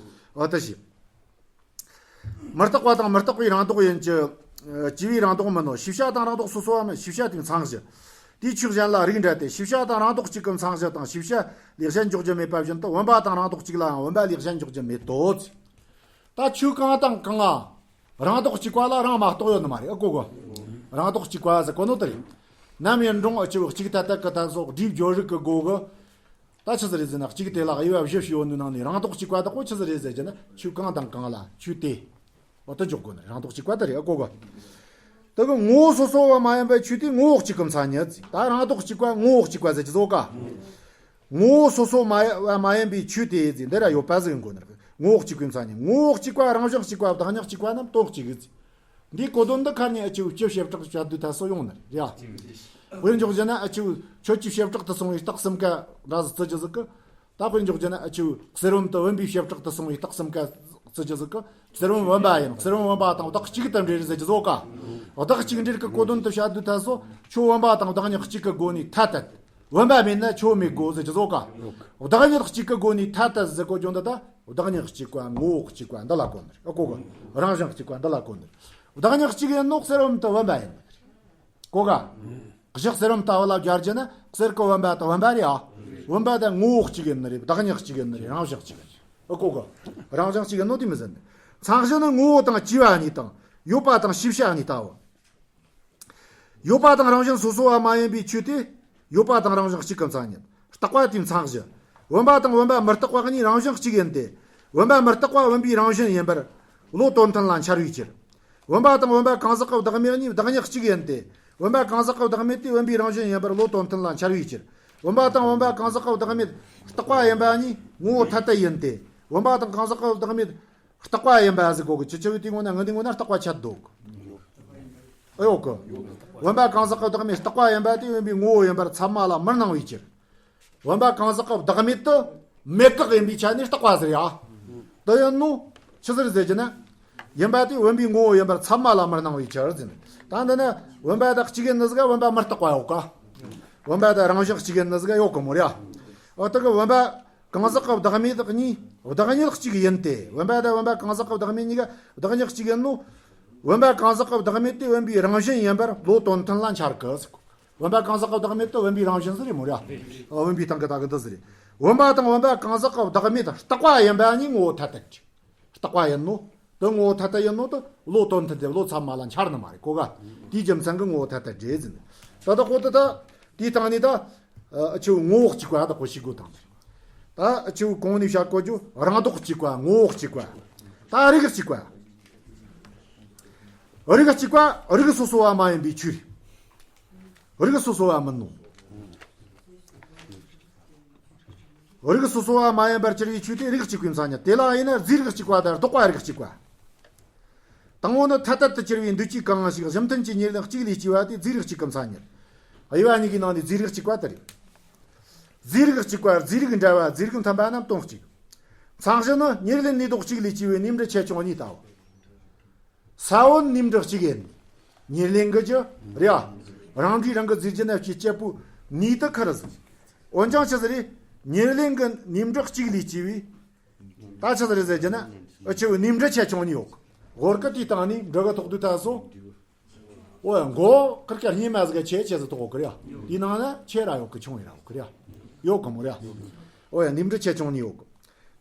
ཨ་ད་ཞིག་མི་རྟག་པ་དང་མི་རྟག་པའི་རང་ལྡོག་ཡིན་གྱི། བཅས་པའི་རང་ལྡོག་མིན་ནོ། ཤེས་བྱ་དང་རང་ལྡོག་སོ་སོ་བ་མིན། ཤེས་བྱ་དེའི་མཚན་གཞི། དེའི་ཆོས་གཞན་ལ་རིགས་འདྲ་སྟེ། ཤེས་བྱ་དང་རང་ལྡོག་གཅིག་གི་མཚན་གཞི་དང་ཤེས་བྱ་ལས་གཞན་འཇོག་རྒྱུ་མེད་པ་བཞིན་དུ་བུམ་པ་དང་རང་ལྡོག་གཅིག་ལའང་བུམ་པ་ལས་གཞན་འཇོག་རྒྱུ་མེད་དོ། ད་ཆོས་གང་དང་གང་ང་། རང་ལྡོག་གཅིག་པ་ལ་རང་མ་གཏོགས་ཡོད་ནི་མ་རེད། ཨ་གོ་གོ་རང་ལྡོག་གཅིག་པ་ཟེར་གོ་ནོ་དེ་རེད། ནམ་ཡིན་འགྲོ་ཨ་ཆུ་བོ་གཅིག་ད་ལྟ་གི་ད་སོགས་སྒྲིབ་སྦྱོར་རིག་གི་སྒོ་གི། ད་ཆི་ཟིག་རེད་ཟེར་ན་གཅིག་དེ་ལ་དབྱེ་བ་བཞི་བྱས་ཡོད་ནི་ནང་ནས་རང་ལྡོག་གཅིག་པ་དག་གོ་ཆི་ཟིག་རེད་ཟེར་རྒྱུ་ན་ཆོས་གང་དང་གང་ལ་ཆོས་དེ། འོ་དེ་འཇོག་དགོས་ནི་རང་ལྡོག་གཅིག་པ་དེ་རེད། ཨ་གོ་གོ་དེ་གི་ངོ་བོ་སོ་སོ་བ་མ་ཡིན་པའི་ཆོས་དེ་ངོ་བོ་གཅིག་གི་མཚན་ཉིད་ཟེར། ད་རང་ལྡོག་གཅིག་པ་ངོ་བོ་གཅིག་པ་ཟེར་གྱི་ཟོ་ག་ངོ་བོ་སོ་སོ་མ་ཡ་མ་ཡིན་པའི་ཆོས་དེ་ཟེར་འདི་ར་ཡོད་པ་ཟིག་ཡིན་དགོས་ནི་རེད། ངོ་བོ་གཅིག་པའི་མཚན་ཉིད། ངོ་བོ་གཅིག་པ་རང་བཞིན་གཅིག་པ་བདག་ཉིད་གཅིག་པ་རྣམས་དོན་གཅིག་གི་ཟེར། འདིའི་གོ་དོན་འདི་ཁ་ནས་ཨ་ཆུ་བོ་སྤྱི་བྱེ་བྲག་བཤད་དུས་ད་སོ་ཡོང་ནི་རེད་ཡ། དཔེར་འཇོག་བྱས་ན་ཨ་ཆུ་བོ་ཆོས་ཀྱི་བྱེ་བྲག་ཏུ་སོང་བའི་རྟགས་གསུམ་ཀ་འདྲ་ཟིག་བརྩི་རྒྱུ་ཟིག་གི། ད་དཔེར་འཇོག་བྱས་ན་ཨ་ཆུ་བོ་གསེར་བུམ་དེ་བུམ་པའི་བྱེ་བྲག་ཏུ་སོང་བའི་རྟགས་གསུམ་ཀ་བརྩི་རྒྱུ་ཟིག་གི། གསེར་བུམ་བུམ་པ་ཡིན། གསེར་བུམ་བུམ་པ་དང་བདག་གཅིག་ཏུ་འབྲེལ་ཟེར་རྒྱུ་ཟོ་ག་བདག་གཅིག་འབྲེལ་གྱི་གོ་དོན་དུ་བཤད་དུས་ད་སོ་ཆོས་བུམ་པ་དང་བདག་ཉིད་གཅིག་གི་སྒོ་ནས་ཐ་དད། བུམ་པ་མེད་ན་ཆོས་མེད་དགོས་ཟེར་གྱི་བཟོ་ག་བདག་ཉིད་གཅིག་གི་སྒོ་ནས་ཐ་དད་ཟེར་གོ་རྒྱུ་འདི་ད། བདག་ཉིད་གཅིག་པ་ངོ་བོ་གཅིག་པ་འདི་ལ་གོ་ནི་རེད། ཨ་གོ་གི་རང་བཞིན་གཅིག་པ་འདི་ལ་གོ་ནི་རེད། བདག་ཉིད་གཅིག་ཡིན་ནོ་གསེར་བུམ་དུ་བུམ་པ་ཡིན་ནི་རེད། གོ་ག་གཞི་གསེར་བུམ་ལྟ་བུ་ལ་སྦྱར་རྒྱུ་ན་གསེར་གི་བུམ་པ་དང་བུམ་པ་རེད་ཨ། བུམ་པ་དང་ངོ་བོ་གཅིག་ཡིན་ནི་རེད། བདག་ཉིད་གཅིག་ཡིན་ནི་རེད། རང་བཞིན་གཅིག་ཡིན་ནི་རེད། ཨ་གོ་གི་རང་བཞིན་གཅིག་ཡིན་ནོ་དེ་མི་ཟེར་ནི། མཚན་གཞི་ནི་ངོ་བོ་དང་བཅས་པ་གཉིས་དང་ཡོད་པ་དང་ཤེས་བྱ་གཉིས་ལྟ་བུ། ཡོད་པ་དང་རང་བཞིན་སོ་སོ་བ་མ་ཡིན་པའི་ཆོས་དེ། ཡོད་པ་དང་རང་བཞིན་གཅིག་གི་མཚན་ཉིད། རྟག་པ་དེའི་མཚན་གཞི། བུམ་པ་དང་བུམ་པ་མི་རྟག་པ་གཉིས་རང་བཞིན་གཅིག་ཡིན་ཏེ། བུམ་པ་མི་རྟག་པ་བུམ་པའི་རང་བཞིན་ཡིན་པར་བློ་དོན་མཐུན་ལ་འཆར་བའི་ཕྱིར། བུམ་པ་དང་བུམ་པ་གང་ཟག་གི་བདག་མེད་གཉིས་བདག་ཉིད་གཅིག་ཡིན་ཏེ། བུམ་པ་གང་ཟག་གི་བདག་མེད་དེ་བུམ་པའི་རང་བཞིན་ཡིན་པར་བློ་དོན་མཐུན་ལ་འཆར་བའི་ཕྱིར། བུམ་པ་དང་བུམ་པ་གང་ཟག་གི་བདག་མེད་རྟག་པ་ཡིན་པ་གཉིས་ངོ་བོ་ཐ་དད་ཡིན་ཏེ། བུམ་པ་དང་གང་ཟག་གི་བདག་མེད་རྟག་པ་ཡིན་པ་ཟེར་གོ་གི་ཅི་ཆེ་བའི་དེ་ངོ་ན་ངི་འདི་ངོ་ན་རྟག་པ་ཆད་འདུག་ཨེ་ཡོད་གི་བུམ་པ་གང་ཟག་གི་བདག་མེད་རྟག་པ་ཡིན་པ་དེ་བུམ་པའི་ངོ་བོ་ཡིན་པར་ཚད་མ་ལ་མི་སྣང་བའི་ཕྱིར། བུམ་པ་གང་ཟག་གི་བདག་མེད་དུ་མེད་དགག་ཡིན་པའི་ཆ་ནས་རྟག་པ་ཟེར་ཡ། དེ་ཡིན་ནོ་ཆི་ཟེར་ཟེར་གྱི་ན། ཡིན་པ་དེ་བུམ་པའི་ངོ་བོ་ཡིན་པར་ཚད་མ་ལ་མི་སྣང་བའི་ཕྱིར་ཟེར་ནས། ད་འདི་ནི་བུམ་པ་དང་གཅིག་ཡིན་ནི་ཟིག་བུམ་པ་མི་རྟག་པ་ཡོད་ག་བུམ་པ་དང་རང་བཞིན་གཅིག་ཡིན་ནི་ཟིག་ཡོད་གི་མོ་རེད་ཡ། འོ་དེ་གི་བུམ་པ་གང་ཟག་གི་བདག་མེད་དག་གཉིས་བདག་ཉིད་གཅིག་ཡིན་ཏེ། བུམ་པ་དང་བུམ་པ་གང་ཟག་གི་བདག་མེད་གཉིས་ཀ་བདག་ཉིད་གཅིག་ཡིན་ནོ། བུམ་པ་གང་ཟག་གི་བདག་མེད་དེ་བུམ་པའི་རང་བཞིན་ཡིན་པར་བློ་དོན་མཐུན་ལ་འཆར་གི་ཟེར་གོ། བུམ་པ་གང་ཟག་གི་བདག་མེད་དེ་བུམ་པའི་རང་བཞིན་ཟེར་རེད་མོ་ར། བུམ་པའི་སྟེང་གི་ད་གི་འདི་ཟེར་རེད། བུམ་པ་དང་བུམ་པ་གང་ཟག་གི་བདག་མེད་རྟག་པ་ཡིན་པ་གཉིས་ངོ་བོ་ཐ་དད་ཀྱི། རྟག་པ་ཡིན་ནོ། དེ་ངོ་བོ་ཐ་དད་ཡིན་ནོ་དེ་བློ་དོན་མཐུན་ཏེ་བློ་ཚད་མ་ལ་འཆར་ནི་མ་རེད་གོ་ག་དེའི་རྒྱུ་མཚན་གི་ངོ་བོ་ཐ་དད་རེད་ཟེར་ནས། ད་ལྟ་ཁོ་ད་ད་དེའི་སྟེང་ནས་ད་ཨ་ཆུ་ངོ་བོ་གཅིག་པ་ད་ཁོ་ཤེས་དགོས་དང་། ད་ཆུ་གོང་ནས་བཤད་དགོས་རྒྱུ་རང་ལྡོག་གཅིག་པ་ངོ་བོ་གཅིག་པ། ད་རིགས་གཅིག་པ། རིགས་གཅིག་པ་རིགས་སོ་སོ་བ་མ་ཡིན་པའི་ཆོས་རེད། རིགས་སོ་སོ་བ་མིན་ནོ། རིགས་སོ་སོ་བ་མ་ཡིན་པར་གྱུར་པའི་ཆོས་དེ་རིགས་གཅིག་པའི་མཚན་ཉིད་དེ་ལ་ཡིན་ན་རྫས་རིགས་གཅིག་པ་དང་ལྡོག་པ་རིགས་གཅིག་པ། དང་པོ་ནི་ཐ་དད་དུ་གྱུར་པའི་འདུས་བྱས་གང་ཞིག་གཞི་མཐུན་གྱི་ཉེར་ལེན་གཅིག་ལས་སྐྱེ་བ་དེ་རྫས་རིགས་གཅིག་གི་མཚན་ཉིད། དབྱེ་བ་གཉིས་ཀྱི་ནང་ནས་རྫས་རིགས་གཅིག་པ་དེ་རེད། རྫས་རིགས་གཅིག་པ་རྫས་རིགས་འདྲ་བ་རྫས་རིགས་མཐུན་པ་རྣམས་དོན་གཅིག་མཚན་གཞི་ནི་ཉེར་ལེན་ནུས་ལྡོག་གཅིག་ལས་སྐྱེ་བའི་ནུས་འབྲས་ཆེ་ཆུང་གཉིས་ལྟ་བུ། ས་བོན་ནུས་འབྲས་གཅིག་ཡིན། ཉེར་ལེན་གྱི་རྒྱུ་རེད་ཨ། རང་འབྲས་རང་གི་རྫས་རྒྱུ་ན་སྐྱེ་ཅེས་པོ་ནུས་དེ་ཁེར་ཟིག་འོན་ཀྱང་ཆི་ཟིག་རེད། ཉེར་ལེན་གྱི་ནུས་འབྲས་གཅིག་ལས་སྐྱེ་བའི། ད་ཆི་ཟིག་རེད་ཟེར་རྒྱུ་ན། འུ་ཆོའི་ནུས་འབྲས་ཆེ་ཆུང་གཉིས་ཡོད། ཧོར་གི་དེའི་སྟེང་ནས་འབྲུ་གི་ཐོག་ཏུ་ད་སོ། འོ་ཡ་མགོ་ཁེར་ཁེར་གཉིས་མ་ཟིག་ཆེ་ཆེ་ཟིག་ཐོག་གི་རེད་ཨ། དེའི་ནང་ན་ཆེ་ར་ཡོད་གི་ཆུང་ཡི་ར་ཡོད་གི་རེད་ཨ། ཡོད་གི་མོ་རེད་ཨ། འོ་ཡ་ནུས་འབྲས་ཆེ་ཆུང་གཉིས་ཡོད་གི་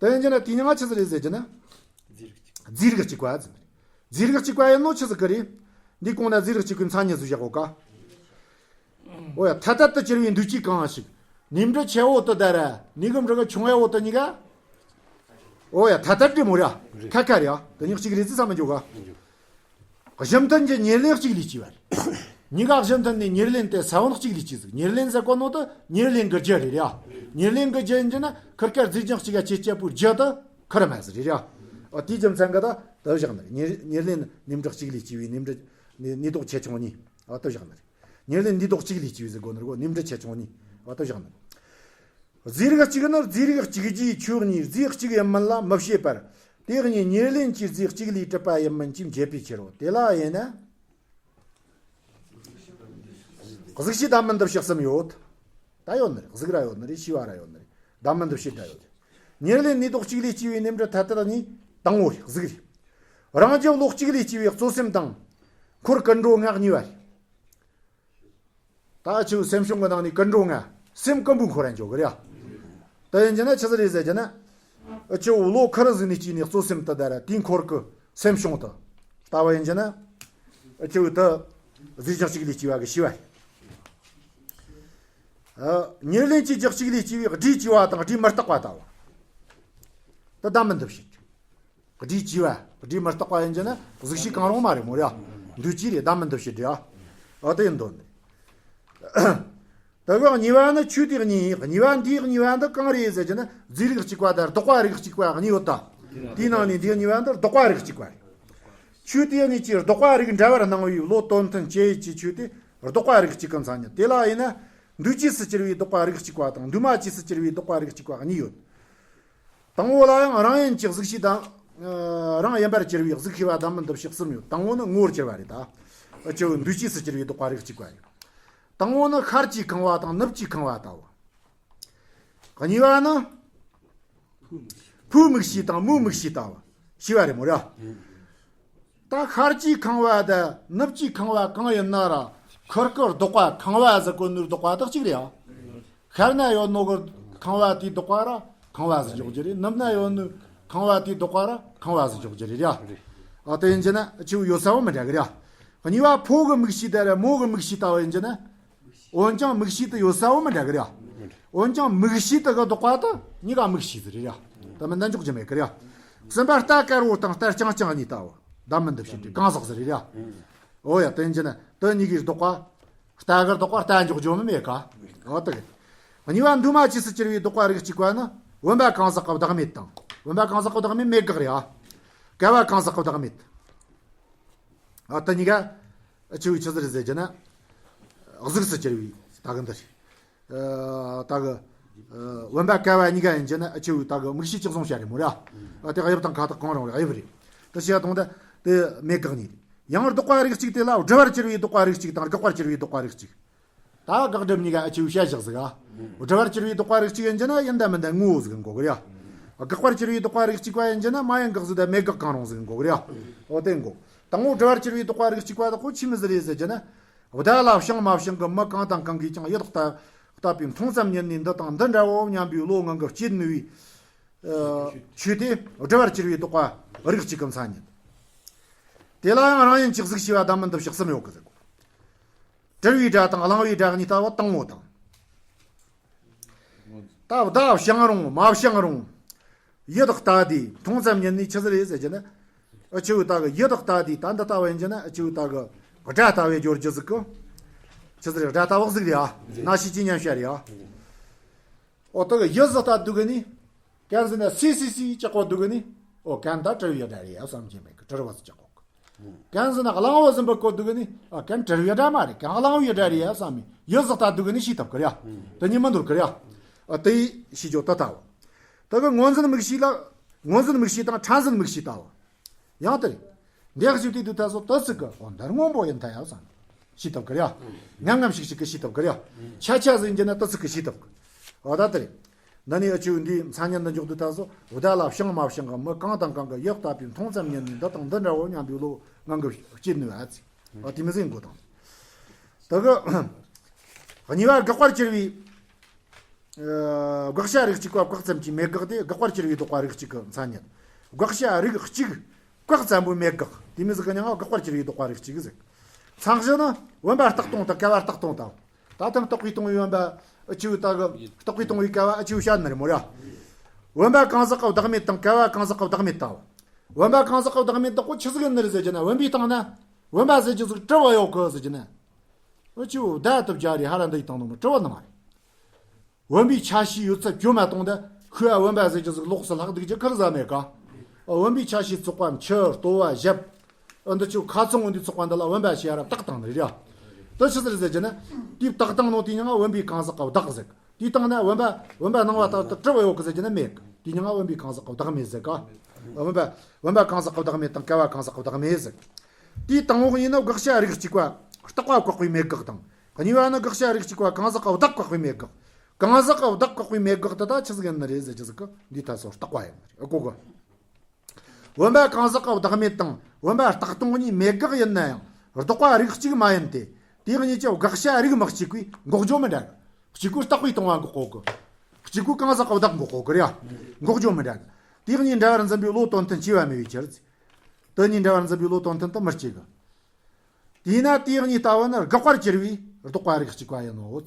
དེ་ཡིན་རྒྱུ་ན་དེའི་མིང་ང་ཆི་ཟིག་རེད་ཟེར་རྒྱུ་ན། རྫས་རིགས་གཅིག་པ་ཟེར། རྫས་རིགས་གཅིག་པ་ཡིན་ནོ་ཆི་ཟིག་གི་རེད། འདི་གོང་ན་རྫས་རིགས་གཅིག་པའི་མཚན་ཉིད་ཟིག་བཞག་གོ་ཀ་འོ་ཡ་ཐ་དད་དུ་གྱུར་པའི་འདུས་བྱས་གང་ཞིག་ནུས་འབྲས་ཆེ་བོ་དེ་ད་ར་ནུས་གི་འབྲས་གི་ཆུང་བོ་དེ་གཉིས་ཀ་འོ་ཡ་ཐ་དད་རེད་མོ་ར། ཁ་ཁ་རེད་ཨ། དེ་གཉིས་གཅིག་རེད་ཟེར་ས་མི་འཇོག་ག་གཞི་མཐུན་གྱི་ཉེར་ལེན་གཅིག་ལས་སྐྱེ་བ་རེད། གཉིས་ཀ་གཞི་མཐུན་ནས་ཉེར་ལེན་དེ་ས་བོན་གཅིག་ལས་སྐྱེ་ཟིག་ཉེར་ལེན་ཟེར་གོ་ནོ་དེ་ཉེར་ལེན་གྱི་རྒྱུ་རེད་ར། ཉེར་ལེན་གྱི་རྒྱུ་ཡིན་རྒྱུ་ན་ཁེར་ཁེར་རྫས་རྒྱུ་གཅིག་ག་སྐྱེ་ཅེས་པོའི་རྒྱུ་དེ་ཁེར་མ་ཟིག་རེད་ར། ཨ་དེའི་རྒྱུ་མཚན་གྱིས་ད་དེ་བཞག་ནི་རེད། ཉེར་ཉེར་ལེན་ནུས་འབྲས་གཅིག་ལས་སྐྱེ་བའི་ནུས་འབྲས་ནུས་ལྡོག་ཆེ་ཆུང་གཉིས་ཨ་དེ་བཞག་ནི་རེད། ཉེར་ལེན་ནུས་ལྡོག་གཅིག་ལས་སྐྱེ་བའི་ཟེར་གོ་ནི་རེད་གོ་ནུས་འབྲས་ཆེ་ཆུང་གཉིས་ཨ་དེ་བཞག་ནི་རེད། རྫས་རིགས་གཅིག་ནི་རྫས་རིགས་གཅིག་རྒྱུའི་ཆོས་གཉིས་རྫས་གཅིག་ཡིན་མིན་ལ་མི་བྱེད་པར། དེ་གཉིས་ཉེར་ལེན་གྱི་རྫས་གཅིག་ལས་གྲུབ་པ་ཡིན་མིན་གྱིས་འབྱེད་པའི་ཕྱིར་རོ། དེ་ལ་དབྱེ་ན། གཟུགས་ཕྱིའི་བདག་མེད་འདུ་བྱེད་གསུམ་ཡོད། ད་ཡོད་ནི་རེད། གཟུགས་ར་ཡོད་ནི་རེད། ཕྱི་བ་ར་ཡོད་ནི་རེད། བདག་མེད་འདུ་བྱེད་ར་ཡོད། ཉེར་ལེན་ནུས་ལྡོག་གཅིག་ལས་སྐྱེ་བའི་ནུས་འབྲས་ཐ་དད་གཉིས་དང་པོ་རེད། གཟུགས་རེད། རང་རྒྱུ་བློ་གཅིག་ལས་སྐྱེ་བའི་གཙོ་སེམས་དང་། འཁོར་ཀུན་འགྲོ་ལྔ་གཉིས་པ་རེད། ད་འུ་ཆོའི་སེམས་བྱུང་གི་ནང་ནས་ཀུན་འགྲོ་ལྔ། སེམས་ཀུན་པོའི་འཁོར་ར་འཇོག་གི་རེད་ཨ། དེ་ཡིན་རྒྱུ་ན་ཆི་ཟིག་རེད་ཟེར་རྒྱུ་ན། འུ་ཆོའི་བློ་ཁེར་ཟིག་ནས་སྐྱེས་ནས་གཙོ་སེམས་དེ་ད་ར་དེའི་འཁོར་གྱི་སེམས་བྱུང་དེ། ལྟ་བུ་ཡིན་རྒྱུ་ན། འུ་ཆོའི་དེ་རྫས་རྒྱུ་གཅིག་ལས་སྐྱེ་བ་གི་ཤེས་པ་རེད། ཨ་ཉེར་ལེན་གྱི་རྒྱུ་གཅིག་ལས་སྐྱེ་བའི་སྒྲས་སྐྱེ་བ་དང་སྒྲས་མི་རྟག་པ་ལྟ་བུ། དེ་བདག་མེད་འདུ་བྱེད། སྒྲས་སྐྱེ་བ། སྒྲས་མི་རྟག་པ་ཡིན་རྒྱུ་ན་གཟུགས་ཕྱིའི་གང་རུང་མ་རེད་མོ་ར། འདུས་བྱས་རེད། བདག་མེད་འདུ་བྱེད་རེད་ཨ། འོ་དེ་ཡིན་དོན་ནི། དེ་གི་གཉིས་པ་ནི་ཆོས་དེ་གཉིས། གཉིས་པ་འདིའི་གཉིས་པ་འདི་གང་རེད་ཟེར་རྒྱུ་ན་རྫས་རིགས་གཅིག་པ་དང་ལྡོག་པ་རིགས་གཅིག་པ་གཉིས་ཡོད་ད། དེའི་ནང་ནས་འདིའི་གཉིས་པ་འདི་ལྡོག་པ་རིགས་གཅིག་པ་རེད། ཆོས་དེ་གཉིས་ཀྱི་ལྡོག་པ་རིགས་འདྲ་བར་སྣང་བའི་བློ་དོན་མཐུན་ཅེས་ཀྱི་ཆོས་དེ་ལྡོག་པ་རིགས་གཅིག་གི་མཚན་ཉིད། དེ་ལ་དབྱེ་ན། འདུས་བྱས་སུ་གྱུར་པའི་ལྡོག་པ་རིགས་གཅིག་པ་དང་འདུས་མ་བྱས་སུ་གྱུར་པའི་ལྡོག་པ་རིགས་གཅིག་པ་གཉིས་ཡོད། དང་པོ་ལ་ཡང་རང་ཡིན་གྱི་གཟུགས་ཤེས་དང་། ཨ་རང་ཡིན་པར་གྱུར་པའི་གཟུགས་ཤེས་པ་བདག་མེད་འདུ་བྱེད་གསུམ་ཡོད། དང་པོ་ནི་ངོ་བོར་གྱུར་པ་རེད་ད། འུ་ཆོའི་འདུས་བྱས་སུ་གྱུར་པའི་ལྡོག་པ་རིགས་གཅིག་པ་ཡིན། དང་པོ་ནི་ཤར་གྱིས་ཁེངས་པ་དང་ནུབ་ཀྱིས་ཁེངས་པ་ལྟ་བུ། གཉིས་པ་ནི་ཕོའི་མིག་ཤེས་དང་མོའི་མིག་ཤེས་ལྟ་བུ་ཞེས་པ་རེད་མོ་ར། ད་ཤར་གྱིས་ཁེངས་པ་དང་ནུབ་ཀྱིས་ཁེངས་པ་གང་ཡིན་ན་ར། ཁུར་གི་ལྡོག་པ་ཁེངས་པ་ཟེར་གོ་ནོའི་ལྡོག་པ་དག་གཅིག་རེད་ཡ། ཤར་ན་ཡོད་ནོ་གི་ཁེངས་པ་དེའི་ལྡོག་པ་ར་ཁེངས་པ་ཟེར་འཇོག་རྒྱུ་རེད། ནུབ་ན་ཡོད་ནོའི་ཁེངས་པ་དེའི་ལྡོག་པ་ར་ཁེངས་པ་ཟེར་འཇོག་རྒྱུ་རེད་ཡ། ཨ་དེ་ཡིན་གྱི་ན་ཨ་ཆེའུ་ཡོད་ས་བོ་མི་འདྲ་གི་རེད་ཡ། གཉིས་པ་ཕོ་གི་མིག་ཤེས་དང་ར་མོ་གི་མིག་ཤེས་ལྟ་བུ་ཡིན་གྱི་ན། འོན་ཀྱང་མིག་ཤེས་དེ་ཡོད་ས་བོ་མི་འདྲ་གི་རེད་ཡ། འོན་ཀྱང་མིག་ཤེས་དེ་གི་ལྡོག་པ་དེ་གཉིས་ཀ་མིག་ཤེས་ཟེར་རེད་ཡ། ད་མི་འདྲ་འཇོག་རྒྱུ་མེད་གི་རེད་ཡ། གསུམ་པ་རྟ་དཀར་བོ་དང་རྟ་རྐྱང་རྐྱང་གཉིས་ལྟ་བུ། ད་མི་འདི་བྱེད་དུས་གང་ཟག་ཟེར་རེད་ཡ། འོ་ཡ་དེ་ཡིན་གྱི་ན་དེ་གཉིས་ཀའི་ལྡོག་པ། རྟ་གི་ལྡོག་པ་རྟ་འཇོག་རྒྱུ་མི་མེད་ཀ། འོ་དེ་གི། གཉིས་པ་འདུས་མ་བྱས་སུ་གྱུར་པའི་ལྡོག་པ་རིགས་གཅིག་པ་ནི་བུམ་པ་གང་ཟག་གི་བདག་མེད་དང་། བུམ་པ་གང་ཟག་གི་བདག་མེད་མེད་དགག་རེད་ཨ། ཀ་བ་གང་ཟག་གི་བདག་མེད། ཨ་དེ་གཉིས་ཀ་ཨ་ཆེའུ་ཆི་ཟིག་རེད་ཟེར་གྱི་ན། གཟུགས་སུ་གྱུར་པའི་ད་གི་འདི་རེད། ཨ་ད་གི་ཨ་བུམ་པ་ཀ་བ་གཉིས་ཀ་ཡིན་གྱི་ན་ཨ་ཆེའུ་ད་གི་མིག་ཤེས་གཅིག་བཟུང་བྱ་རེད་མོ་ར། ཨ་དེ་དབྱིབས་དང་ཁ་དོག་གང་རུང་རེད། དབྱིབས་རེད། དེ་བྱས་དང་ད་དེ་མེད་དགག་གཉིས་རེད། ཡང་ལྡོག་པ་རིགས་གཅིག་དེ་ལ་བསྒྲུབ་པར་གྱུར་པའི་ལྡོག་པ་རིགས་གཅིག་དང་དགག་པར་གྱུར་པའི་ལྡོག་པ་རིགས་གཅིག་ད་དགག་སྒྲུབ་གཉིས་ཀ་ཨ་ཆེའུ་བྱ་བཞག་ཟིག་ཨ། བསྒྲུབ་པར་གྱུར་པའི་ལྡོག་པ་རིགས་གཅིག་ཡིན་གྱི་ན་ཡིན་ད་མིན་ད་ངོ་བོ་ཟིག་གོ་གི་རེད། དགག་པར་གྱུར་པའི་ལྡོག་པ་རིགས་གཅིག་པ་ཡིན་གྱི་ན་མ་ཡིན་དགག་ཟིག་ད་མེད་དགག་གང་རུང་ཟིག་གོ་གི་རེད། འོ་དེ་གོ། དང་པོ་བསྒྲུབ་པར་གྱུར་པའི་ལྡོག་པ་རིགས་གཅིག་པ་དག་གོ་ཆི་མོ་ཟིག་རེད་ཟེར་གྱི་ན། བརྡ་ལ་བྱིང་མ་བྱིང་གི་མི་གང་དང་གང་གིས་ཀྱང་ཡིད་ལྟ་ལྟ་བུའི་མཐོང་ཙམ་ཉིད་ནས་འདི་དང་འདི་འདྲའོ་སྙམ་པའི་བློ་ངང་གིས་སྐྱེད་ནུས་པའི་ཆོས་དེ་བསྒྲུབ་པར་གྱུར་པའི་ལྡོག་པ་རིགས་གཅིག་གི་མཚན་ཉིད། དེ་ལ་ཡང་རང་ཡིན་གྱི་གཟུགས་ཞེས་པ་ད་མིན་འདི་བྱེད་གསུམ་ཡོད་གི་ཟེར་གོ། དྲིལ་བའི་སྒྲ་དང་བླང་བའི་སྒྲ་གཉིས་ལྟ་བུ་དང་པོ་དང་། ད་བརྡ་བྱིང་རུང་མ་བྱིང་རུང་། ཡིད་ལྟ་དེ་མཐོང་ཙམ་ཉིད་ནས་ཆི་ཟིག་རེད་ཟེར་གྱི་ན། ཨ་ཆེའུ་ད་གི་ཡིད་ལྟ་དེ་ད་འདི་ལྟ་བུ་ཡིན་གྱི་ན་ཨ་ཆེའུ་ད་གི་སྒྲ་ལྟ་བུའི་སྦྱོར་རྒྱུ་ཟིག་གི། ཆི་ཟིག་རེད། སྒྲ་ལྟ་བུ་ཟིག་རེད་ཨ། ན་ཤི་ཅི་ཉམས་བཤད་རེད་ཨ། ཨོ་ད་གི་ཡིད་ཟིག་ལྟ་འདུག་གི་ནི། གན་ཟིག་ན་སི་སི་སི་ཅག་གོ་འདུག་གི་ནི། ཨོ་གན་ད་དྲིལ་བའི་སྒྲ་རེད་ཨ་བསམ་གྱི་མེད་གི། དྲིལ་བ་ཟིག་ཅག་གོ་གི། གན་ཟིག་ན་གླང་བོ་ཟིག་འབུད་གོ་འདུག་གི་ནི། ཨ་གན་དྲིལ་བའི་སྒྲ་མ་རེད། གན་གླང་བོའི་སྒྲ་རེད་ཨ་བསམ་མི་ཡིད་ཟིག་ལྟ་འདུག་གི་ནི་ཤེས་ཐུབ་གི་རེད་ཨ། དེ་གཉིས་མི་འདོར་གི་རེད་ཨ། ཨ་དེ་ཤེས་རྒྱུ་དེ་ལྟ་བུ། དེ་གི་སྔོ་འཛིན་མིག་ཤེས་ལ། སྔོ་འཛིན་མིག་ཤེས་དང་ཕྲ་འཛིན་མིག་ཤེས་ལྟ་བུ། ཡང་དེ་རེད། འདི་ཞིག་དུས་དུས་ད་སོ་དུ་ཚིག་གི་འོ་འདིར་སྔོན་པོ་ཡིན་ཐལ་ཡང་བསམ། ཤེས་ཐུབ་ཀི་རེད། ངམ་ངམ་ཤིག་ཤིག་གི་ཤེས་ཐུབ་ཀི་རེད། ཆ་ཆ་ཟིན་གྱི་ན་དུ་ཚིག་གི་ཤེས་ཐུབ་ཀི། འོ་ད་དེ་རེད། འདི་ནི་ཨ་ཆུ་འདིའི་མཚན་ཉིད་འདི་འཇོག་དུས་ད་སོ་འོ་ད་ལ་བྱང་མ་བྱང་གི་མི་གང་དང་གང་གི་ཡག་ལྟ་བུའི་མཐོང་ཙམ་ཉིད་ནས་འདི་དང་འདི་འདྲ་བོ་སྙམ་པའི་བློ་ངང་གི་སྐྱེ་ནུས་ཨ་ཚིག། འོ་དེ་མི་ཟིན་དགོས་དང་། དེ་གི་གཉིས་པ་དགག་པར་གྱུར་པའི། དགག་བྱ་རིགས་གཅིག་པ་བཀག་ཙམ་གྱིས་མེད་དགག་སྟེ། དགག་པར་གྱུར་པའི་ལྡོག་པ་རིགས་གཅིག་གི་མཚན་ཉིད། དགག་བྱ་རིགས་གཅིག་བཀག་ཙམ་པོས་མེད་དགག་དེ་མིན་ཟིག་གི་མྱིང་ང་དགག་པར་གྱུར་པའི་ལྡོག་པ་རིགས་གཅིག་ཟེར། མཚན་གཞི་ནི་བུམ་པ་རྟག་སྟོང་དང་ཀ་བ་རྟག་སྟོང་དང་། ད་ཐེངས་རྟག་པས་སྟོང་བའི་བུམ་པ་ཨ་ཆུ་ད་གི་རྟག་པས་སྟོང་བའི་ཀ་བ་ཨ་ཆུ་བཤད་ནི་རེད་མོ་ར། བུམ་པ་གང་ཟག་གི་བདག་མེད་དང་ཀ་བ་གང་ཟག་གི་བདག་མེད་དང་། བུམ་པ་གང་ཟག་གི་བདག་མེད་དག་པོ་ཆི་ཟིག་ཡིན་ནི་རེད་ཟེར་གྱི་ན། བུམ་པའི་སྟེང་ན་བུམ་པ་ཟེར་རྒྱུ་ཟིག་གྲུབ་པ་ཡོད་གི་ཟེར་གྱི་ན། ཨ་ཆུ་བདག་ཏུ་སྦྱར་རེ་ཧ་ར་འདི་ཡི་སྟེང་ནང་གྲུབ་པ་ནི་མ་རེད། བུམ་པའི་ཆ་ཤས་ཡོད་ཚད་བཅོས་མ་གཏོང་ད་ཁོས་བུམ་པ་ཟེར་རྒྱུ་ཟིག་ལོགས་སུ་ལྷག་འདུག་རྒྱུ་ཁར་ཟ་མེད་ཀ། བུམ་པའི་ཆ་ཤས་ཚོགས་པ་མཆུ་ལྟོ་བ་ཞབས། ཨ་འདི་ཆུ་ཁ་ཚང་འོན་དུས་ཚོགས་པ་འདི་ལ་བུམ་པ་ཞེས་རབ་བཏགས་བཏང་ནི་རེད་ཡ། དེ་ཆི་ཟིག་རེད་ཟེར་གྱི་ན། དེའི་བཏགས་སྟངས་ནང་དེའི་མྱིང་ང་བུམ་པའི་གང་ཟག་གི་བདག་ཟེར། དེའི་སྟེང་ན་བུམ་པ་བུམ་པ་སྣང་བ་ལྟར་དུ་གྲུབ་པ་ཡོད་གི་ཟེར་གྱི་ན་མེད་གི། དེའི་མྱིང་ང་བུམ་པའི་གང་ཟག་གི་བདག་མེད་ཟེར་ཀ། བུམ་པ་བུམ་པ་གང་ཟག་གི་བདག་མེད་དང་ཀ་བ་གང་ཟག་གི་བདག་མེད་ཟེར། དེའི་དང་པོ་གཉིས་ནི་དགག་བྱ་རིགས་གཅིག་པ་རྟག་པ་བཀག་པའི་མེད་དགག་དང་། གཉིས་པ་ནི་དགག་བྱ་རིགས་གཅིག་པ་གང་ཟག་གི་བདག་བཀག་པའི་མེད་དགག། གང་ཟག་གི་བདག་བཀག་པའི་མེད་དགག་དེ་ད་ཆི་ཟིག་ཡིན་ནི་རེད་ཟེར་རྒྱུ་ཟིག་གི་འདི་ད་སོ་རྟག་པ་ཡིན་ནི་རེད་ཨ་གོ་གི། བུམ་པ་གང་ཟག་གི་བདག་མེད་དང་བུམ་པ་རྟག་སྟོང་གཉིས་མེད་དགག་ཡིན་ན་ཡང་ལྡོག་པ་རིགས་གཅིག་མ་ཡིན་ཏེ། དེ་གཉིས་ཀྱི་དགག་བྱ་རིགས་མི་གཅིག་པས་འགོག་རྒྱུ་མི་འདྲ་གི། གཅིག་པུ་རྟག་པའི་སྟོང་པ་འགོག་གོ་གི། གཅིག་པུ་གང་ཟག་གི་བདག་འགོག་གོ་གི་རེད་ཡ། འགོག་རྒྱུ་མི་འདྲ་གི། དེ་གཉིས་འདྲ་བར་འཛིན་པའི་བློ་དོན་མཐུན་བྱས་པ་མེད་པའི་ཕྱིར། དེ་གཉིས་འདྲ་བར་འཛིན་པའི་བློ་དོན་མཐུན་དུ་མི་སྐྱེ་གི། དེས་ན་དེ་གཉིས་ལྟ་བུ་ནི་དགག་པར་གྱུར་པའི་ལྡོག་པ་རིགས་གཅིག་པ་ཡིན་ནོ།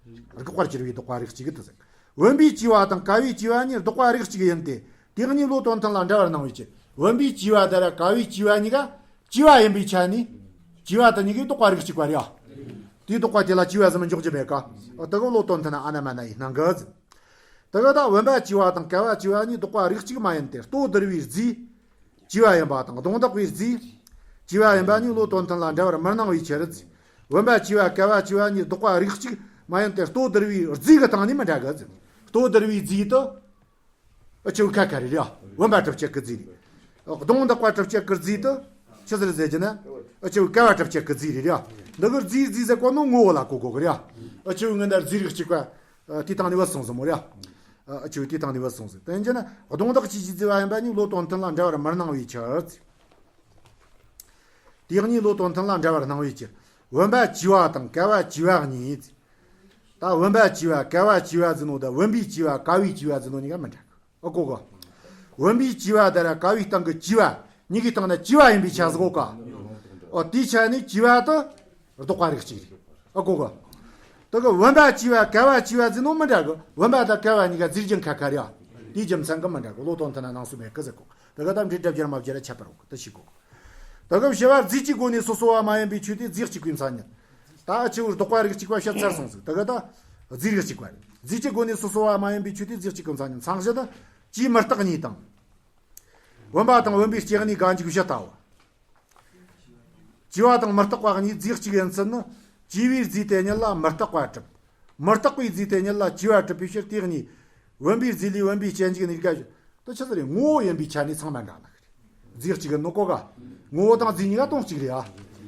དགག་པར་གྱུར་པའི་ལྡོག་པ་རིགས་གཅིག་ཏུ་ཟེར། བུམ་པའི་བཅས་པ་དང་ཀ་བའི་བཅས་པ་གཉིས་ལྡོག་པ་རིགས་གཅིག་ཡིན་ཏེ། དེ་གཉིས་བློ་དོན་མཐུན་ལ་འདྲ་བར་སྣང་བའི་ཕྱིར། བུམ་པའི་བཅས་པ་དེ་ར་ཀ་བའི་བཅས་པ་གཉིས་ཀ་བཅས་པ་ཡིན་པའི་ཆ་ནས། བཅས་པ་དེ་གཉིས་ཀའི་ལྡོག་པ་རིགས་གཅིག་པ་རེད་ཡ། དེའི་ལྡོག་པ་དེ་ལ་བཅས་པ་ཟེར་མི་འཇོག་རྒྱུ་མེད་ཀ། དེ་གི་བློ་དོན་མཐུན་ན་ཨ་ན་མ་ན་ཡི་སྣང་གི་ཟེར། དེ་གི་ད་བུམ་པ་བཅས་པ་དང་ཀ་བ་བཅས་པ་གཉིས་ལྡོག་པ་རིགས་གཅིག་མ་ཡིན་ཏེ། ལྟོ་ལྡིར་བའི་རྫས། བཅས་པ་ཡིན་པ་དང་གདོང་བདག་པོའི་རྫས། བཅས་པ་ཡིན་པ་གཉིས་བློ་དོན་མཐུན་ལ་འདྲ་བར་མི་སྣང་བའི་ཕྱིར། བུམ་པ་བཅས་པ་ཀ་བ་བཅས་པ་གཉིས་ལྡོག་པ་རིགས་གཅིག་མ་ཡིན་ཏེ། ལྟོ་ལྡིར་བའི་རྫས་ཀྱི་སྟེང་ནས་མི་འདྲ་གི། ལྟོ་ལྡིར་བའི་རྫས་དེ་ཨ་ཆུ་ཁ་ཁ་རེད་ཡ། བུམ་པ་གྲུབ་བྱེད་ཀྱི་རྫས་རེད། གདོང་བདག་པོ་གྲུབ་བྱེད་ཀྱི་རྫས་དེ་ཆི་ཟིག་རེད་ཟེར་གྱི་ན། ཨ་ཆུ་ཀ་བ་གྲུབ་བྱེད་ཀྱི་རྫས་རེད་ཡ། འདི་གི་རྫས་རྫས་ཟེར་གོ་ནོ་ངོ་བོ་ལ་གོ་དགོས་གི་རེད་ཡ། འུ་ཆོས་ངན་ད་རྫས་རིགས་གཅིག་པ། ཨ། དེའི་སྟེང་ནས་བུད་སོང་ཟིག་མོ་རེད་ཡ། ཨ། འུ་ཆོས་དེའི་སྟེང་ནས་བུད་སོང་ཟིག་དེ་ཡིན་རྒྱུ་ན་གདོང་དག་གཅིག་གིས་བརྫིས་པ་ཡིན་པ་ནི་བློ་དོན་མཐུན་ལ་འདྲ་བར་མི་སྣང་བའི་ཕྱིར། དེ་གཉིས་བློ་དོན་མཐུན་ལ་འདྲ་བར་སྣང་བའི་ཕྱིར། བུམ་པ་བཅས་པ་དང་བསྐལ་པ་བཅས་པ་གཉིས། ད་བུམ་པ་བཅས་པ་བསྐལ་པ་བཅས་པ་ཟེར་ནོ་དང་བུམ་པས་བཅས་པ་བསྐལ་པས་བཅས་པ་ཟེར་ནོ་གཉིས་ཀ་མི་འདྲ་གི། ཨ། གོ་གི། བུམ་པས་བཅས་པ་དང་ར་བསྐལ་པའི་སྟེང་གི་བཅས་པ་གཉིས་ཀའི་སྟེང་ན་བཅས་པ་ཡིན་པའི་ཆ་ཟིག་གོ་ག། ཨོ། དེའི་ཆ་ནས་བཅས་པ་དེ་ལྡོག་པ་རིགས་གཅིག་རེད། ཨ། གོ་གི། དེ་གི་བུམ་པ་བཅས་པ་བསྐལ་པ་བཅས་པ་ཟེར་ནོ་མི་འདྲ་གི། བུམ་པ་དང་བསྐལ་པ་གཉིས་ཀ་རྫས་རྒྱུན་ཁ་ཁ་རེད་ཡ། དེའི་རྒྱུ་མཚན་གི་མི་འདྲ་གི། བློ་དོན་མཐུན་ན་སྣང་ཚུལ་མེད་གི་ཟེར་གོ། དེ་གི་ད་འབྲེལ་སྒྲ་བརྒྱབ་མ་བརྒྱབ་ར་ཁྱད་པར་འོང་གི། དེ་ཤེས་དགོས་གི། དེ་གི་བྱ་བ་རྫས་ཀྱི་སྒོ་ནས་སོ་སོ་བ་མ་ཡིན་པའི་ཆོས་དེ་རྫས་གཅིག་པའི་མཚན་ཉིད། ད་འུ་ཆོས་ལྡོག་པ་རིགས་གཅིག་པ་བཤད་ཚར་སོང་ཟིག་དེ་གི་ད་རྫས་རིགས་གཅིག་པ་རེད། རྫས་ཀྱི་སྒོ་ནས་སོ་སོ་བ་མ་ཡིན་པའི་ཆོས་དེ་རྫས་གཅིག་གི་མཚན་ཉིད། མཚན་གཞི་ནི་བཅས་མི་རྟག་གཉིས་དང་། བུམ་པ་དང་བུམ་པའི་སྐྱེ་གནས་འགའ་འཇུག་བྱེད་ལྟ་བུ། བཅས་པ་དང་མི་རྟག་པ་གཉིས་རྫས་གཅིག་ཡིན་ཚུལ་ནི། བཅས་པའི་རྫས་དེ་ཉིད་ལ་མི་རྟག་པ་གྲུབ། མི་རྟག་པའི་རྫས་དེ་ཉིད་ལ་བཅས་པ་གྲུབ་པའི་ཕྱིར། དེ་གཉིས་བུམ་པའི་རྫས་ལས་བུམ་པའི་སྐྱེ་འཇུག་གནས་འགའ་འཇུག་དེ་ཆི་ཟིག་རེད། ངོ་བོ་ཡིན་པའི་ཆ་ནས་ཚང་མ་འདྲ་ནི་རེད། རྫས་གཅིག་ཡིན་ནོ་གོ་ག། ངོ་བོ་དང་རྫས་གཉིས་ཀ་དོན་གཅིག་རེད་ཨ།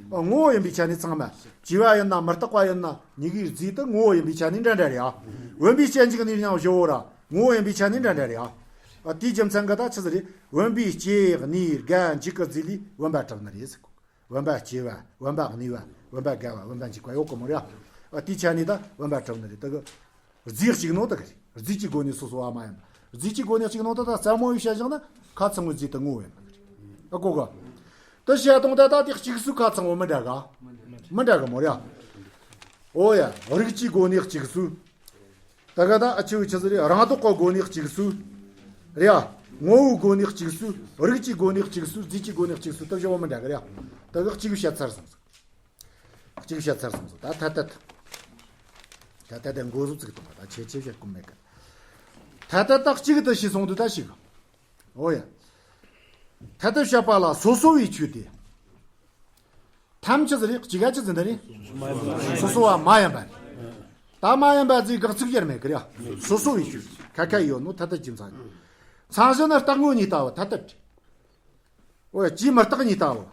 ངོ་བོ་ཡིན་པའི་ཆ་ནས་ཚང་མ། བཅས་པ་ཡིན་ན་མི་རྟག་པ་ཡིན་ན་གཉིས་ཀའི་རྫས་དེ་ངོ་བོ་ཡིན་པའི་ཆ་ནས་འདྲ་འདྲ་རེད་ཨ། བུམ་པའི་སྐྱེ་འཇུག་གནས་ཡང་བཞི་བོ་ར་ངོ་བོ་ཡིན་པའི་ཆ་ནས་འདྲ་འདྲ་རེད་ཨ། ཨ། དེའི་རྒྱུ་མཚན་གི་ད་ཆི་ཟིག་རེད། བུམ་པའི་སྐྱེ་གནས་འགའ་འཇུག་གི་རྫས་ལས་བུམ་པ་གྲུབ་ནི་རེད་ཟེར་གོ། བུམ་པ་སྐྱེ་བ། བུམ་པ་གནས་པ། བུམ་པ་རྒ་བ། བུམ་པ་འཇིག་པ་ཡོད་གི་མོ་ར། ཨ། དེའི་ཆ་ནས་ད་བུམ་པ་གྲུབ་ནི་རེད། དེ་གི་རྫས་གཅིག་ནོ་དེ་གི་རེད། རྫས་ཀྱི་སྒོ་ནས་སོ་སོ་བ་མ་ཡིན་པ། རྫས་ཀྱི་སྒོ་ནས་གཅིག་ནོ་དེ་ད་རྩ་མོ་ཡི་བཤད་བཞག་ན་ཁ་ཚང་བའི་རྫས་དེ་ངོ་བོ་ཡིན་ནི་རེད། ཨ། གོ་ག། དེ་བཤད་སྟངས་ད་ད་དེ་གཅིག་སུ་ཁ་ཚང་བོ་མི་འདྲ་ག། མི་འདྲ་གི་མོ་ར། ཨོ་ཡ། རིགས་ཀྱི་སྒོ་ནས་གཅིག་སུ། ད་ག་ད་འུ་ཆོས་ཆི་ཟིག་རེད། རང་ལྡོག་གི་སྒོ་ནས་གཅིག་སུ། རེད་ཡ། ངོ་བོའི་སྒོ་ནས་གཅིག་སུ། རིགས་ཀྱི་སྒོ་ནས་གཅིག་སུ། རྫས་ཀྱི་སྒོ་ནས་གཅིག་སུ། དེ་བཞི་བོ་མི་འདྲ་གི་རེད་ཡ། ད་གི་གཅིག་བཤད་ཚར་སོང་ཟིག་གཅིག་བཤད་ཚར་སོང་ཟིག་ད་ཐ་དད། ད་ཐ་དད་འགོ་བཟོ་ཚིག་གཏོང་བ་ད་ཆེ་ཆེ་བཤད་ཀུན་མེད་གི། ཐ་དད་ད་གཅིག་ད་ཤེས་སོང་དུས་ད་ཤེས་གི། ཨོ་ཡ། ཐ་དད་བཤད་པ་ལ་སོ་སོ་བའི་ཆོས་དེ། ཐམས་ཅད་རེད། གཅིག་ག་ཅི་ཟིན་ད་རེད། སོ་སོ་བ་མ་ཡིན་པ་རེད། ད་མ་ཡིན་པ་ཟིག་དགག་ཚིག་ཡར་མེད་གི་རེད། སོ་སོ་བའི་ཆོས་ཁ་ཁ་ཡོད་ནོ་ཐ་དད་ཀྱི་མཚན་ཉིད། མཚན་གཞི་ནི་རྟག་དངོས་གཉིས་ལྟ་བུ་ཐ་དད་རེད། ཨོ་ཡ། བཅས་མི་རྟག་གཉིས་ལྟ་བུ།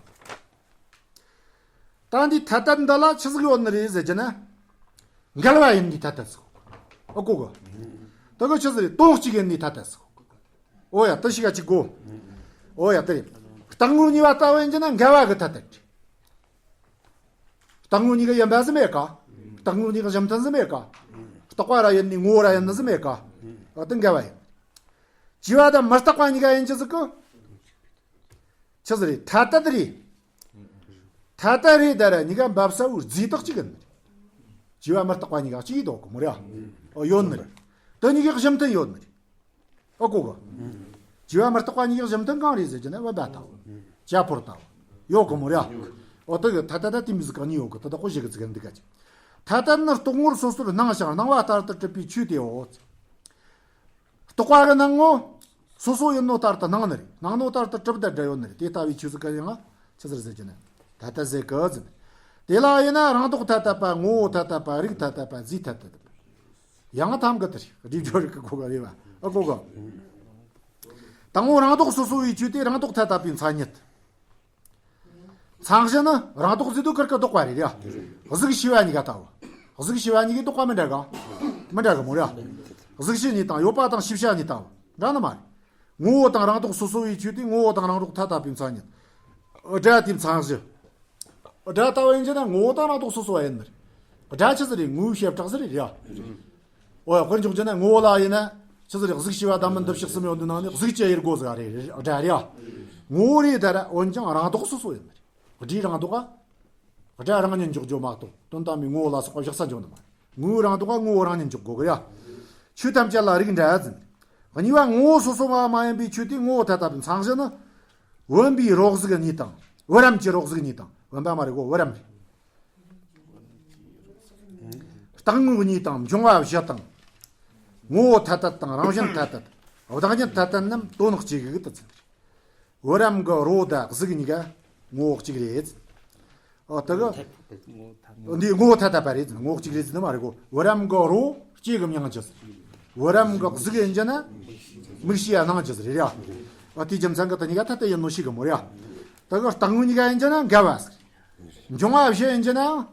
ད་འདི་ཐ་དད་འདི་ལ་ཆི་ཟིག་ཡོད་ནི་རེད་ཟེར་གྱི་ན། འགལ་བ་ཡིན་ནི་ཐ་དད་ཟེར། ཨོ་གོ་གོ། ད་གོ་ཆི་ཟིག་རེད། དོན་གཅིག་ཡིན་ནི་ཐ་དད་ཟེར། ཨོ་ཡ། ད་ཤི་ག་ཅིག་གོ། ཨོ་ཡ། ད་རེད། རྟག་དངོས་གཉིས་པ་ལྟ་བུ་ཡིན་གྱི་ན་འགལ་བ་གི་ཐ་དད་རེད། རྟག་དངོས་གཉིས་ཀ་ཡིན་པ་ཟིག་མེད་ཀ། རྟག་དངོས་གཉིས་ཀ་གཞི་མཐུན་ཟིག་མེད་ཀ། རྟག་པ་ར་ཡིན་ནི་ངོ་བོ་ར་ཡིན་ནི་ཟིག་མེད་ཀ། ཨ། ད་འགལ་བ་ཡིན། བཅས་པ་དང་མི་རྟག་པ་གཉིས་ཀ་ཡིན་གྱི་ཟིག་གི། ཆི་ཟིག་རེད། ཐ་དད་རེད། ཐ་དད་རེད། ད་ར་གཉིས་ཀ་འབབ་ས་བོའི་རྫས་དག་གཅིག་ཡིན་ནི་རེད། བཅས་པ་མི་རྟག་པ་གཉིས་ཀ་གཅིག་ཡིན་དོ་གི་མོ་ར། ཨོ། ཡོད་ནི་རེད། དེ་གཉིས་ཀ་གཞི་མཐུན་ཡོད་ནི་རེད། ཨོ་གོ་གོ། བཅས་པ་མི་རྟག་པ་གཉིས་ཀ་གཞི་མཐུན་གང་རེད་ཟེར་གྱི་ན་བུམ་པ་ལྟ་བུ། བྱ་ཕོར་ལྟ་བུ། ཡོད་གི་མོ་ར། ཨོ། དེ་གི་ཐ་དད་ད་དེ་མི་ཟིག་ག་གཉིས་ཡོད་གི། དེ་དག་གོ་ཞིག་གི་ཚིག་འདི་ག་ཅིག་ཐ་དད་ནི་རྟོག་ངོར་སོ་སོར་སྣང་ཞིང་སྣང་བ་ལྟར་དུ་གྲུབ་པའི་ཆོས་དེའོ། རྟོག་པ་གི་སྣང་ངོ་སོ་སོ་ཡིན་ནོ་ལྟར་དུ་སྣང་ནི་རེད། སྣང་ནོ་ལྟར་དུ་གྲུབ་དང་སྒྲ་ཡོད་ནི་རེད། དེ་ལྟ་བུའི་ཆོས་སུ་ག་ཡང་ཆི་ཟེར་ཟེར་གྱི་ན། ཐ་དད་ཟེར་གི་ཟེར། དེ་ལ་ཡིན་ན་རང་ལྡོག་ཐ་དད་པ། ངོ་བོ་ཐ་དད་པ། རིགས་ཐ་དད་པ། རྫས་ཐ་དད་པ། ཡང་ཐམ་གི་དེ་རེད། སྒྲིབ་སྦྱོར་རིགས་ཀྱི་གོ་ག་རེད་བ། ཨ་གོ་གོ། དང་པོ་རང་ལྡོག་སོ་སོ་བའི་ཆོས་དེ་རང་ལྡོག་ཐ་དད་པའི་མཚན་ཉིད། མཚན་གཞི་ནི་རང་ལྡོག་ཟེར་དུས་ཁིར་ཀ་ལྡོག་པ་རེད་ཡ། གཟུགས་ཞི་བ་གཉིས་ཀ་ལྟ་བུ། གཟུགས་ཞི་བ་གཉིས་ཀའི་ལྡོག་པ་མི་འདྲ་ག། མི་འདྲ་གི་མོ་ར། གཟུགས་ཞི་གཉིས་དང་ཡོད་པ་དང་ཞི་བྱ་གཉིས་ལྟ་བུ་འདྲ་ནི་མ་རེད། ངོ་བོ་དང་རང་ལྡོག་སོ་སོ་བའི་ཆོས་དེ་ངོ་བོ་དང་རང་ལྡོག་ཐ་དད་པའི་མཚན་ཉིད། སྒྲ་དེའི་མཚན་གཞི། སྒྲ་ལྟ་བུ་ཡིན་གྱི་ན་ངོ་བོ་དང་རང་ལྡོག་སོ་སོ་བ་ཡིན་ནི་རེད། སྒྲ་ཆི་ཟིག་རེད། ངོ་བོའི་བྱེ་བྲག་ཟིག་རེད་ཡ། འོ་ཡ། དཔེར་འཇོག་བྱས་ན་ངོ་བོ་ལ་ཡིན་ན་ཆི་ཟིག་རེད། གཟུགས་ཞི་བ་དང་མི་འདུ་ཤེས་གསུམ་ཡོད་འདུག་ནང་ནས་གཟུགས་ཀྱི་དབྱེ་སྒོ་ཟིག་རེད། སྒྲ་རེད་ཡ། ངོ་བོ་རེད་ད་ར། འོན་ཀྱང་རང་ལྡོག་སོ་སོ་ཡིན་ནི་རེད། སྒྲའི་རང་ལྡོག་ག་སྒྲ་རང་ཉིད་འཇོག་རྒྱུ་མ་གཏོགས་དོན་དམ་པའི་ངོ་བོ་ལ་སོགས་པ་བཞག་ས་འཇོག་ནི་མ་རེད། ངོ་བོའི་རང་ལྡོག་ག་ངོ་བོ་རང་ཉིད་འཇོག་དགོས་གི་ཡ། ཆོས་ཐམས་ཅད་ལ་རིགས་འདྲ་ཟིན། གཉིས་པ་ངོ་བོ་སོ་སོ་བ་མ་ཡིན་པའི་ཆོས་དེ་ངོ་བོ་ཐ་དད་པའི་མཚན་གཞི་ནི། བུམ་པའི་རོ་གཟུགས་གཉིས་དང་། བུ་རམ་གྱི་རོ་གཟུགས་གཉིས་དང་། བུམ་པ་མ་རེད་གོ། བུ་རམ་རེད། རྟག་དངོས་གཉིས་དང་། འབྱུང་བ་བཞི་དང་། ངོ་བོ་ཐ་དད་དང་། རང་བཞིན་ཐ་དད། བདག་ཉིད་ཐ་དད་རྣམས་དོན་གཅིག་གི་དུ་ཚིག་བུ་རམ་གི་རོ་དང་གཟུགས་གཉིས་ཀ་ངོ་བོ་གཅིག་རེད། ཨ། དེ་གི་འདི་ངོ་བོ་ཐ་དད་པ་རེད། ངོ་བོ་གཅིག་རེད་ཟེར་ནི་མ་རེད་གོ། བུ་རམ་གི་རོ་སྐྱེ་གི་མྱང་ཅི། བུ་རམ་གི་གཟུགས་ཡིན་གྱི་ན་མིག་ཤེས་ཡ་སྣང་ཅི་རེད་ཡ། ཨ། དེའི་རྒྱུ་མཚན་གི་དེ་གཉིས་ཀ་ཐ་དད་ཡིན་ནོ་ཤེས་གི་མོ་རེད་ཡ། དེ་གི་རྟག་དངོས་གཉིས་ཀ་ཡིན་གྱི་ན་འགལ་བ་ཟེར། འབྱུང་བ་བཞི་ཡིན་གྱི་ན་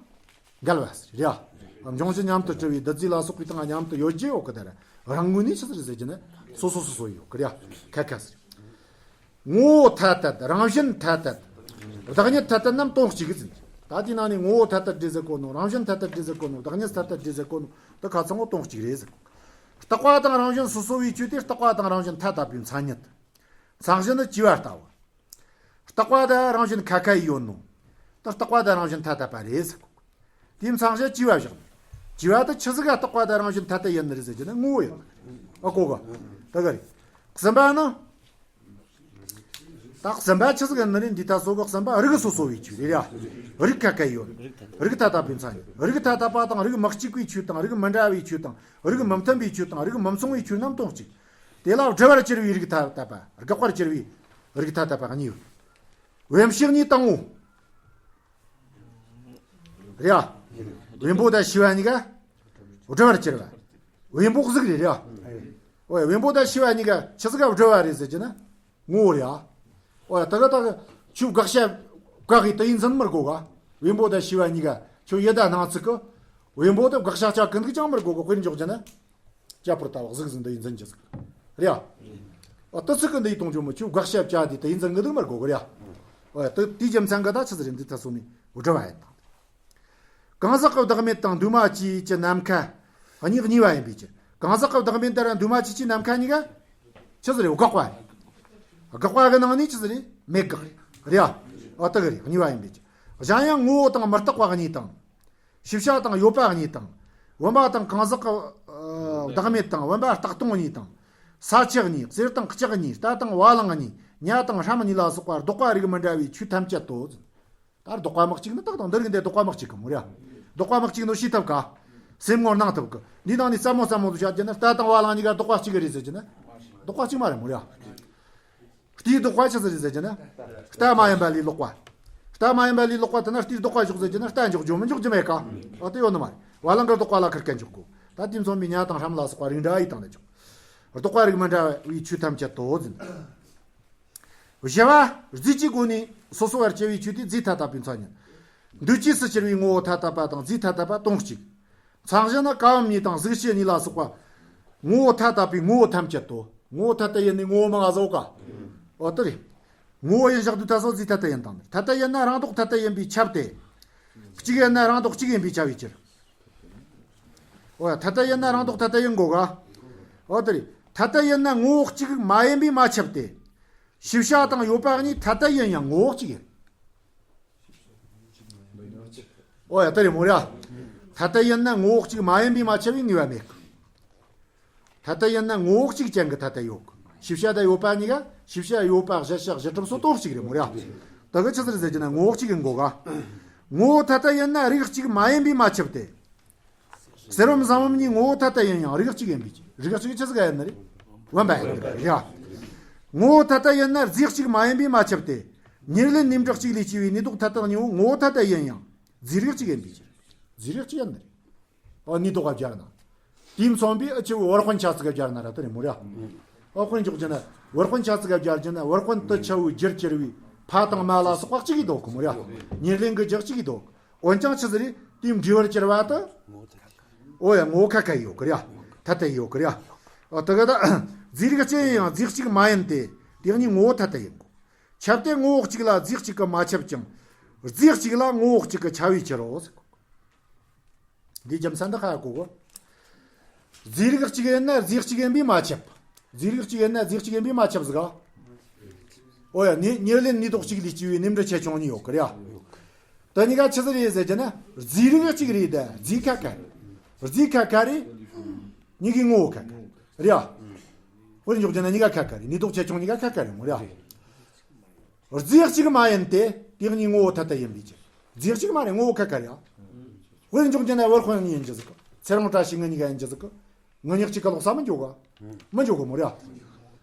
འགལ་བ་ཟེར་རེད་ཡ། འབྱུང་བཞི་མཉམ་དུ་གྲུབ་པའི་བདུད་རྩི་ལ་སོགས་པའི་སྟེང་ང་མཉམ་དུ་ཡོད་རྒྱུ་ཡོད་གི། དེ་ར་རང་ངོས་ནས་ཆི་ཟིག་རེད་ཟེར་རྒྱུ་ན་སོ་སོ་སོ་སོ་ཡོད་གི་རེད་ཡ། ཁ་ཁ་ཟེར། ངོ་བོ་ཐ་དད། རང་བཞིན་ཐ་དད། བདག་ཉིད་ཐ་དད་རྣམས་དོན་གཅིག་ཟེར། ད་དེའི་ནང་ནས་ངོ་བོ་ཐ་དད་རེད་ཟེར་གོ་ནོ། རང་བཞིན་ཐ་དད་རེད་ཟེར་གོ་ནོ། བདག་ཉིད་ཐ་དད་རེད་ཟེར་གོ་ནོ། དེ་ཁ་ཚང་བོ་དོན་གཅིག་རེད་ཟེར། རྟག་པ་དང་རང་བཞིན་སོ་སོ་བའི་ཆོས་དེ་རྟག་པ་དང་རང་བཞིན་ཐ་དད་པའི་མཚན་ཉིད། མཚན་གཞི་ནི་བཅས་པ་ལྟ་བུ། རྟག་པ་དང་རང་བཞིན་ཁ་ཁ་ཡི་ཡོད་ནོ། ད་རྟག་པ་དང་རང་བཞིན་ཐ་དད་པ་རེད་ཟེར་གོ། དེའི་མཚན་གཞི་བཅས་པ་བཞག་ནས། བཅས་པ་དེ་ཆི་ཟིག་ག་རྟག་པ་དང་རང་བཞིན་ཐ་དད་ཡིན་ནི་རེད་ཟེར་རྒྱུ་ན་ངོ་བོ་ཡིན་ནི་རེད། ཨ་གོ་ག་ད་ག་རེད། གསུམ་པ་ནི། ད་གསུམ་པ་ཆི་ཟིག་ཡིན་ནི་རེད། འདི་ད་སོ་ག་གསུམ་པ་རིགས་སོ་སོ་བའི་ཆོས་རེད་ཡ། རིགས་ཁ་ཁ་ཡི་ཡོད། རིགས་ཐ་དད་པའི་མཚན་ཉིད། རིགས་ཐ་དད་པ་དང་རིགས་མི་གཅིག་པའི་ཆོས་དང་། རིགས་མི་འདྲ་བའི་ཆོས་དང་། རིགས་མི་མཐུན་པའི་ཆོས་དང་། རིགས་མི་མཚུངས་པའི་ཆོས་རྣམས་དོན་གཅིག། དེ་ལ་སྒྲུབ་པར་གྱུར་པའི་རིགས་ཐ་དད་པ། དགག་པར་གྱུར་པའི་རིགས་ཐ་དད་པ་གཉིས་ཡོད། བེམ་ཤེས་གཉིས་དང་པོ། རེད་ཡ། བེམ་པོ་དང་ཤེས་པ་གཉིས་ཀ་སྒྲུབ་པར་གྱུར་པ། བེམ་པོ་གཟུགས་རེད། རེད་ཡ། འོ་ཡ། བེམ་པོ་དང་ཤེས་པ་གཉིས་ཀ་ཆི་ཟིག་ག་སྒྲུབ་པ་རེད་ཟེར་རྒྱུ་ན་ངོ་བོ་རེད་ཡ། འོ་ཡ། ད་ག་ད་ག་ཁྱོད་དགག་བྱ་དགག་གི་དེ་ཡིན་ཟིན་མི་དགོས་ག་བེམ་པོ་དང་ཤེས་པ་གཉིས་ཀ་ཁྱོད་ཡི་དྭགས་སྣང་ཚུལ་གི། བེམ་པོ་དེ་དགག་བྱ་བྱ་གི་འདུག་ཅང་མི་དགོས་ག་དཔེར་འཇོག་རྒྱུ་ན། ཅ་པོར་ལྟ་བུ་གཟུགས་ཟིན་དེ་ཡིན་ཟིན་གྱི་ཟིག་རེད་ཡ། ཨ་ཏི་ཚིག་གི་འདི་ཡི་གཏོང་ཆོག་མོ། ཁྱོད་དགག་བྱ་བྱ་དེ་དེ་ཡིན་ཟིན་གི་འདུག་མི་དགོས་གི་རེད་ཡ། ཨ་དེ་དེའི་རྒྱུ་མཚན་གི་ད་ཆི་ཟིག་རེད། འདི་ད་སོ་ནི་སྒྲུབ་པ་ཡིན་དང་། གང་ཟག་གི་བདག་མེད་དང་འདུས་མ་བྱས་ཀྱི་ནམ་མཁའ་གཉིས་གཉིས་པ་ཡིན་པའི་ཕྱིར། གང་ཟག་གི་བདག་མེད་དེ་ར་འདུས་མ་བྱས་ཀྱི་ནམ་མཁའ་གཉིས་ཀ་ཆི་ཟིག་རེད། དགག་པ་རེད། དགག་པ་གི་ནང་ནས་ཆི་ཟིག་རེད། མེད་དགག་རེད། རེད་ཡ། ཨ་དེ་གི་རེད། གཉིས་པ་ཡིན་པའི་ཕྱིར། གཞན་ཡང་ངོ་བོ་དང་མི་རྟག་པ་གཉིས་དང་། ཤེས་བྱ་དང་ཡོད་པ་གཉིས་དང་། བུམ་པ་དང་གང་ཟག་གི་ཨ་བདག་མེད་དང་། བུམ་པ་རྟག་སྟོང་གཉིས་དང་། ས་ཆུ་གཉིས། གསེར་དང་ལྕགས་གཉིས། རྟ་དང་བ་ལང་གཉིས། ཉ་དང་སྲམ་གཉིས་ལ་སོགས་པ་ལྡོག་པ་རིགས་མི་འདྲ་བའི་ཆོས་ཐམས་ཅད་དོ། ད་ལྡོག་པ་མི་གཅིག་ནི་རྟགས་དང་འདི་རིགས་འདི་ལྡོག་པ་མི་གཅིག་གི་མོ་རེད། ལྡོག་པ་མི་གཅིག་ནོ་ཤེས་ཐུབ་ག་སེམས་ངོར་སྣང་ཐུབ་གི། འདི་ནང་ནས་སླ་མོ་སླ་མོ་དུ་བཤད་རྒྱུ་ན། རྟ་དང་བ་ལང་གཉིས་ཀ་ལྡོག་པ་གཅིག་གི་རེད་ཟེར་རྒྱུ་ན། ལྡོག་པ་གཅིག་མ་རེད་མོ་རེད། རྟའི་ལྡོག་པ་ཆི་ཟིག་རེད་ཟེར་རྒྱུ་ན། རྟ་མ་ཡིན་པ་ལས་ལྡོག་པ། རྟ་མ་ཡིན་པ་ལས་ལྡོག་པ་དེ་ན་རྟའི་ལྡོག་པ་འཇོག་ཟེར་རྒྱུ་ན་རྟ་འཇོག་རྒྱུ་མི་འཇོག་རྒྱུ་མེད་ཀ་ཨ་དེ་ཡོད་ནི་མ་རེད། བ་ལང་གི་ལྡོག་པ་ལ་ཁེར་ཁེར་འཇོག་དགོས། ད་དེ་མཚོན་པའི་ཉ་དང་སྲམ་ལ་སོགས་པ་རིགས་འདྲ་ཡི་སྟེང་ནས་འཇོག་ལྡོག་པ་རིགས་མི་འདྲ་བའི་ཆོས་ཐམས་ཅད་དོ་ཟེར། བཞི་བ། རྫས་ཀྱི་སྒོ་ནས་སོ་སོ་བར་གྱུར་པའི་ཆོས་དེ་རྫས་ཐ་དད་པའི་མཚན་ཉིད། འདུས་བྱས་སུ་གྱུར་པའི་ངོ་བོ་ཐ་དད་པ་དང་རྫས་ཐ་དད་པ་དོན་གཅིག། མཚན་གཞི་ནི་ཀ་བུམ་གཉིས་དང་གཟུགས་ཕྱི་གཉིས་ལ་སོགས་པ། ངོ་བོ་ཐ་དད་པའི་ངོ་བོ་ཐམས་ཅད་དོ། ངོ་བོ་ཐ་དད་ཡིན་ནི་ངོ་བོ་མང་ང་བཟོ་ག་འོ་དེ་རེད། ངོ་བོ་ཡིན་བཞག་དུས་ད་སོ་རྫས་ཐ་དད་ཡིན་དང་ནི། ཐ་དད་ཡིན་ན་རང་ལྡོག་ཐ་དད་ཡིན་པས་ཁྱབ་སྟེ། གཅིག་ཡིན་ན་རང་ལྡོག་གཅིག་ཡིན་པས་ཁྱབ་པའི་ཕྱིར། འོ་ཡ། ཐ་དད་ཡིན་ན་རང་ལྡོག་ཐ་དད་ཡིན་དགོས་ག་འོ་དེ་རེད། ཐ་དད་ཡིན་ན་ངོ་བོ་གཅིག་མ་ཡིན་པས་མ་ཁྱབ་སྟེ། ཤེས་བྱ་དང་ཡོད་པ་གཉིས་ཐ་དད་ཡིན་ཡང་ངོ་བོ་གཅིག་ཡིན། འོ་ཡ། དེ་རེད་མོ་ར། ཐ་དད་ཡིན་ན་ངོ་བོ་གཅིག་མ་ཡིན་པས་མ་ཁྱབ་པའི་ངེས་པ་མེད་གི། ཐ་དད་ཡིན་ན་ངོ་བོ་གཅིག་ཅན་གྱི་ཐ་དད་ཡོད་གི། ཤེས་བྱ་དང་ཡོད་པ་གཉིས་ཀ་ཤེས་བྱ་ཡོད་པ་གཞལ་བྱ་གཞི་གྲུབ་སོགས་དོན་གཅིག་རེད་མོ་ར། དེ་གི་ཆི་ཟིག་རེད་ཟེར་རྒྱུ་ན་ངོ་བོ་གཅིག་ཡིན་དགོས་ག་ངོ་བོ་ཐ་དད་ཡིན་ན་རིགས་གཅིག་མ་ཡིན་པས་མ་ཁྱབ་སྟེ། གསེར་བུམ་ཟངས་བུམ་གཉིས་ངོ་བོ་ཐ་དད་ཡིན་ཡང་རིགས་གཅིག་ཡིན་པའི་ཕྱིར། རིགས་གཅིག་ཆི་ཟིག་ཡིན་ནི་རེད། བུམ་པ་ཡིན་ནི་རེད། ངོ་བོ་ཐ་དད་ཡིན་ན་རྫས་གཅིག་མ་ཡིན་པས་མ་ཁྱབ་སྟེ། ཉེར་ལེན་གནས་འབྲེལ་གཅིག་ལས་སྐྱེས་པའི་གནས་ལྡོག་ཐ་དད་གཉིས་པོ་ངོ་བོ་ཐ་དད་ཡིན་ཡང་རྫས་རིགས་གཅིག་ཡིན་པའི་ཕྱིར། རྫས་རིགས་གཅིག་ཡིན་ནི་རེད། ཨ་གནས་ལྡོག་ག་སྦྱར་ན། དེ་མཚོན་པའི་ཨ་ཆེ་བོ་བར་དཔོན་ཆ་ཚིག་ག་སྦྱར་ན་ར་དེ་རེད་མོ་ར། ཨ་དཔེར་འཇོག་རྒྱུ་ན་བར་དཔོན་ཆ་ཚིག་ག་སྦྱར་རྒྱུ་ན་བར་དཔོན་དུ་ཆ་བོའི་རྒྱུར་གྱུར་པའི་ཕ་དང་མ་ལ་སོགས་པ་གཅིག་གིས་འདོགས་གི་མོ་ར། ཉེར་ལེན་གྱི་རྒྱུ་གཅིག་གིས་འདོགས། འོན་ཀྱང་ཆི་ཟིག་རེད། དེའི་འབྲས་བུར་གྱུར་པ་དེ། འོ་ཡ། ངོ་བོ་ཁ་ཁ་ཡོད་གི་རེད། ཐ་དད་ཡོད་གི་རེད། ཨ་དེ་ག་ད་རྫས་རིགས་གཅིག་ཡིན་ཡང་རྫས་གཅིག་མ་ཡིན་ཏེ། དེ་གཉིས་ངོ་བོ་ཐ་དད་ཡིན་དགོས། ཁྱབ་སྟེ་ངོ་བོ་གཅིག་ལ་རྫས་གཅིག་གིས་མ་ཁྱབ་ཀྱང་། རྫས་གཅིག་ལ་ངོ་བོ་གཅིག་གིས་ཁྱབ་པའི་ཕྱིར་རོ། འདིའི་རྒྱུ་མཚན་འདི་ཧ་གོ་གོ། རྫས་རིགས་གཅིག་ཡིན་ན་རྫས་གཅིག་ཡིན་པས་མ་ཁྱབ། རྫས་རིགས་གཅིག་ཡིན་ན་རྫས་གཅིག་ཡིན་པས་མ་ཁྱབ་ཟིག་ག་འོ་ཡ། ཉེར་ཉེར་ལེན་གནས་ལྡོག་གཅིག་ལས་སྐྱེས་པའི་གནས་འབྲེལ་ཆེ་ཆུང་གཉིས་ཡོད་གི་རེད་ཡ། དེ་གཉིས་ཀ་ཆི་ཟིག་རེད་ཟེར་རྒྱུ་ན་རྫས་རིགས་གཅིག་རེད་དེ་རྫས་ཁ་ཁ་རེད། རྫས་ཁ་ཁ་རེད། གཉིས་ཀའི་ངོ་བོ་ཁ་ཁ་རེད་ཡ། དཔེར་འཇོག་རྒྱུ་ན་གཉིས་ཀ་ཁ་ཁ་རེད། གནས་ལྡོག་ཆེ་ཆུང་གཉིས་ཀ་ཁ་ཁ་རེད་མོ་རེད་ཡ། རྫས་གཅིག་མ་ཡིན་ཏེ། དེ་གཉིས་ངོ་བོ་ཐ་དད་ཡིན་པའི་ཕྱིར། རྫས་གཅིག་མ་རེད། ངོ་བོ་ཁ་ཁ་རེད་ཨ། དཔེར་འཇོག་རྒྱུ་ན་བར་དཔོན་གཉིས་ཡིན་རྒྱུ་ཟིག་གི། ཚེ་རིང་བཀྲ་ཤིས་ང་གཉིས་ཀ་ཡིན་རྒྱུ་ཟིག་གི། ང་གཉིས་གཅིག་གི་ལོག་ས་མི་འཇོག་ག་མི་འཇོག་གི་མོ་རེད་ཨ།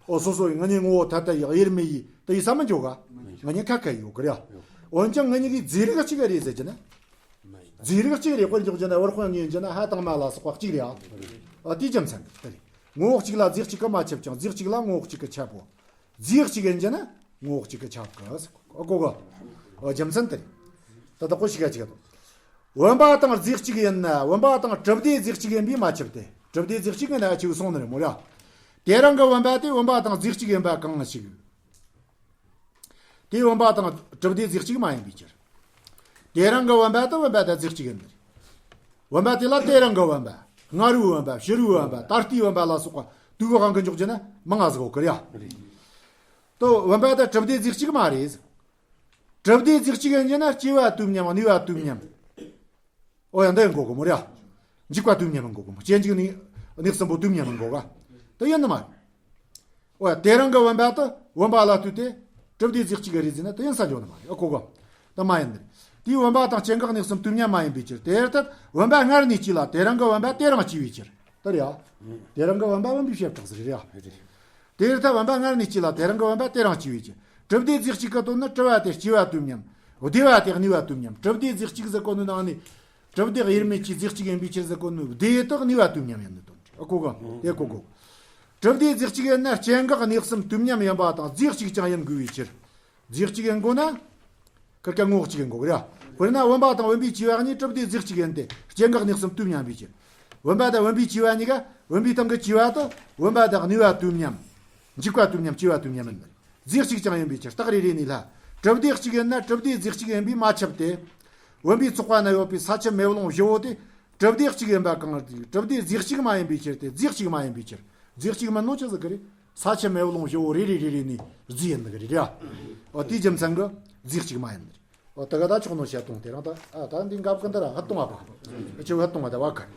ཨོ་སོ་སོ་ཡི་ང་གཉིས་ངོ་བོ་ཐ་དད་ཡག་དབྱེར་མེད་ཡིན་དེ་ཡིན་ས་མི་འཇོག་ག་ང་གཉིས་ཁ་ཁ་ཡོད་གི་རེད་ཨ། འོན་ཀྱང་ང་གཉིས་ཀྱི་རྫས་རིགས་གཅིག་རེད་ཟེར་རྒྱུ་ན། རྫས་རིགས་གཅིག་རེད། དཔེར་འཇོག་རྒྱུ་ན་བར་དཔོན་གཉིས་ཡིན་རྒྱུ་ན་ཕ་དང་མ་ལ་སོགས་པ་གཅིག་རེད་ཨ། ཨ་དེའི་རྒྱུ་མཚན་དེ་རེད། ངོ་བོ་གཅིག་ལ་རྫས་གཅིག་གིས་མ་ཁྱབ་ཀྱང་རྫས་གཅིག་ལ་ངོ་བོ་གཅིག་གིས་ཁྱབ་བོ། རྫས་གཅིག་ཡིན་རྒྱུ་ན་ངོ་བོ་གཅིག་གིས་ཁྱབ་གི་ཟེར་གོ་གོ་གོ། ཨོ་རྒྱུ་མཚན་དེ་རེད། ད་ལྟ་ཁོ་ཤི་ག་ཅིག་ག་དོ། བུམ་པ་དང་རྫས་གཅིག་ཡིན་ན། བུམ་པ་དང་གྲུབ་སྡེ་རྫས་གཅིག་ཡིན་པས་མ་ཁྱབ་སྟེ། གྲུབ་སྡེ་རྫས་གཅིག་ཡིན་ན་ཆེ་བོ་སོང་ནི་རེད་མོ་ར། དེ་རང་གི་བུམ་པ་དེ་བུམ་པ་དང་རྫས་གཅིག་ཡིན་པ་གང་ཞིག་དེའི་བུམ་པ་དང་གྲུབ་སྡེ་རྫས་གཅིག་མ་ཡིན་པའི་ཕྱིར། དེ་རང་གི་བུམ་པ་དང་བུམ་པ་དང་རྫས་གཅིག་ཡིན་ནི་རེད། བུམ་པ་དེ་ལ་དེ་རང་གི་བུམ་པ། སྔ་རོའི་བུམ་པ། ཕྱི་རོའི་བུམ་པ། ད་ལྟའི་བུམ་པ་ལ་སོགས་པ་དུས་གང་གི་འཇོག་རྒྱུ་ན་མང་ང་ཟིག་གོ་གི་ར། ཡ། ཏོ་བུམ་པ་དང་གྲུབ་སྡེ་རྫས་གཅིག་མ་རེད། གྲུབ་སྡེ་རྫས་གཅིག་ཡིན་རྒྱུ་ན་སྐྱེ་བ་དུས་མཉམ། གནས་པ་དུས་མཉམ། ཨོ་ཡ། འདི་ཡང་གོ་གི་མོ་ར། འཇིག་པ་དུས་མཉམ་ཡང་གོ་གི་མོ། སྐྱེ་འཇིག་གནས་གནས་གསུམ་པོ་དུས་མཉམ་ཡང་གོ་ག། དེ་ཡིན་ནི་མ་རེད། ཨོ་ཡ། དེ་རང་གི་བུམ་པ་དེ་བུམ་པ་ལ་ལྟོས་ཏེ་གྲུབ་སྡེ་རྫས་གཅིག་གི་རེད་ཟེར་ན་དེ་ཡིན་ས་འཇོག་ནི་མ་རེད། ཨ་གོ་ག། དེ་མ་ཡིན་ནི་རེད། དེའི་བུམ་པ་དང་སྐྱེ་འགག་གནས་གསུམ་དུས་མཉམ་མ་ཡིན་པའི་ཕྱིར། དེ་ལྟར་བུམ་པ་སྔར་ནས་སྐྱེས་ལ་དེ་རང་གི་བུམ་པ་དེ་རང་སྐྱེ་བའི་ཕྱིར། དེ་རེད་ཡ། དེ་རང་གི་བུམ་པ་བུམ་པའི་བྱེ་བྲག་ཟེར་རེད་ཡ། དེ་ལྟར་བུམ་པ་སྔར་ནས་སྐྱེས་ལ་དེ་རང་གི་བུམ་པ་དེ་རང་སྐྱེ་བའི་ཕྱིར། གྲུབ་སྡེ་རྫས་གཅིག་གི་དོན་ནི་གྲུབ་པ་དེ་སྐྱེ་བ་དུས་མཉམ། བདེ་བ་དེ་གནས་པ་དུས་མཉམ། གྲུབ་སྡེ་རྫས་གཅིག་ཟེར་གོ་ནི་ནང་ནས། གྲུབ་སྡེ་དབྱེར་མེད་ཀྱི་རྫས་གཅིག་ཡིན་པའི་ཕྱིར་ཟེར་གོ་ནི་བདེ་དག་གནས་པ་དུས་མཉམ་ཡིན་ནི་དོན་ཏེ། ཨ་གོ་ག། དེ་གོ་གོ། གྲུབ་སྡེ་རྫས་གཅིག་ཡིན་ན་སྐྱེ་འགག་གནས་གསུམ་དུས་མཉམ་ཡིན་པ་དང་རྫས་གཅིག་ཀྱང་ཡིན་དགོས་པའི་ཕྱིར། རྫས་གཅིག་ཡིན་དགོས་ན། ཁེར་ཁ་ངོ་བོ་གཅིག་ཡིན་དགོས་ར། དཔེར་ན་བུམ་པ་དང་བུམ་པའི་སྐྱེ་བ་གཉིས་གྲུབ་སྡེ་རྫས་གཅིག་ཡིན་ཏེ་སྐྱེ་འགག་གནས་གསུམ་དུས་མཉམ་པའི་ཕྱིར། བུམ་པ་དང་བུམ་པའི་སྐྱེ་བ་གཉིས་ཀ་བུམ་པའི་སྟེང་གི་སྐྱེ་བ་དེ་བུམ་པ་དང་གནས་པ་དུས་མཉམ། འཇིག་པ་དུས་མཉམ། སྐྱེ་བ་དུས་མཉམ་ཡིན་པར། རྫས་གཅིག་ཀྱང་ཡིན་པའི་ཕྱིར། རྟགས་རེ་རེ་ནས་ལྷ། གྲུབ་སྡེ་གཅིག་ཡིན་ན་གྲུབ་སྡེ་རྫས་གཅིག་ཡིན་པས་མ་ཁྱབ་སྟེ། བུམ་པའི་ཚོགས་པ་ན་ཡོད་པའི་ས་ཆུ་མེ་རླུང་བཞི་བོ་དེ་གྲུབ་སྡེ་གཅིག་ཡིན་པ་གང་ཡིན། གྲུབ་སྡེ་རྫས་གཅིག་མ་ཡིན་པའི་ཕྱིར་ཏེ། རྫས་གཅིག་མ་ཡིན་པའི་ཕྱིར། རྫས་གཅིག་མིན་ནོ་ཆི་ཟིག་གི་རེད། ས་ཆུ་མེ་རླུང་བཞི་བོ་རེ་རེ་རེ་རེ་ནས་རྫས་ཡིན་ནི་གི་རེད་ཡ། འོ་དེའི་རྒྱུ་མཚན་གི་རྫས་གཅིག་མ་ཡིན་ནི་རེད། འོ་དེ་ག་ད་ཆོག་ནོ་བཤད་སྟོང་དེ་རང་ད། ཨ་ད་འདི་འགབ་ཀི་འདི་ར་ཧ་ཏོང་བ་པ། ཆུ་ཧ་ཏོང་བ་ད་བ་ག།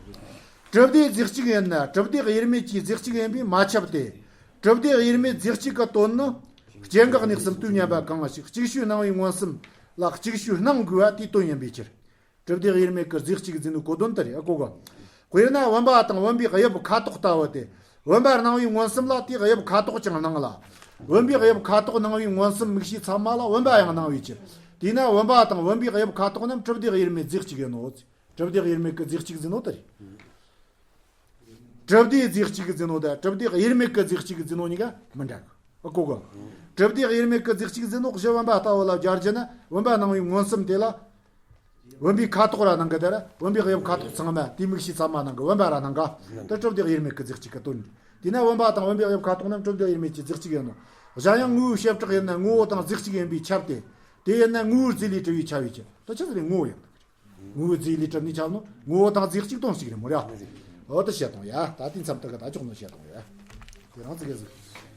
གྲུབ་སྡེ་རྫས་གཅིག་ཡིན་ན་གྲུབ་སྡེ་དབྱེར་མེད་ཀྱི་རྫས་གཅིག་ཡིན་པས་མ་ཁྱབ་སྟེ། གྲུབ་སྡེ་དབྱེར་མེད་རྫས་གཅིག་གི་དོན་ནི་སྐྱེ་འགག་གནས་གསུམ་དུས་མཉམ་པ་གང་ཞིག་ཅིག་ཤོས་སྣང་བའི་མངོན་སུམ་ལ་ཅིག་ཤོས་སྣང་དགོས་པ་དེའི་དོན་ཡིན་པའི་ཕྱིར། གྲུབ་སྡེ་དབྱེར་མེད་ཀྱི་རྫས་གཅིག་ཟེར་ནོ་གོ་དོན་དེ་རེད། ཨ་གོ་ག། དཔེར་ན་བུམ་པ་དང་བུམ་པའི་དབྱིབས་ཁ་དོག་ལྟ་བུ་སྟེ། བུམ་པ་སྣང་བའི་མངོན་སུམ་ལ་དེའི་དབྱིབས་ཁ་དོག་ཀྱང་སྣང་ལ། བུམ་པའི་དབྱིབས་ཁ་དོག་སྣང་བའི་མངོན་སུམ་མིག་ཤེས་ཚད་མ་ལ་བུམ་པ་ཡང་སྣང་བའི་ཕྱིར། དེས་ན་བུམ་པ་དང་བུམ་པའི་དབྱིབས་ཁ་དོག་རྣམས་གྲུབ་སྡེ་དབྱེར་མེད་རྫས་གཅིག་ཡིན་ནོ། གྲུབ་སྡེ་དབྱེར་མེད་ཀྱི་རྫས་གཅིག་ཟེར་ནོ་དེ་རེད། གྲུབ་སྡེ་རྫས་གཅིག་ཟེར་ནོ་དང་གྲུབ་སྡེ་དབྱེར་མེད་ཀྱི་རྫས་གཅིག་ཟེར་ནོ་གཉིས་ཀ་མི་འདྲ་གི། ཨ་གོ་ག། གྲུབ་སྡེ་དབྱེར་མེད་ཀྱི་རྫས་གཅིག་ཟེར་ནོ་གཞི་བུམ་པ་ལྟ་བུ་ལ་སྦྱར་རྒྱུ་ན་བུམ་པ་སྣང་བའི་མངོན་སུམ་དེ་ལ། བུམ་པའི་ཁ་དོག་ར་སྣང་གི། དེ་ར་བུམ་པའི་དབྱིབས་ཁ་དོག་ཚང་མ་དེའི་མིག་ཤེས་ཚད་མ་སྣང་གི། བུམ་པ་ར་སྣང་ག། དེ་གྲུབ་སྡེ་དབྱེར་མེད་ཀྱི་རྫས་གཅིག་གི་དོན་རེད། དེས་ན་བུམ་པ་དང་བུམ་པའི་དབྱིབས་ཁ་དོག་རྣམས་གྲུབ་སྡེ་དབྱེར་མེད་ཀྱི་རྫས་གཅིག་ཡིན་ནོ། གཞན་ཡང་ངོ་བོའི་བྱེ་བྲག་ཡིན་ན་ངོ་བོ་དང་རྫས་གཅིག་ཡིན་པས་ཁྱབ་སྟེ། དེ་ཡིན་ན་ངོ་བོའི་རྫས་ལས་གྲུབ་པས་ཁྱབ་པའི་ཕྱིར། ད་ཆི་ཟིག་རེད། ངོ་བོ་ཡང་དག་རེད། ངོ་བོའི་རྫས་ལས་གྲུབ་ནས་ཁྱབ་ནོ། ངོ་བོ་དང་རྫས་གཅིག་དོན་གཅིག་རེད་མོ་ར། འོ་དེ་བཤད་དང་ཡ། ད་དེ་མཚམས་དེ་ག་ད་ཆོག་ནོ་བཤད་དང་ཡ། དེ་རང་ཚིག་གེ་ཟིག་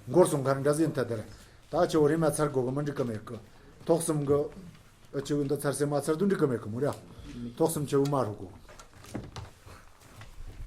འགོར་སོང་ག་ར་འདྲ་ཟིན་ཐད་དེར། ད་ཆེ་བོ་རེ་མ་ཚར་དགོས་གི་མི་འགྲིག་གི་མེད་གི། ཐོག་གསུམ་གི། ཆེ་བོ་འདི་ཚར་སེ་མ་ཚར་དུ་འགྲིག་གི་མེད་གི་མོ་ར། ཐོག་གསུམ་ཆེ་བོ་མ་རུ་གོ།